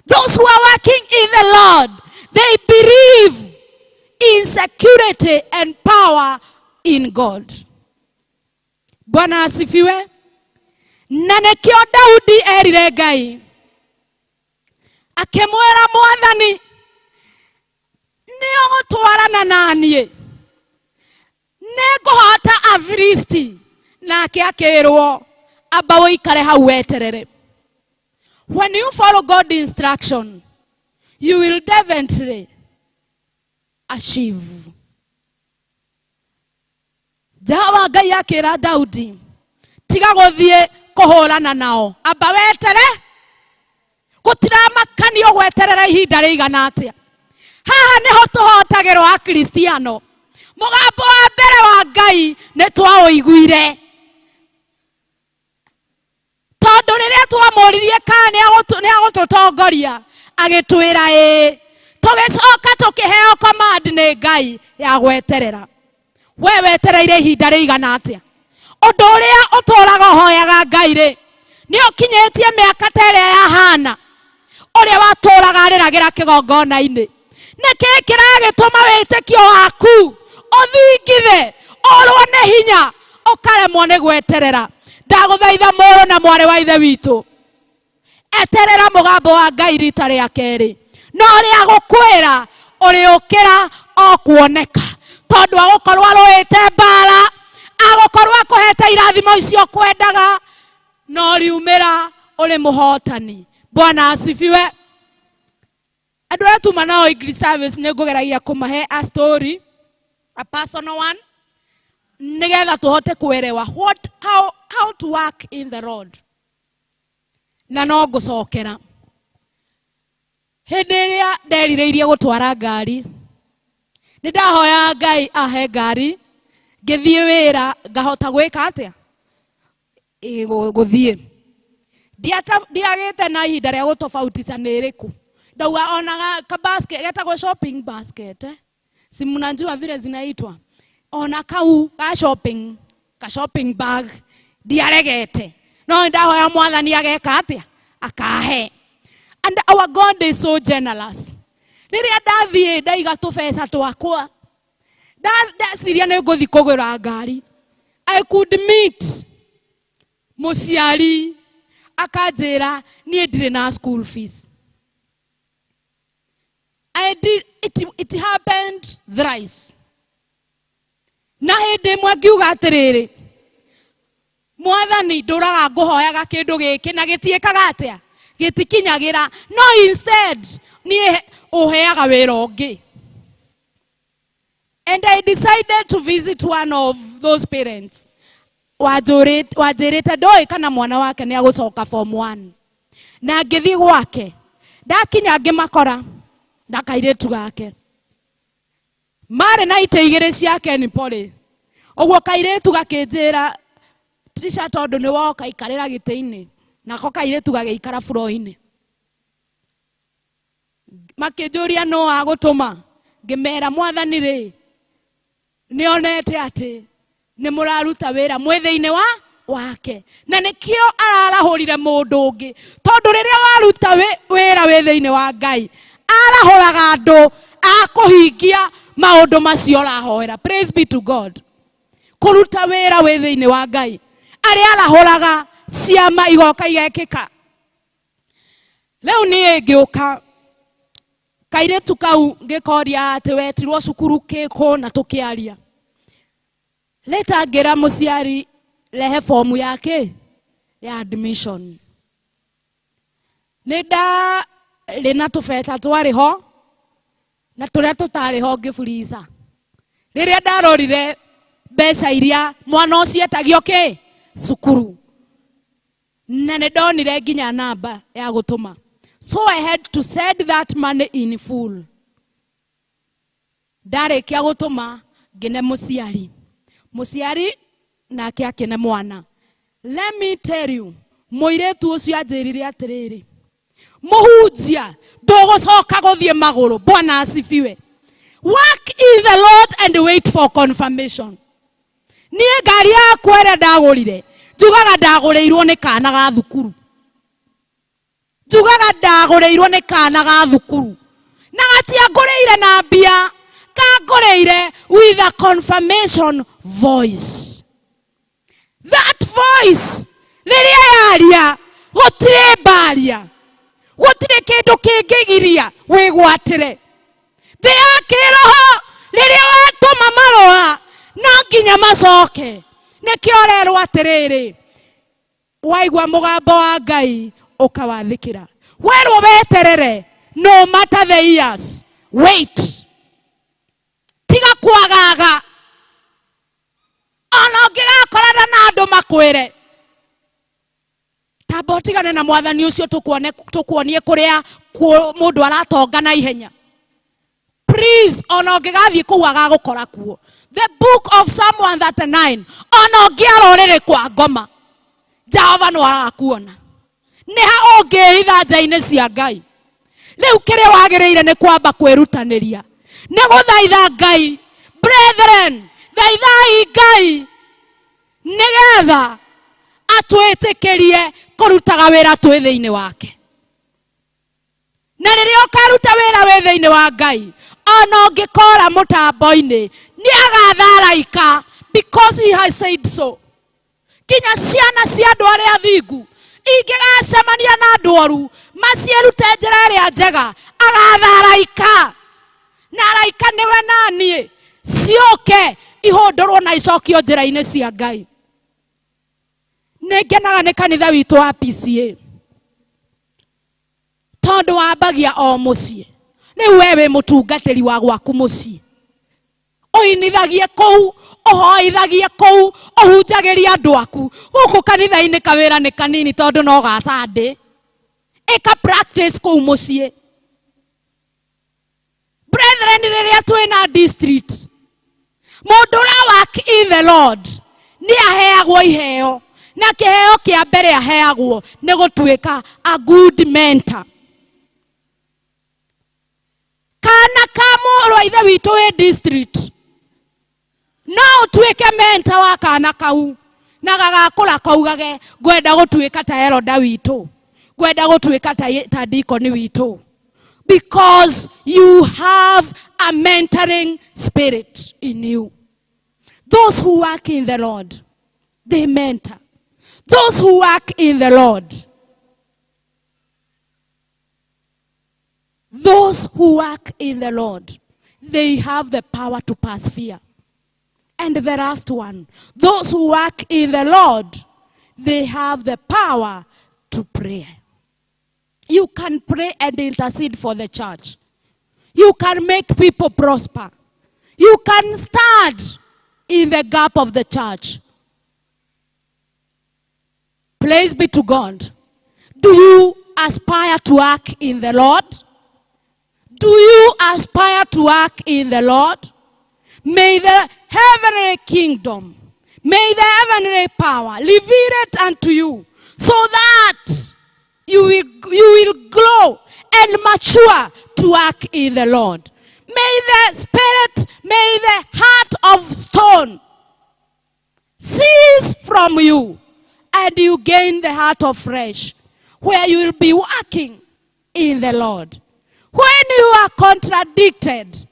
Those who are working in the Lord, they believe in security and power in God. Bwana asifiwe. Na nĩkĩo Daudi erire Ngai, akĩmwĩra, Mwathani, nĩ ũgũtwarana na niĩ, nĩngũhota Afilisti. Nake akĩrwo, amba ũikare hau weterere. When you follow God instruction, you will definitely achieve. Jehova Ngai akĩra Daudi, tiga gũthiĩ kũhũrana nao, amba wetere. Gũtiramakanio gweterera ihinda rĩigana atĩa. Haha nĩho tũhotagĩrwo Akristiano. Mũgambo wa mbere wa Ngai nĩ twaũiguire, tondũ rĩrĩa twamũririe kana nĩ agũtũtongoria, agĩtwĩra ĩĩ. Tũgĩcoka tũkĩheo command nĩ Ngai ya gweterera. We wetereire ihinda rĩigana atĩa? Ũndũ ũrĩa ũtũraga ũhoyaga Ngai rĩ, nĩ ũkinyĩtie mĩaka ta ĩrĩa ya Hana, ũrĩa watũraga arĩragĩra kĩgongona-inĩ? Nĩkĩ kĩragĩtũma wĩtĩkio waku ũthingithe, ũrwo nĩ hinya, ũkaremwo nĩ gweterera? Ndagũthaitha, mũrũ na mwarĩ wa ithe witũ, eterera mũgambo wa Ngai rita rĩa kerĩ. No rĩa gũkwĩra ũrĩũkĩra o kuoneka, tondũ agũkorwo arũĩte mbara, agũkorwo akũhete irathimo icio kwendaga, no riumĩra ũrĩ mũhotani. Bwana asifiwe. Andũ arĩa tuma nao English service, nĩ ngũgeragia kũmahe a story, a personal one, nĩgetha tũhote kuelewa how to work in the Lord. Na no ngũcokera hĩndĩ ĩrĩa nderirĩirie gũtwara ngari, nĩ ndahoya Ngai ahe ngari, ngĩthiĩ wĩra ngahota gwĩka atĩa? Gũthiĩ. Ndiagĩte na ihinda rĩa gũtofautisha nĩ ĩrĩkũ. Ndauga ona ka basket getagwo shopping basket, eh? Si mnajua vile zinaitwa? Ona kau ka shopping, ka shopping bag ndiaregete, no ndahoya Mwathani ageka atĩa? Akahe. And our God is so generous. Rĩrĩa ndathiĩ ndaiga tũbeca twakwa, ndeciria nĩ ngũthiĩ kũgũra ngari, I could meet mũciari akanjĩra, niĩ ndirĩ na school fees. I did, it happened thrice. Na hĩndĩ ĩmwe ngiuga atĩrĩrĩ, Mwathani, ndũraga ngũhoyaga kĩndũ gĩkĩ na gĩtiĩkaga atĩa? Gĩtikinyagĩra. No instead niĩ ũheaga wĩra ũngĩ. And I decided to visit one of those parents wanjĩrĩte ndoĩ kana mwana wake nĩ agũcoka form 1. Na ngĩthiĩ gwake, ndakinya ngĩmakora na kairĩtu gake marĩ na itĩ igĩrĩ cia Kenpoly. Ũguo kairĩtu gakĩnjĩra, Trisha, tondũ nĩ woka, ikarĩra gĩtĩ-inĩ. Nako kairĩtu gagĩikara floor-inĩ. Makĩnjũria no agũtũma, ngĩmera Mwathani rĩ nĩonete atĩ nĩ mũraruta wĩra mwĩ thĩinĩ wa wake, na nĩkĩo ararahũrire mũndũ ũngĩ, tondũ rĩrĩa waruta wĩra wĩ thĩinĩ wa Ngai, arahũraga andũ a kũhingia maũndũ macio ũrahoera. Praise be to God. Kũruta wĩra wĩ thĩinĩ wa Ngai, arĩa arahũraga ciama igoka igekĩka. Rĩu niĩ ngĩũka kairĩtu kau ngĩkoria atĩ wetirwo cukuru kĩkũ, na tũkĩaria. Later ngĩra mũciari, rehe fomu yake ya admission. Nĩ ndarĩ na tũbeca twarĩ ho na tũrĩa tũtarĩ ho ngĩburica. Rĩrĩa ndarorire mbeca iria mwana ũcio etagio kĩ cukuru, na nĩ ndonire nginya namba ya gũtũma. So I had to send that money in full. Ndarĩkia gũtũma, ngĩne mũciari, mũciari nake akĩne mwana. Let me tell you, mũirĩtu ũcio anjĩrire atĩrĩrĩ, "Mũhunjia, ndũgũcoka gũthiĩ magũrũ." Bwana asifiwe. Work in the Lord and wait for confirmation. Niĩ ngari yakwa ĩrĩa ndagũrire, njugaga ndagũrĩirwo nĩ kana ga thukuru, njugaga ndagũrĩirwo nĩ kana ga thukuru, na gatiangũrĩire na mbia, kangũrĩire with a confirmation voice. That voice rĩrĩa yaria, gũtirĩ mbaria, gũtirĩ kĩndũ kĩngĩgiria wĩgwatĩre. Thĩ ya kĩroho, rĩrĩa watũma marũa, no nginya macoke. Nĩkĩo ũrerwo atĩrĩrĩ, waigua mũgambo wa Ngai, ũkawathĩkĩra. Werwo weterere, no matter the years, wait, tiga kwagaga. Ona ũngĩgakorana na andũ makwĩre tamba ũtigane na mwathani ũcio, tũkuone tũkuonie kũrĩa mũndũ aratonga na ihenya, please, ona ũngĩgathiĩ kũu agagũkora kuo. The book of Psalm 139, ona ũngĩara ũrĩrĩ kwa ngoma, Jehova no arakuona. Nĩ ha ũngĩhitha nja-inĩ cia Ngai? Rĩu kĩrĩa wagĩrĩire nĩ kwamba kwĩrutanĩria, nĩ gũthaitha Ngai. Brethren, thaithai Ngai nĩgetha atwĩtĩkĩrie kũrutaga wĩra twĩ thĩinĩ wake. Na rĩrĩa ũkaruta wĩra wĩ thĩinĩ wa Ngai, ona ũngĩkora mũtambo-inĩ, nĩ agatha araika, because he has said so. Nginya ciana cia andũ arĩa athingu ingĩgacemania na andũ oru, maciĩrute njĩra ĩrĩa njega, agatha araika, na araika nĩwe naniĩ, ciũke ihũndũrwo na icokio njĩra-inĩ cia Ngai. Nĩ ngenaga nĩ kanitha witũ wa PCA, tondũ wambagia o mũciĩ. Rĩu we wĩ mũtungatĩri wa gwaku mũciĩ, ũinithagie kũu, ũhoithagie kũu, ũhunjagĩrie andũ aku. Gũkũ kanitha-inĩ kawĩra nĩ kanini, tondũ no ga Sunday. Ĩka practice kũu mũciĩ. Brethren, rĩrĩa twĩna district, mũndũ ũrĩa work in the Lord nĩ aheagwo iheo, na kĩheo kĩa mbere aheagwo nĩ gũtuĩka a good mentor. Kana ka mũrũ wa ithe witũ wĩ district, no ũtuĩke mentor wa kana kau, na gagakũra kaugage, "Ngwenda gũtuĩka ta elder witũ, ngwenda gũtuĩka ta deacon witũ," because you have a mentoring spirit in you. Those who work in the Lord, they mentor. Those who work in the Lord, those who work in the Lord, they have the power to pass fear. And the last one, those who work in the Lord, they have the power to pray. You can pray and intercede for the church. You can make people prosper. You can stand in the gap of the church. Praise be to God. Do you aspire to work in the Lord? Do you aspire to work in the Lord? May the heavenly kingdom, may the heavenly power reveal it unto you, so that you will grow and mature to work in the Lord. May the spirit, may the heart of stone cease from you, and you gain the heart of flesh, where you will be working in the Lord. When you are contradicted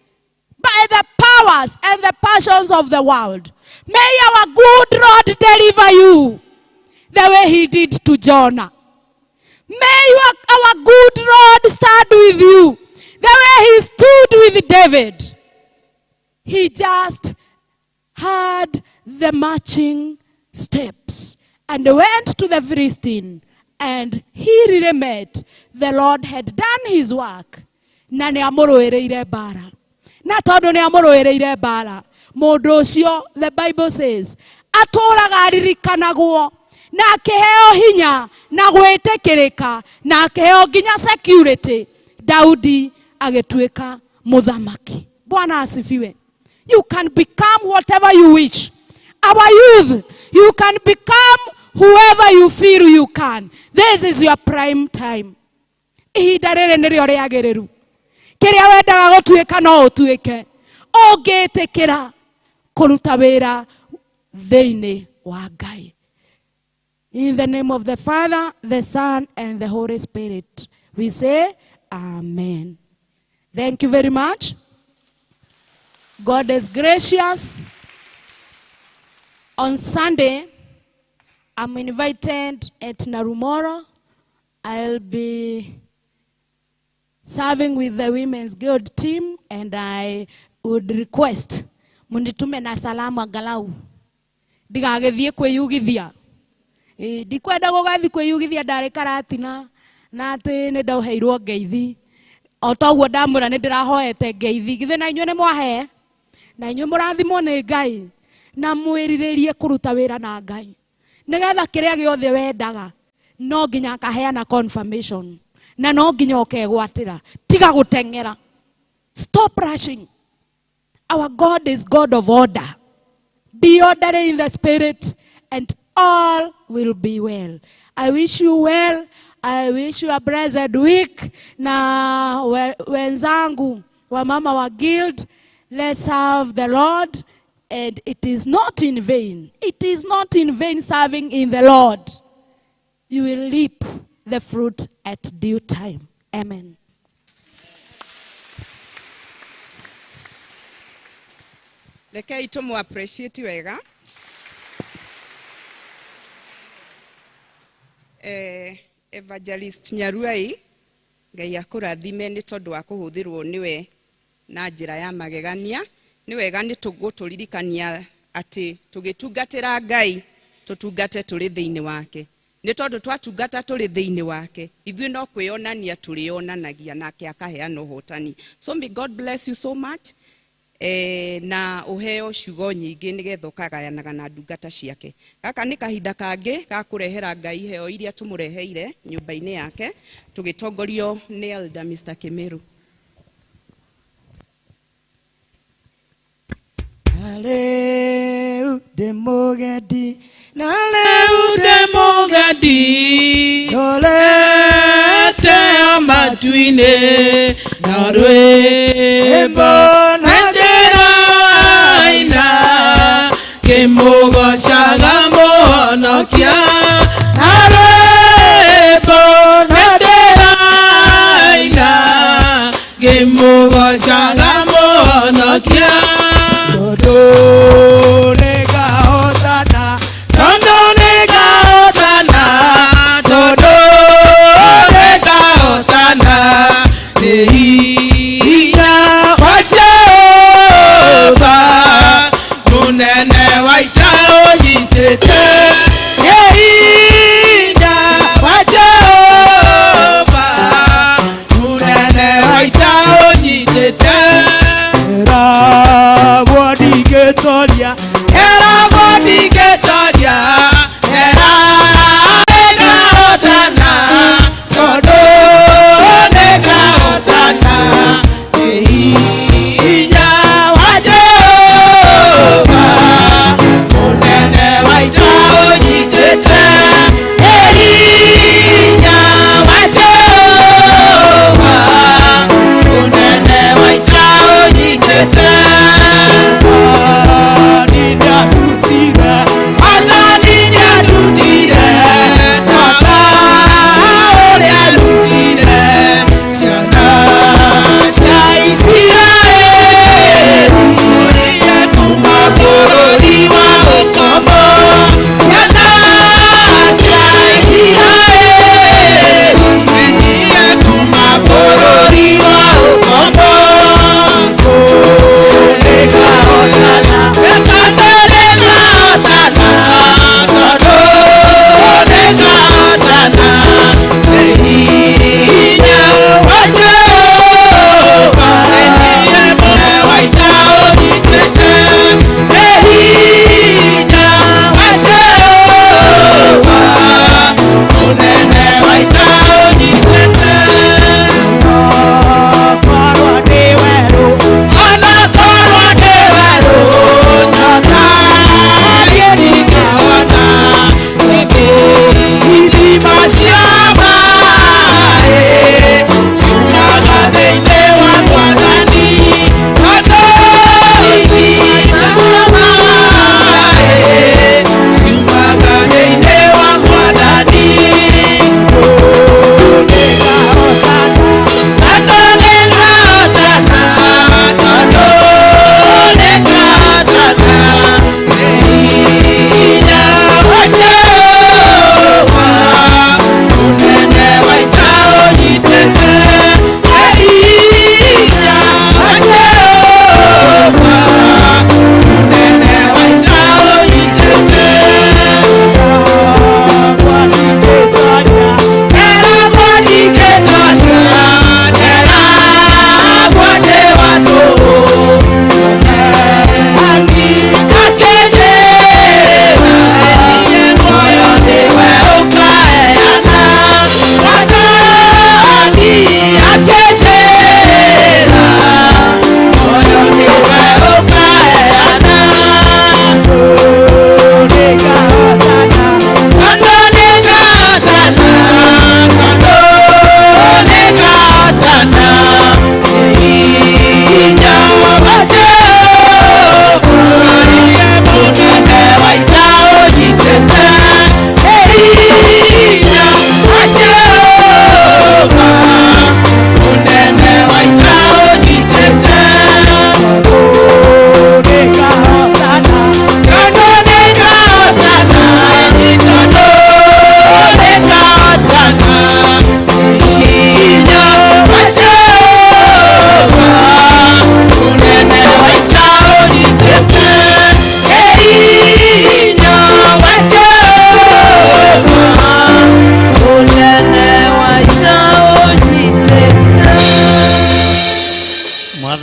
by the powers and the passions of the world, may our good Lord deliver you the way he did to Jonah. May our good Lord stand with you the way he stood with David. He just had the marching steps and went to the Philistine, and he really met the Lord had done his work, na nĩ amũrũĩrĩire mbara. Na tondũ nĩ amũrũĩrĩire mbara, mũndũ ũcio, the Bible says, atũraga aririkanagwo. Na akĩheo hinya na gwĩtĩkĩrĩka na akĩheo nginya security. Daudi agĩtuĩka mũthamaki. Bwana asifiwe. You can become whatever you wish. Our youth, you can become whoever you feel you can. This is your prime time. Ihinda rĩrĩ nĩrĩo rĩagĩrĩru. Kĩrĩa wendaga gũtuĩka no ũtuĩke ũngĩtĩkĩra kũruta wĩra thĩinĩ wa Ngai. In the name of the Father, the Son, and the Holy Spirit, we say amen. Thank you very much. God is gracious. On Sunday, I'm invited at Narumoro. I'll be serving with the Women's Guild team, and I would request munitume na salamu angalau ndigagĩthiĩ kwĩyugithia. Ndikwenda gũgathiĩ kwĩyugithia ndarĩ karatina na atĩ nĩ ndauheirwo ngeithi. O toguo ndamwĩra nĩ ndĩrahoete ngeithi, githĩ na inyuĩ nĩ mwahe? Na inyuĩ mũrathimwo nĩ Ngai na mwĩrirĩrie kũruta wĩra na Ngai nĩgetha kĩrĩa gĩothe wendaga no nginya akaheana confirmation na no nginya ũkegwatĩra. Tiga gũteng'era. Stop rushing. Our God is God of order. Be orderly in the spirit and all will be well. I wish you well. I wish you a blessed week. Na wenzangu wa mama wa guild, let's serve the Lord. And it is not in vain. It is not in vain serving in the Lord. You will reap the fruit at due time. Amen. Rekei tũmũ appreciate wega. Evangelist Nyaruai, Ngai akũrathime nĩ tondũ wa kũhũthĩrwo nĩwe na njĩra ya magegania. Nĩ wega nĩ tũgũtũririkania atĩ tũgĩtungatĩra Ngai tũtungate tũrĩ thĩinĩ wake. Nĩ tondũ twatungata tũrĩ thĩinĩ wake, ithuĩ no kwĩonania tũrĩonanagia nake akaheana ũhotani. So may God bless you so much. Na ũheo ciugo nyingĩ nĩgetha ũkagayanaga na ndungata ciake. Gaka nĩ kahinda kangĩ ga kũrehera Ngai iheo iria tũmũreheire nyũmba-inĩ yake, tũgĩtongorio nĩ Elder Mr. Kimiru. Naleu ndĩ mũgendi, naleu ndĩ mũgendi, ndorete matu-inĩ na rwĩmbo na ndĩraina ngĩmũgoocaga Mũhonokia. Na rwĩmbo na ndĩraina ngĩmũgoocaga Mũhonokia. Tondũ nĩngahotana, tondũ nĩngahotana, tondũ nĩngahotana nĩ hinya wa Jehova mũnene wa ita ũnyitĩte. Nĩ hinya wa Jehova mũnene wa ita ũnyitĩte. Ndĩragwo ndingĩtoria,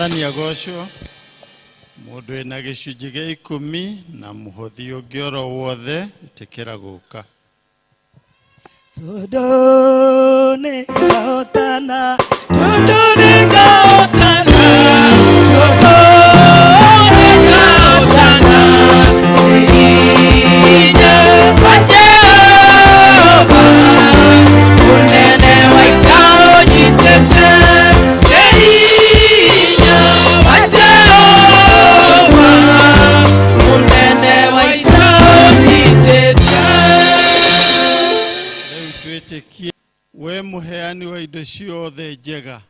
Mwathani agocwo. Mũndũ wĩna gĩcunjĩ gĩa 10 na mũhothi ũngĩ oro wothe ĩtĩkĩra gũka. Tondũ nĩngahotana, tondũ nĩngahotana, tondũ nĩngahotana, nĩ hinya wa Jehova, mũnene wa ita ũnyitĩte, nĩ hinya wa Jehova, mũnene wa ita ũnyitĩte. Rĩu twĩtĩkie we mũheani wa indo ciothe njega,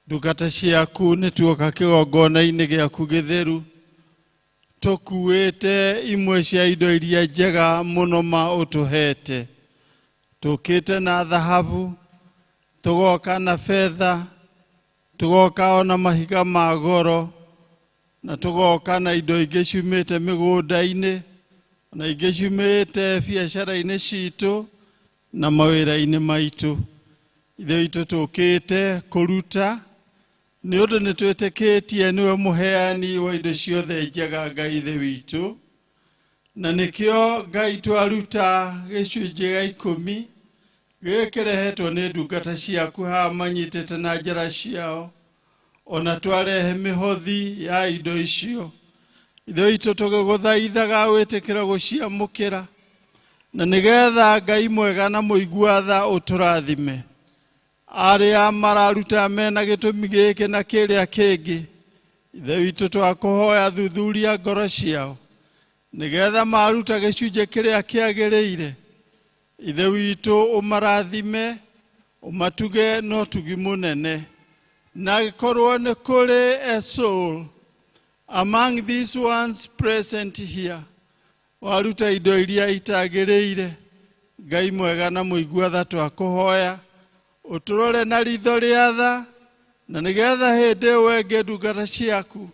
ndungata ciaku nĩ tuoka kĩgongona-inĩ gĩaku gĩtheru, tũkuĩte imwe cia indo iria njega mũno ma ũtũhete. Tũkĩte na thahabu, tũgoka na betha, tũgoka ona mahiga ma goro, na tũgoka na indo ingĩ ciumĩte mĩgũnda-inĩ, na ingĩ ciumĩte biacara-inĩ citũ na mawĩra-inĩ maitũ. Ithe witũ tũkĩte kũruta nĩ ũndũ nĩ twĩtĩkĩtie nĩwe mũheani wa indo ciothe njega, Ngai Ithe witũ, na nĩkĩo Ngai twaruta gĩcunjĩ gĩa 10 gĩkĩrehetwo nĩ ndungata ciaku haha manyitĩte na njĩra ciao, ona twarehe mĩhothi ya indo icio. Ithe witũ tũgĩgũthaithaga wĩtĩkĩre gũciamũkĩra, na nĩgetha Ngai mwega na mũigua tha ũtũrathime. Arĩa mararuta mena gĩtũmi gĩkĩ na kĩrĩa kĩngĩ, Ithe witũ twakũhoya thuthuria ngoro ciao, nĩgetha maruta gĩcunjĩ kĩrĩa kĩagĩrĩire. Ithe witũ ũmarathime, ũmatuge na ũtugi mũnene. Na angĩkorwo nĩ kũrĩ a soul among these ones present here waruta indo iria itagĩrĩire, Ngai mwega na mũigua tha twakũhoya ũtũrore na ritho rĩa tha, na nĩgetha hĩndĩ ĩyo ĩngĩ ndungata ciaku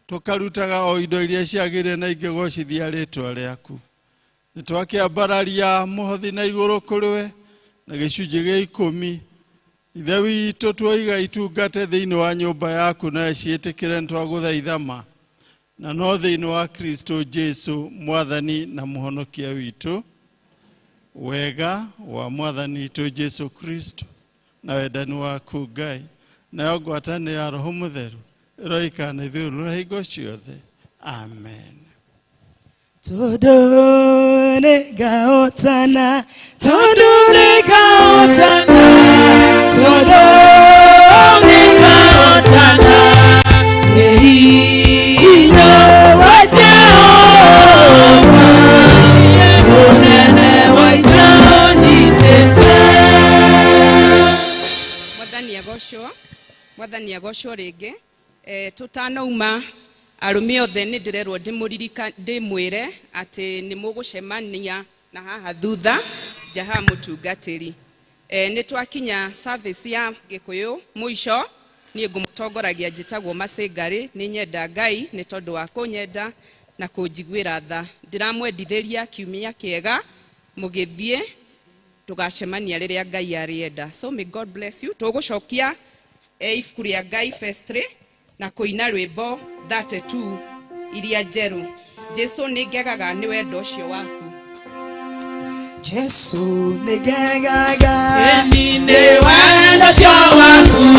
tũkarutaga o indo iria ciagĩrĩire na ingĩgocithia rĩtwa rĩaku. Nĩ twakĩambararia mũhothi na igũrũ kũrĩ we na gĩcunjĩ gĩa 10. Ithe witũ twoiga itungate thĩinĩ wa nyũmba yaku na ciĩtĩkĩre, nĩ twagũthaitha ma na no thĩinĩ wa Kristo Jesu Mwathani na Mũhonokia witũ. Wega wa Mwathani witũ Jesu Kristo na wendani waku Ngai nayo ngwatanĩro ya Roho Mũtheru ĩroikara na ithuĩ rũra hingo ciothe. Amen. Tondũ nĩngahotana, tondũ nĩngahotana, tondũ nĩngahotana, nĩ hinya wa Jehova, mũnene wa ita ũnyitĩte. Mwathani agocwo, Mwathani agocwo rĩngĩ. Tũtanauma arũme othe nĩ ndĩrerwo ndĩmwĩre atĩ nĩ mũgũcemania na haha thutha nja ha mũtungatĩri. Nĩ twakinya service ya Gĩkũyũ mũico, niĩ ngũmũtongoragia njĩtagwo Masĩngarĩ, nĩ nyenda Ngai nĩ tondũ wa kũnyenda na kũnjiguĩra tha. Ndĩramwendithĩria kiumia kĩega, mũgĩthiĩ tũgacemania rĩrĩa Ngai arĩenda. So may God bless you. Tũgũcokia ibuku rĩa Ngai verse 3 na kũina rwĩmbo 32 iria njerũ. Jesu nĩ ngegaga nĩ wendo ũcio waku. Jesu nĩ ngegaga nĩ wendo ũcio waku.